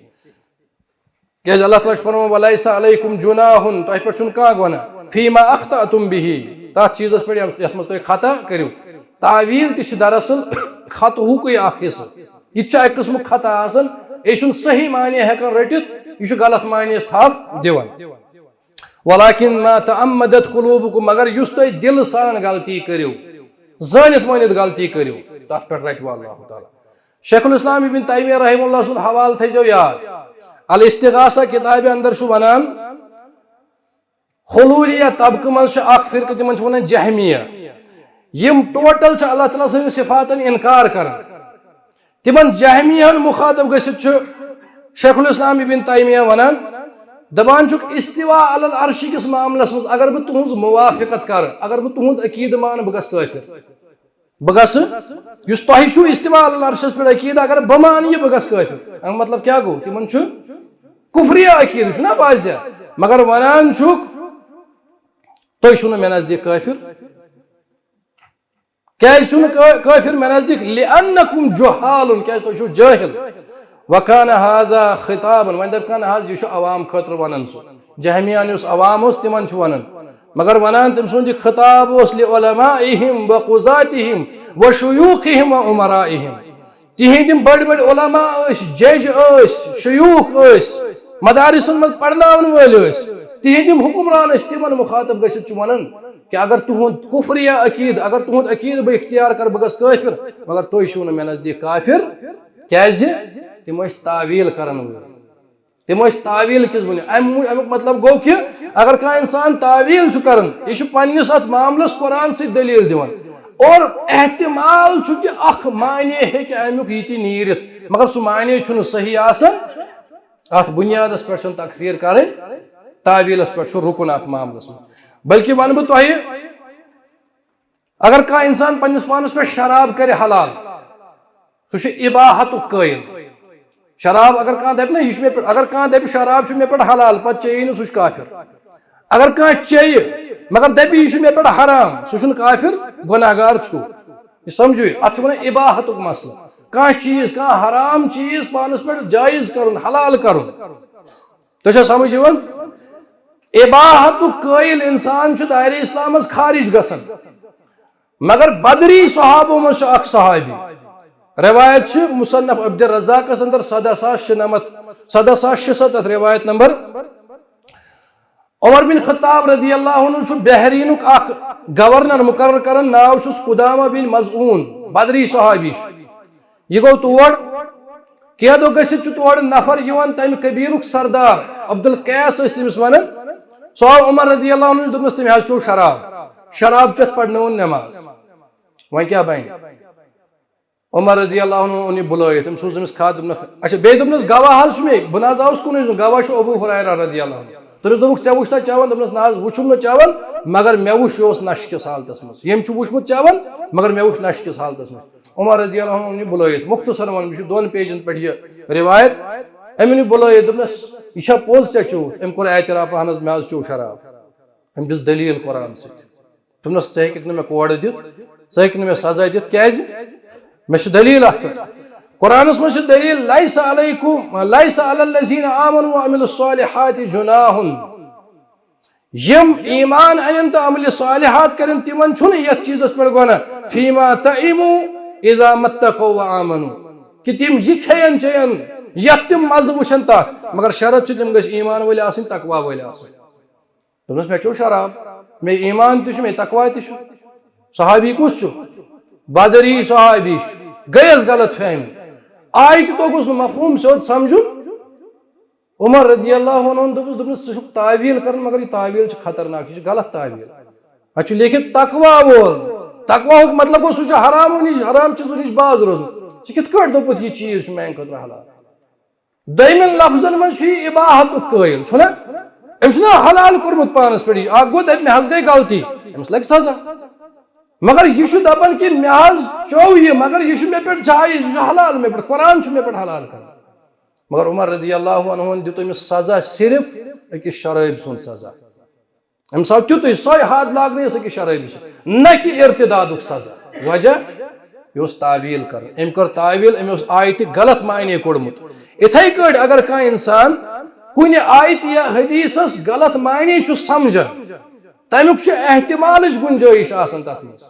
کیٛازِ اللہ تعالیٰ چھُ فرماوان، "ولیس علیکم جناح"، تۄہہِ پٮ۪ٹھ چھُنہٕ کانٛہہ گۄناہ، "فیما اخطأتم بہ"، تتھ چیٖزس پٮ۪ٹھ یتھ، یتھ منٛز تُہۍ خطا کٔرِو۔ تعویل تہِ چھُ دراصل خطہُکُے اکھ حصہٕ۔ یہِ تہِ چھُ اکہِ قٕسمُک خطا آسان، یہِ چھُنہٕ صحیح معنی ہٮ۪کان رٔٹِتھ، یہِ چھُ غلط معنیَس تھپھ دِوان۔ "ولکن ما تعمدت قلوبکم"، مگر یُس تُہۍ دِلہٕ سان غلطی کٔرِو، زٲنِتھ مٲنِتھ غلطی کٔرِو، تتھ پٮ۪ٹھ رٹِوٕ اللہ تعالیٰ۔ شیخ الاسلام ابن تیمیہ رحمہ اللہ سُنٛد حوالہٕ تھٲیزیو یاد۔ الاستغاثہ کتابہِ اندر چھُ ونان، حلولیہ طبقہٕ منٛز چھُ اکھ فرقہٕ، تِمن چھِ ونان جہمیہ۔ یِم total چھِ اللہ تعالیٰ سٕنٛدٮ۪ن صفاتن انکار کران۔ تِمن جہمیہن مخاطب گٔژھِتھ چھُ شیخ الاسلام ابن تیمیہ ونان، دپان چھُکھ، استوا علی العرش کِس معاملس منٛز اگر بہٕ تُہنٛز موافقت کرٕ، اگر بہٕ تُہنٛد عقیدٕ مانہٕ، بہٕ گژھٕ کٲفر۔ بہٕ گژھٕ، یُس تۄہہِ چھُو استوا علی العرشس پٮ۪ٹھ عقیدٕ، اگر بہٕ مانہٕ یہِ، بہٕ گژھٕ کٲفِر۔ اَمیُک مطلب کیٛاہ گوٚو؟ تِمن چھُ کفریہ عقیدٕ، چھُنہ واضح؟ مگر ونان چھُکھ، تُہۍ چھِو نہٕ مےٚ نزدیٖک کٲفِر۔ کیٛازِ چھِو نہٕ کٲ-، کٲفِر مےٚ نزدیٖک؟ لِأَنَّکُم جُہَّالٌ، کیٛازِ تُہۍ چھِو جٲہِل۔ وَكَانَ هَذَا خِطَابًا، وۄنۍ دَپہِ کانٛہہ، نہ حظ، یہِ چھُ عوام خٲطرٕ وَنان سُہ۔ جہمیان یُس عوام اوس، تِمن چھُ وَنان۔ مگر وَنان تٔمۍ سُنٛد یہِ خِطاب اوس لِعُلَمَائِهِم وَشُيُوخِهِم وَأُمَرَائِهِم۔ تِہِنٛدۍ یِم بٔڑۍ بٔڑۍ علماء ٲسۍ، جج ٲسۍ، شیوخ ٲسۍ، مدارسن منٛز پرناون وٲلۍ ٲسۍ، تِہِنٛدۍ یِم حکمران ٲسۍ، تِمن مخاطب گٔژھِتھ چھُ ونان کہ اگر تُہُنٛد کفریہ عقیدٕ، اگر تُہُنٛد عقیدٕ بہٕ اختیار کرٕ، بہٕ گژھٕ کٲفِر، مگر تُہۍ چھِو نہٕ مےٚ نزدیٖک کافر، کیازِ؟ تِم ٲسۍ تعویل کرن وٲلۍ۔ تِم ٲسۍ تعویل کِس بُنیادس۔ اَمہِ مو-، اَمیُک مطلب گوٚو کہِ اگر کانٛہہ اِنسان تعویل چھُ کران، یہِ چھُ پننِس اَتھ معاملس قرآن سۭتۍ دٔلیٖل دِوان اور احتمال چھُ کہِ اکھ معنی ہیٚکہِ اَمیُک یہِ تہِ نیٖرِتھ، مگر سُہ معنی چھُنہٕ صحیح آسان۔ اَتھ بُنیادس پٮ۪ٹھ چھُنہٕ تکفیٖر کرٕنۍ، تعویلس پٮ۪ٹھ چھُ رُکُن اَتھ معاملس منٛز۔ بلکہِ وَنہٕ بہٕ تۄہہِ، اگر کانٛہہ اِنسان پننِس پانس پٮ۪ٹھ شراب کرِ حلال، سُہ چھُ اباحتُک قٲیِل۔ شراب اگر کانٛہہ دپہِ نا، یہِ چھُ مےٚ پٮ۪ٹھ، اگر کانٛہہ دپہِ شراب چھُ مےٚ پٮ۪ٹھ حلال، پتہٕ چیٚیہِ نہٕ، سُہ چھُ کافر۔ اگر کانٛہہ چیٚیہِ مگر دپہِ یہِ چھُ مےٚ پٮ۪ٹھ حرام، سُہ چھُنہٕ کافر، گۄناہ گار چھُ۔ یہِ سمجھو، اتھ چھِ ونان اباحتُک مسلہٕ۔ کانٛہہ چیٖز، کانٛہہ حرام چیٖز پانس پٮ۪ٹھ جٲیز کرُن، حلال کرُن۔ تۄہہِ چھا سمجھ یِوان؟ اباحتُک قٲیِل انسان چھُ دایرِ اسلامس خارج گژھان۔ مگر بدری صحابو منٛز چھُ اکھ صحابی، روایت چھِ مصنف عبد الرزاقس اندر سدہ ساس شُنمتھ، سدہ ساس شُستتھ روایت نمبر۔ عمر بن خطاب رضی اللہ عنہ چھُ بحرینُک اکھ گورنر مقرر کران، ناو چھُس قدامہ بن مظعون، بدری صحابی چھُ۔ یہِ گوٚو تور، کینٛہہ دۄہ گٔژھِتھ چھُ تورٕ نفر یِوان، تمہِ قبیلُک سردار عبدالقیس ٲسۍ تٔمِس ونان۔ سُہ آو عمر رضی اللہ عنہ نِش، دوٚپنس، تٔمۍ حظ چوٚو شراب، شراب چٮ۪تھ پرنٲوٕن نٮ۪ماز، وۄنۍ کیٛاہ بنہِ؟ عمر رضی اللہ عنہ اوٚن یہِ بُلٲیِتھ، أمۍ سوٗز أمِس خط، دوٚپنس، اچھا، بیٚیہِ دوٚپنس، گواہ حظ چھُ مےٚ، بہٕ نہ حظ آوُس کُنُے زوٚن، گواہ چھُ ابو ہریرہ رضی اللہ عنہ۔ تٔمِس دوٚپُکھ، ژےٚ وُچھتھا چٮ۪وان؟ دوٚپنس، نہ حظ، وُچھُم نہٕ چٮ۪وان، مگر مےٚ وُچھ یہِ اوس نشہِ کِس حالتس منٛز۔ ییٚمۍ چھُ وُچھمُت چٮ۪وان، مگر مےٚ وُچھ نشہِ کِس حالتس منٛز۔ عمر رضی اللہ عنہ اوٚن یہِ بُلٲیِتھ، مختصر ونہٕ بہٕ، یہِ چھُ دۄن پیجن پٮ۪ٹھ یہِ روایت۔ أمۍ اوٚن یہِ بُلٲیِتھ، دوٚپنس، یہِ چھا پوٚز ژےٚ چوٚوُتھ؟ أمۍ کوٚر اعتراف، اہن حظ، مےٚ حظ چوٚو شراب۔ أمۍ دِژ دٔلیٖل قرآن سۭتۍ۔ دوٚپنس، ژٕ ہیٚککھ نہٕ مےٚ کورٕ دِتھ، ژٕ ہیٚککھ نہٕ مےٚ سزا دِتھ، کیازِ؟ مےٚ چھِ دٔلیٖل اَتھ پٮ۪ٹھ۔ قرآنس منٛز چھِ دٔلیٖل، لیس علیکم، لیس علی الذین آمنوا وعملوا الصالحات جناح۔ یِم ایمان اَنن تہٕ عملِ صالحات کَرن، تِمن چھُنہٕ یَتھ چیٖزس پٮ۪ٹھ گۄناہ۔ فیما طعموا اذا متقوا وآمنوا، کہِ تِم یہِ کھیٚین چیٚین یَتھ تِم مَزٕ وٕچھن تَتھ، مگر شرط چھُ تِم گٔژھۍ ایمان وٲلۍ آسٕنۍ، تقوا وٲلۍ آسٕنۍ۔ دوٚپنَس، مےٚ چیوٚو شراب، مےٚ ایمان تہِ چھُ، مےٚ تقوا تہِ چھُ۔ صحابی کُس چھُ؟ بدری صحابی چھُ۔ گٔیَس غلط فہمی۔ آیہِ تہِ توٚگُس نہٕ مفہوٗم سیوٚد سمجھُن۔ عمر رضی اللہ عنہ دوٚپُس، دوٚپنَس، ژٕ چھُکھ تعویل کران، مگر یہِ تعویل چھِ خطرناک، یہِ چھِ غلط تعویل۔ اَتھ چھُ لیکھِتھ تقوا وول۔ تقواہُک مطلب گوٚو، سُہ چھُ حرامو نِش، حرام چیٖزو نِش باز روزُن۔ ژےٚ کِتھ کٲٹھۍ دوٚپُتھ، یہِ چیٖز چھُ میٛانہِ خٲطرٕ حلال؟ دوٚیمٮ۪ن لفظن منٛز چھُ یہِ اباحتُک قٲیِل، چھُنہ؟ أمۍ چھُنہ حلال کوٚرمُت پانَس پٮ۪ٹھ یہِ۔ اَکھ گوٚو، دَپہِ، مےٚ حظ گٔے غلطی، أمِس لَگہِ سزا۔ مگر یہِ چھُ دَپان کہِ مےٚ حظ چوٚو یہِ، مگر یہِ چھُ مےٚ پٮ۪ٹھ جایز، یہِ چھُ حلال مےٚ پٮ۪ٹھ، قرآن چھُ مےٚ پٮ۪ٹھ حلال کران۔ مگر عمر رضی اللہ عنہ دیُت أمِس سزا صرف أکِس شرٲبۍ سُنٛد سزا۔ أمِس آو تیُتُے، سۄے حد لاگنہٕ یۄس أکِس شرٲبی چھِ، نہ کہِ ارتدادُک سزا۔ وجہ؟ یہِ اوس تعویل کران، أمۍ کٔر تعویل، أمۍ اوس آیتہِ غلط معنی کوٚڑمُت۔ اِتھَے کٲٹھۍ اگر کانٛہہ اِنسان کُنہِ آیتہِ یا حدیثس غلط معنی چھُ سمجھان، تَمیُک چھُ احتمالٕچ گُنجٲیِش آسان تَتھ منٛز۔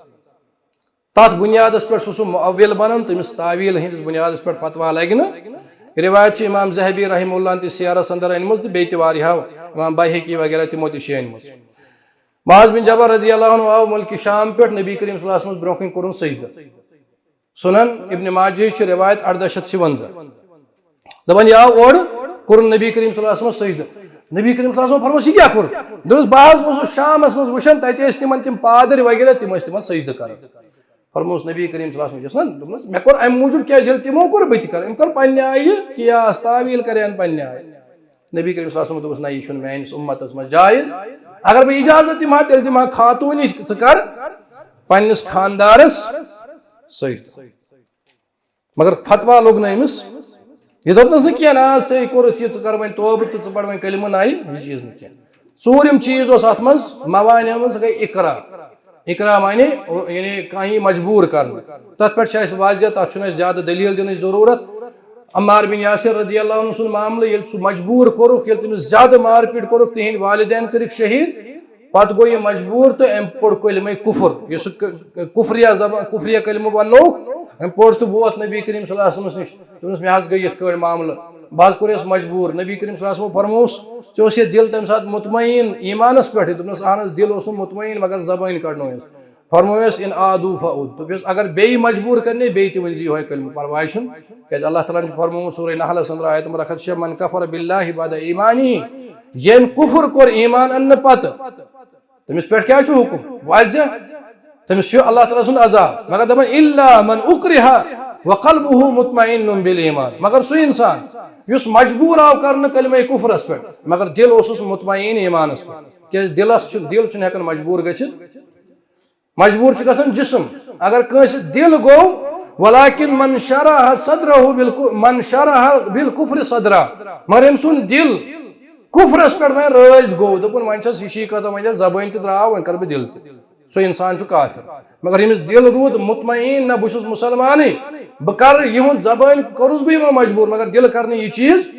تَتھ بُنیادَس پٮ۪ٹھ چھُ سُہ مُعوِّل بَنان، تٔمِس تعویٖل ہٕنٛدِس بُنیادَس پٮ۪ٹھ فتوا لَگہِ نہٕ۔ یہِ رِوایت چھِ اِمام ذہبی رحمہ اللہ تہِ سیرَس اندر أنمٕژ تہٕ بیٚیہِ تہِ واریاہو، اِمام بیہقی وغیرہ تِمو تہِ چھِ أنمٕژ۔ معاذ بن جبل رضی اللہ عنہ آو مُلکِ شام پٮ۪ٹھ، نبی کریم صلی اللہ علیہ وسلمَس برونٛہہ کَنہِ کوٚرُن سجدٕ۔ سُنن ابن ماجہ چھِ رِوایت اَرداہ شیٚتھ شُوَنزاہ۔ دَپان، یہِ آو اورٕ، کوٚرُن نبی کریم صلی اللہ علیہ وسلمَس سجدٕ۔ نبی کریم صلی اللہ علیہ وسلم فرموس، یہِ کیٛاہ کوٚر؟ دوٚپنَس، بہٕ حظ اوسُس شامَس منٛز وٕچھان، تَتہِ ٲسۍ تِمَن تِم پادٕرۍ وغیرہ، تِم ٲسۍ تِمَن سجدٕ کران۔ فرموس نبی کریم صلی اللہ علیہ وسلم، یُس نہ، دوٚپنَس، مےٚ کوٚر اَمہِ موٗجوٗب، کیٛازِ ییٚلہِ تِمو کوٚر، بہٕ تہِ کرٕ۔ أمۍ کٔر پنٛنہِ آیہِ قیاس، تعویٖل کرے اَن پنٛنہِ آیہِ۔ نبی کریم صلی اللہ علیہ وسلم دوٚپُس، نہ، یہِ چھُنہٕ میٛٲنِس اُمتَس منٛز جایز۔ اگر بہٕ اجازت دِمہٕ ہا، تیٚلہِ دِمہٕ ہا خاتوٗنِچ، ژٕ کر پنٛنِس خاندارَس سجدٕ۔ مگر فتوا لوٚگ نہٕ أمِس۔ یہِ دوٚپنَس نہٕ کینٛہہ، نہ حظ، ژےٚ کوٚرُتھ یہِ، ژٕ کر وۄنۍ توبہٕ تہٕ ژٕ پَر وۄنۍ کلمہٕ نَیہِ، یہِ چیٖز نہٕ کینٛہہ۔ ژوٗرِم چیٖز اوس اَتھ منٛز، موانع منٛز گٔے اقرا۔ اقرا معنی، یعنی کانٛہہ یی مجبوٗر کرنہٕ۔ تَتھ پٮ۪ٹھ چھِ اَسہِ واضح، تَتھ چھُنہٕ اَسہِ زیادٕ دٔلیٖل دِنٕچ ضروٗرت۔ عمار بن یاسر رضی اللہ عنہ سُنٛد معاملہٕ، ییٚلہِ سُہ مجبوٗر کوٚرُکھ، ییٚلہِ تٔمِس زیادٕ مار پیٖٹ کوٚرُکھ، تِہِنٛدۍ والدین کٔرِکھ شہیٖد، پتہٕ گوٚو یہِ مجبوٗر تہٕ أمۍ پوٚر کلمہ کفر، یُس سُہ ک-، کفریہ زبان، کفریہ کلمہٕ وننووُکھ، أمۍ پوٚر تہٕ ووت نبی کریم صلی اللہ علیہ وسلمس نِش۔ دوٚپنس، مےٚ حظ گٔے یِتھ کٲٹھۍ معاملہٕ، بہٕ حظ کوٚر یَس مجبوٗر۔ نبی کریم صلی اللہ علیہ وسلمو فرمووُس، ژےٚ اوس یہِ دِل تَمہِ ساتہٕ مطمئن ایٖمانس پٮ۪ٹھٕے؟ دوٚپنس، اہن حظ، دِل اوسُم مطمئن، مگر زبٲنۍ کڑنووُس۔ فرمووُس، ان عادوا فعد، دوٚپُس، اگر بیٚیہِ مجبوٗر کرنے، بیٚیہِ تہِ ؤنۍ زِ یِہوے کلمہٕ، پرواے چھُنہٕ، کیازِ اللہ تعالیٰ ہن چھُ فرموومُت سورہ نحلس اندر آیت نمبر اکھ ہتھ شےٚ، من کفر باللہ بعد ایمانہ، ییٚمۍ کفر کوٚر ایمان اننہٕ پتہٕ، تٔمِس پٮ۪ٹھ کیٛاہ چھُ حُکُم؟ واضح۔ تٔمِس چھُ اللہ تعالیٰ سُنٛد عذاب۔ مگر دَپان، "الا من اکرہ وقلبہ مطمئن بالایمان"۔ مگر سُہ اِنسان یُس مجبوٗر آو کرنہٕ کلمہ کفرس پٮ۪ٹھ، مگر دِل اوسُس مطمئن ایمانس پٮ۪ٹھ۔ کیٛازِ دِلس چھُ، دِل چھُنہٕ ہٮ۪کان مجبوٗر گٔژھِتھ۔ مجبوٗر چھُ گژھان جسم۔ اگر کٲنٛسہِ دِل گوٚو، "ولکن من شرح صدرہ بالک-، من شرح بالکفر صدرہ"، مگر أمۍ سُنٛد دِل کفرس پٮ۪ٹھ وۄنۍ رٲضۍ گوٚو، دوٚپُن، "وۄنۍ چھَس ہِشی کتھ، وۄنۍ ییٚلہِ زبٲنۍ تہِ درٛاو، وۄنۍ کرٕ بہٕ دِل تہِ"۔ سُہ اِنسان چھُ کافر۔ مگر ییٚمِس دِل روٗد مطمئن، نہ، بہٕ چھُس مُسلمانٕے، بہٕ کرٕ یِہُنٛد، زبٲنۍ کوٚرُس بہٕ یِمو مجبوٗر، مگر دِل کرنہٕ یہِ چیٖز،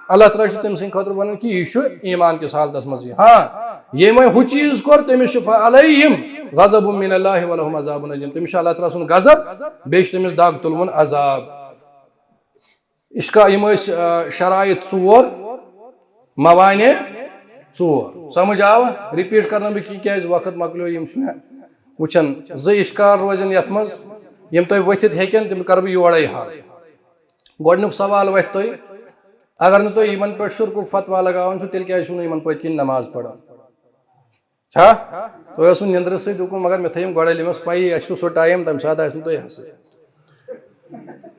اللہ تعالیٰ چھُ تٔمۍ سٕنٛدِ خٲطرٕ وَنان کہِ یہِ چھُ ایٖمان کِس حالتس منٛز یہِ۔ ہاں، ییٚمۍ وۄنۍ ہُہ چیٖز کوٚر، تٔمِس چھُ فعلیہم غضب من اللہ ولہم عذاب عظیم، تٔمِس چھُ اللہ تعالیٰ سُنٛد غضب، بیٚیہِ چھُ تٔمِس دگ تُلوُن عذاب۔ اشکا-، یِم ٲسۍ، آ، شرائط ژور، موانع ژور۔ سمجھ آوا؟ Repeat کرنہٕ بہٕ کینٛہہ، کیازِ وقت مۄکلیو، یِم چھِ مےٚ وٕچھان۔ زٕ اشکال روزن یتھ منٛز، یِم تۄہہِ ؤتھِتھ ہیٚکن، تِم کرٕ بہٕ یورے حل۔ گۄڈٕنیُک سوال وۄتھِ تۄہہِ، اگر نہٕ تُہۍ یِمن پٮ۪ٹھ شرکُک فتوا لگاوان چھِو، تیٚلہِ کیازِ چھِو نہٕ یِمن پٔتۍ کِنۍ نماز پران؟ چھا؟ تۄہہِ اوسوٕ نیٚنٛدرٕ سۭتۍ اُکُن، مگر مےٚ تھٲیِم گۄڈَے، مےٚ ٲس پَیی، اَسہِ چھُ سُہ ٹایم، تَمہِ ساتہٕ آسہِ نہٕ تُہۍ حظ۔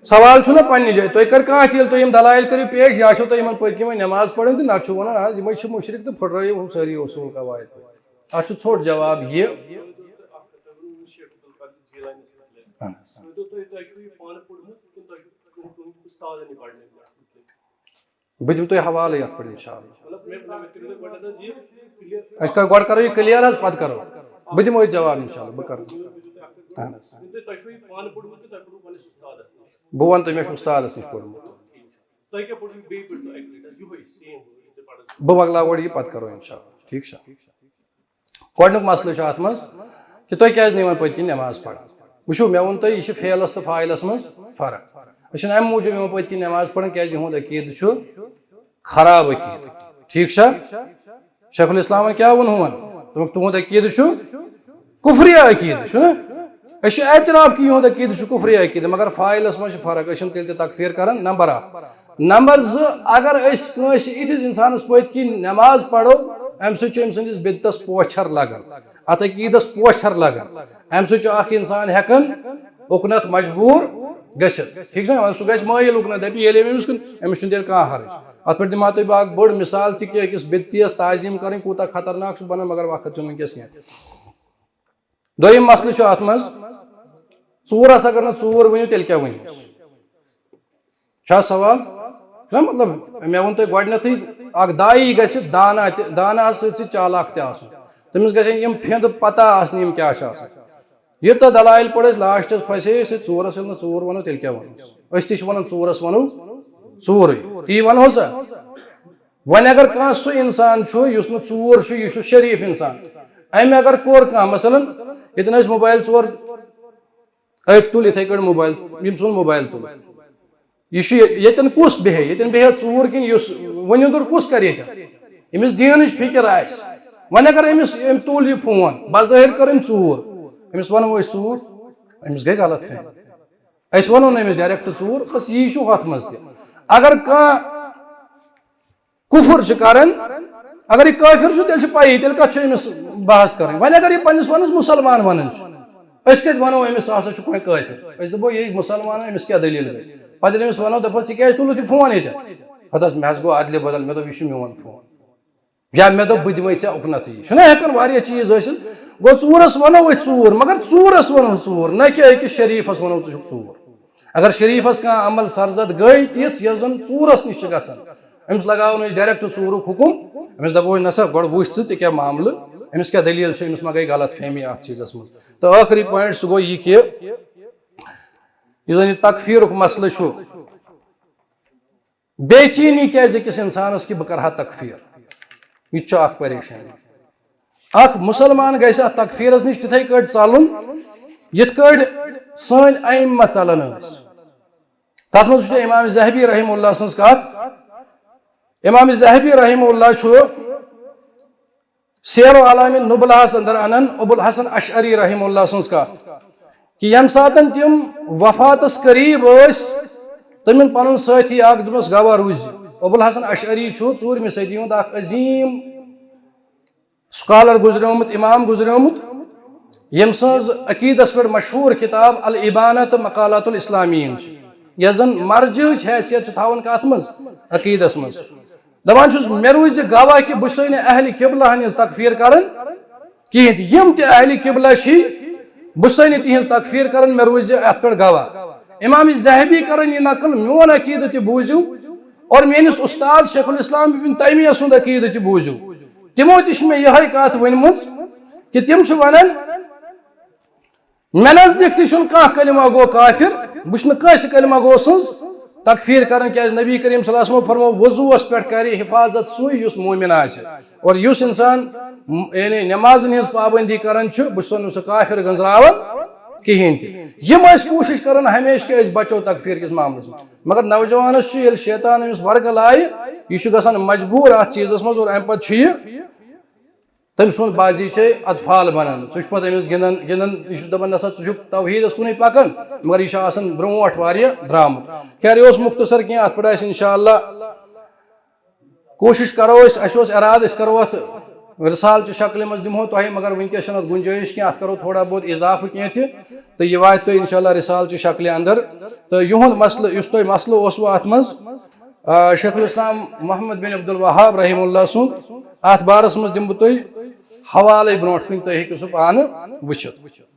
سوال چھُنہ پنٛنہِ جایہِ، تُہۍ کٔرِو کانٛہہ تہِ، ییٚلہِ تُہۍ یِم دلایل کٔرِو پیش، یا چھُو تۄہہِ یِمَن پٔتۍ کِنۍ وۄنۍ نٮ۪ماز پَرٕنۍ تہٕ نَتہٕ چھُو وَنان، آز یِمَے چھِ مُشرِک تہٕ پھٕٹرٲیِو ہُم سٲری اصوٗل قواعد۔ اَتھ چھُ ژھوٚٹ جواب یہِ۔ اہن حظ۔ بہٕ دِمہٕ تۄہہِ حوالہٕ یَتھ پٮ۪ٹھ، اِنشاء اللہ۔ مطلب، مےٚ، مےٚ کٔرِو تُہۍ گۄڈٕنٮ۪تھ حظ یہِ clear۔ أسۍ کَرو، گۄڈٕ کَرو یہِ clear حظ، پَتہٕ کَرو۔ بہٕ دِمو یہِ جواب، اِنشاء اللہ، بہٕ کَرٕ۔ اَہَن حظ۔ تُہۍ، تۄہہِ چھُو یہِ پانہٕ پوٚرمُت کِنہٕ تۄہہِ پوٚرمُت پنٛنِس اُستادَس نِش؟ بہٕ وَنہٕ تۄہہِ، مےٚ چھُ اُستادَس نِش پوٚرمُت۔ تۄہہِ کیٛاہ پوٚرمُت بیٚیہِ پٔرۍتو اَکہِ لَٹہِ حظ یِہوٚے same word یِم تۄہہِ پَران چھُو؟ بہٕ مۄکلاو گۄڈٕ یہِ، پَتہٕ کَرو اِنشاء اللہ۔ ٹھیٖک چھا؟ گۄڈٕنیُک مسلہٕ چھُ اَتھ منٛز کہِ تُہۍ کیٛازِ نہٕ یِوان پٔتۍ کِنۍ نٮ۪ماز پَران؟ وٕچھِو، مےٚ ووٚن تۄہہِ، یہِ چھِ فعلَس تہٕ فاعلَس منٛز فرق۔ أسۍ چھِنہٕ اَمہِ موٗجوٗب یِوان پٔتۍ کِنۍ نٮ۪ماز پَران، کیٛازِ یِہُنٛد عقیٖدٕ چھُ خراب عقیٖدٕ۔ ٹھیٖک چھا؟ شیخ الاسلامَن کیٛاہ ووٚن ہُمَن؟ دوٚپُکھ، تُہُنٛد عقیٖدٕ چھُ کُفریہ عقیٖدٕ، چھُنہ؟ أسۍ چھِ اعتراف کہِ یِہُنٛد عقیٖدٕ چھُ کُفریہ عقیٖدٕ، مگر فاعلَس منٛز چھِ فرق، أسۍ چھِنہٕ تیٚلہِ تہِ تکفیٖر کَران، نمبر اَکھ۔ نمبر زٕ، اگر أسۍ کٲنٛسہِ یِتھِس اِنسانَس پٔتۍ کِنۍ نٮ۪ماز پَرو، اَمہِ سۭتۍ چھُ أمۍ سٕنٛدِس بِدتَس پوچھَر لَگان، اَتھ عقیٖدَس پوچھَر لَگان۔ اَمہِ سۭتۍ چھُ اَکھ اِنسان ہٮ۪کان اُکنَتھ مجبوٗر گٔژھِتھ۔ ٹھیٖک چھا؟ سُہ گژھِ مٲیِل اُکنَتھ، دَپہِ، ییٚلہِ أمۍ أمِس کُن، أمِس چھُنہٕ تیٚلہِ کانٛہہ حرج۔ اَتھ پٮ۪ٹھ دِمہٕ ہا تۄہہِ بہٕ اَکھ بٔڑ مِثال تہِ کہِ أکِس بِدتِیَس تعظیٖم کَرٕنۍ کوٗتاہ خطرناک چھُ بَنان، مگر وقت چھُنہٕ وٕنکیٚس کینٛہہ۔ دوٚیِم مسلہٕ چھُ اَتھ منٛز، ژوٗرَس اگر نہٕ ژوٗر ؤنِو، تیٚلہِ کیٛاہ ؤنِوس؟ چھا سوال؟ چھُنہ مطلب، مےٚ ووٚن تۄہہِ گۄڈٕنٮ۪تھٕے، اَکھ داعی گژھِ دانا تہِ، داناہَس سۭتۍ سۭتۍ چالاک تہِ آسُن۔ تٔمِس گژھن یِم پھِنٛد پَتہ آسنہِ، یِم کیٛاہ چھِ آسان۔ یہِ تہٕ دلایل پٔر أسۍ، لاسٹَس پھسے أسۍ أتھۍ ژوٗرَس، ییٚلہِ نہٕ ژوٗر وَنو، تیٚلہِ کیٛاہ وَنوس؟ أسۍ تہِ چھِ وَنان، ژوٗرَس وَنو ژوٗرٕے۔ تی وَنہو سا؟ وۄنۍ اگر کانٛہہ سُہ اِنسان چھُ، یُس نہٕ ژوٗر چھُ، یہِ چھُ شریٖف اِنسان، أمۍ اگر کوٚر کانٛہہ، مثلاً، ییٚتٮ۪ن ٲسۍ موبایل ژور أکۍ تُل یِتھَے کٲٹھۍ موبایل، ییٚمۍ ژھُن موبایل تُل۔ یہِ چھُ ییٚتٮ۪ن کُس بیٚہہِ؟ ییٚتٮ۪ن بیٚہہِ ہا ژوٗر کِنہٕ یُس وٕنیُندُر کُس کَرِ ییٚتٮ۪ن؟ أمِس دیٖنٕچ فِکِر آسہِ۔ وۄنۍ اگر أمِس، أمۍ تُل یہِ فون، بظٲہِر کٔر أمۍ ژوٗر، أمِس وَنو أسۍ ژوٗر، أمِس گٔے غلط فہمی۔ أسۍ وَنو نہٕ أمِس direct ژوٗر، بَس یی چھُ ہۄتھ منٛز تہِ۔ اگر کانٛہہ کُفُر چھُ کران، اگر یہِ کٲفِر چھُ، تیٚلہِ چھِ پَیی، تیٚلہِ کَتھ چھُ أمِس بحث کَرٕنۍ؟ وۄنۍ اگر یہِ پنٛنِس پانَس مُسلمان وَنان چھُ، أسۍ کَتہِ وَنو أمِس، سُہ ہسا چھُ کانٛہہ کٲفِر؟ أسۍ دَپو، یہِ مُسلمان، أمِس کیٛاہ دٔلیٖل گٔے؟ پَتہٕ ییٚلہِ أمِس وَنو، دَپو، "ژٕ کیٛازِ تُلُتھ یہِ فون ییٚتٮ۪تھ؟" ہَتہٕ حظ، مےٚ حظ گوٚو اَدلہِ بدل، مےٚ دوٚپ، "یہِ چھُ میون فون۔" یا مےٚ دوٚپ، "بہٕ دِمَے ژےٚ اُکنَتھٕے۔" یہِ چھُنہ ہٮ۪کان واریاہ چیٖز ٲسِتھ۔ گوٚو، ژوٗرس ونو أسۍ ژوٗر، مگر ژوٗرس ونو ژوٗر، نہ کہِ أکِس شریٖفس ونو ژٕ چھُکھ ژوٗر۔ اگر شریٖفس کانٛہہ عمل سرزد گٔے، تِژھ یۄس زن ژوٗرس نِش چھِ گژھان، أمِس لگاوو نہٕ أسۍ direct ژوٗرُک حُکُم، أمِس دپو أسۍ، نسا گۄڈٕ وٕچھ ژٕ، ژےٚ کیٛاہ معاملہٕ، أمِس کیٛاہ دٔلیٖل چھِ، أمِس ما گٔے غلط فہمی اتھ چیٖزس منٛز۔ تہٕ ٲخری point سُہ گوٚو یہِ کہِ یُس زن یہِ تکفیٖرُک مسلہٕ چھُ، بے چینی کیازِ أکِس انسانس کہِ بہٕ کرٕ ہا تکفیٖر، یہِ تہِ چھُ اکھ پریشانی۔ اکھ مُسلمان گژھِ اتھ تکفیٖرس نِش تِتھے کٲٹھۍ ژلُن، یِتھ کٲٹھۍ سٲنۍ ائمہ ژلان ٲسۍ۔ تتھ منٛز وٕچھو امام ذہبی رحمہ اللہ سٕنٛز کتھ۔ امام ذہبی رحمہ اللہ چھُ سیر و اعلام نبلاہس اندر انان ابو الحسن اشعری رحمہ اللہ سٕنٛز کتھ، کہِ ییٚمہِ ساتن تِم وفاتس قریب ٲسۍ، تِمن پنُن سٲتھی اکھ دوٚپمس، گواہ روٗزِ۔ ابو الحسن اشعری چھُ ژوٗرمہِ صدی ہُنٛد اکھ عظیٖم scholar گُزریومُت، امام گُزریومُت، ییٚمہِ سٕنٛز عقیٖدس پٮ۪ٹھ مشہوٗر کِتاب الابانہ تہٕ مقالات الاسلامیین چھِ، یۄس زن مرجعٕچ حیثیت چھِ تھاوان کتھ منٛز؟ عقیٖدس منٛز۔ دپان چھُس، مےٚ روٗزِ گواہ کہِ بہٕ چھُسے نہٕ اہلِ قبلہ ہن ہٕنٛز تکفیٖر کران کِہینۍ تہِ۔ یِم تہِ اہلِ قبلہ چھِ، بہٕ چھُسے نہٕ تِہنٛز تکفیٖر کران، مےٚ روٗزِ اتھ پٮ۪ٹھ گواہ۔ امام ذہبی کرن یہِ نقل، میون عقیٖدٕ تہِ بوٗزِو اور میٲنِس استاد شیخ الاسلام ابن تیمیہ سُنٛد عقیٖدٕ تہِ بوٗزِو۔ تِمو تہِ چھِ مےٚ یِہے کتھ ؤنمٕژ کہِ تِم چھِ ونان، مےٚ نزدیٖک تہِ چھُنہٕ کانٛہہ کلمہ گو کافر، بہٕ چھُس نہٕ کٲنٛسہِ کلمہ گو سٕنٛز تکفیٖر کران، کیازِ نبی کریم صلی اللہ علیہ وسلم فرمو، وضوٗوس پٮ۪ٹھ کرِ حفاظت سُے یُس مومن آسہِ، اور یُس انسان م-، یعنی نمازن ہٕنٛز پابندی کران چھُ، بہٕ چھُسن نہٕ سُہ کافر گنٛزراوان کِہینۍ تہِ۔ یِم ٲسۍ کوٗشش کران ہمیشہِ کہِ أسۍ بچو تکفیٖر کِس معاملس منٛز، مگر نوجوانس چھُ ییٚلہِ شیطان أمِس ورگہٕ لایہِ، یہِ چھُ گژھان مجبوٗر اتھ چیٖزس منٛز، اور امہِ پتہٕ چھُ یہِ تٔمۍ سُنٛد بازی چھے اطفال بنان۔ ژٕ چھُکھ پتہٕ أمِس گِنٛدان، گِنٛدان، یہِ چھُ دپان، نسا ژٕ چھُکھ توحیٖدس کُنُے پکان، مگر یہِ چھُ آسان برونٛٹھ واریاہ درٛامُت۔ خیر، یہِ اوس مختصر کینٛہہ، اتھ پٮ۪ٹھ آسہِ انشاءاللہ کوٗشش کرو أسۍ، اسہِ اوس ارادٕ أسۍ کرو اتھ رسالہٕ چہِ شکلہِ منٛز دِمہو تۄہہِ، مگر وٕنکیٚس چھنہٕ اتھ گُنجٲیش کینٛہہ، اتھ کرو تھوڑا بہت اضافہٕ کینٛہہ تہِ، تہٕ یہِ واتہِ تۄہہِ انشاءاللہ رسالہٕ چہِ شکلہِ اندر۔ تہٕ یِہُنٛد مسلہٕ، یُس تۄہہِ مسلہٕ اوسوٕ اتھ منٛز، آ، شیخ الاسلام محمد بن عبد الوہاب رحمہ اللہ سُنٛد، اتھ بارس منٛز دِمہٕ بہٕ تۄہہِ حوالے برونٛٹھ کُن، تُہۍ ہیٚکِو سُہ پانہٕ وٕچھِتھ۔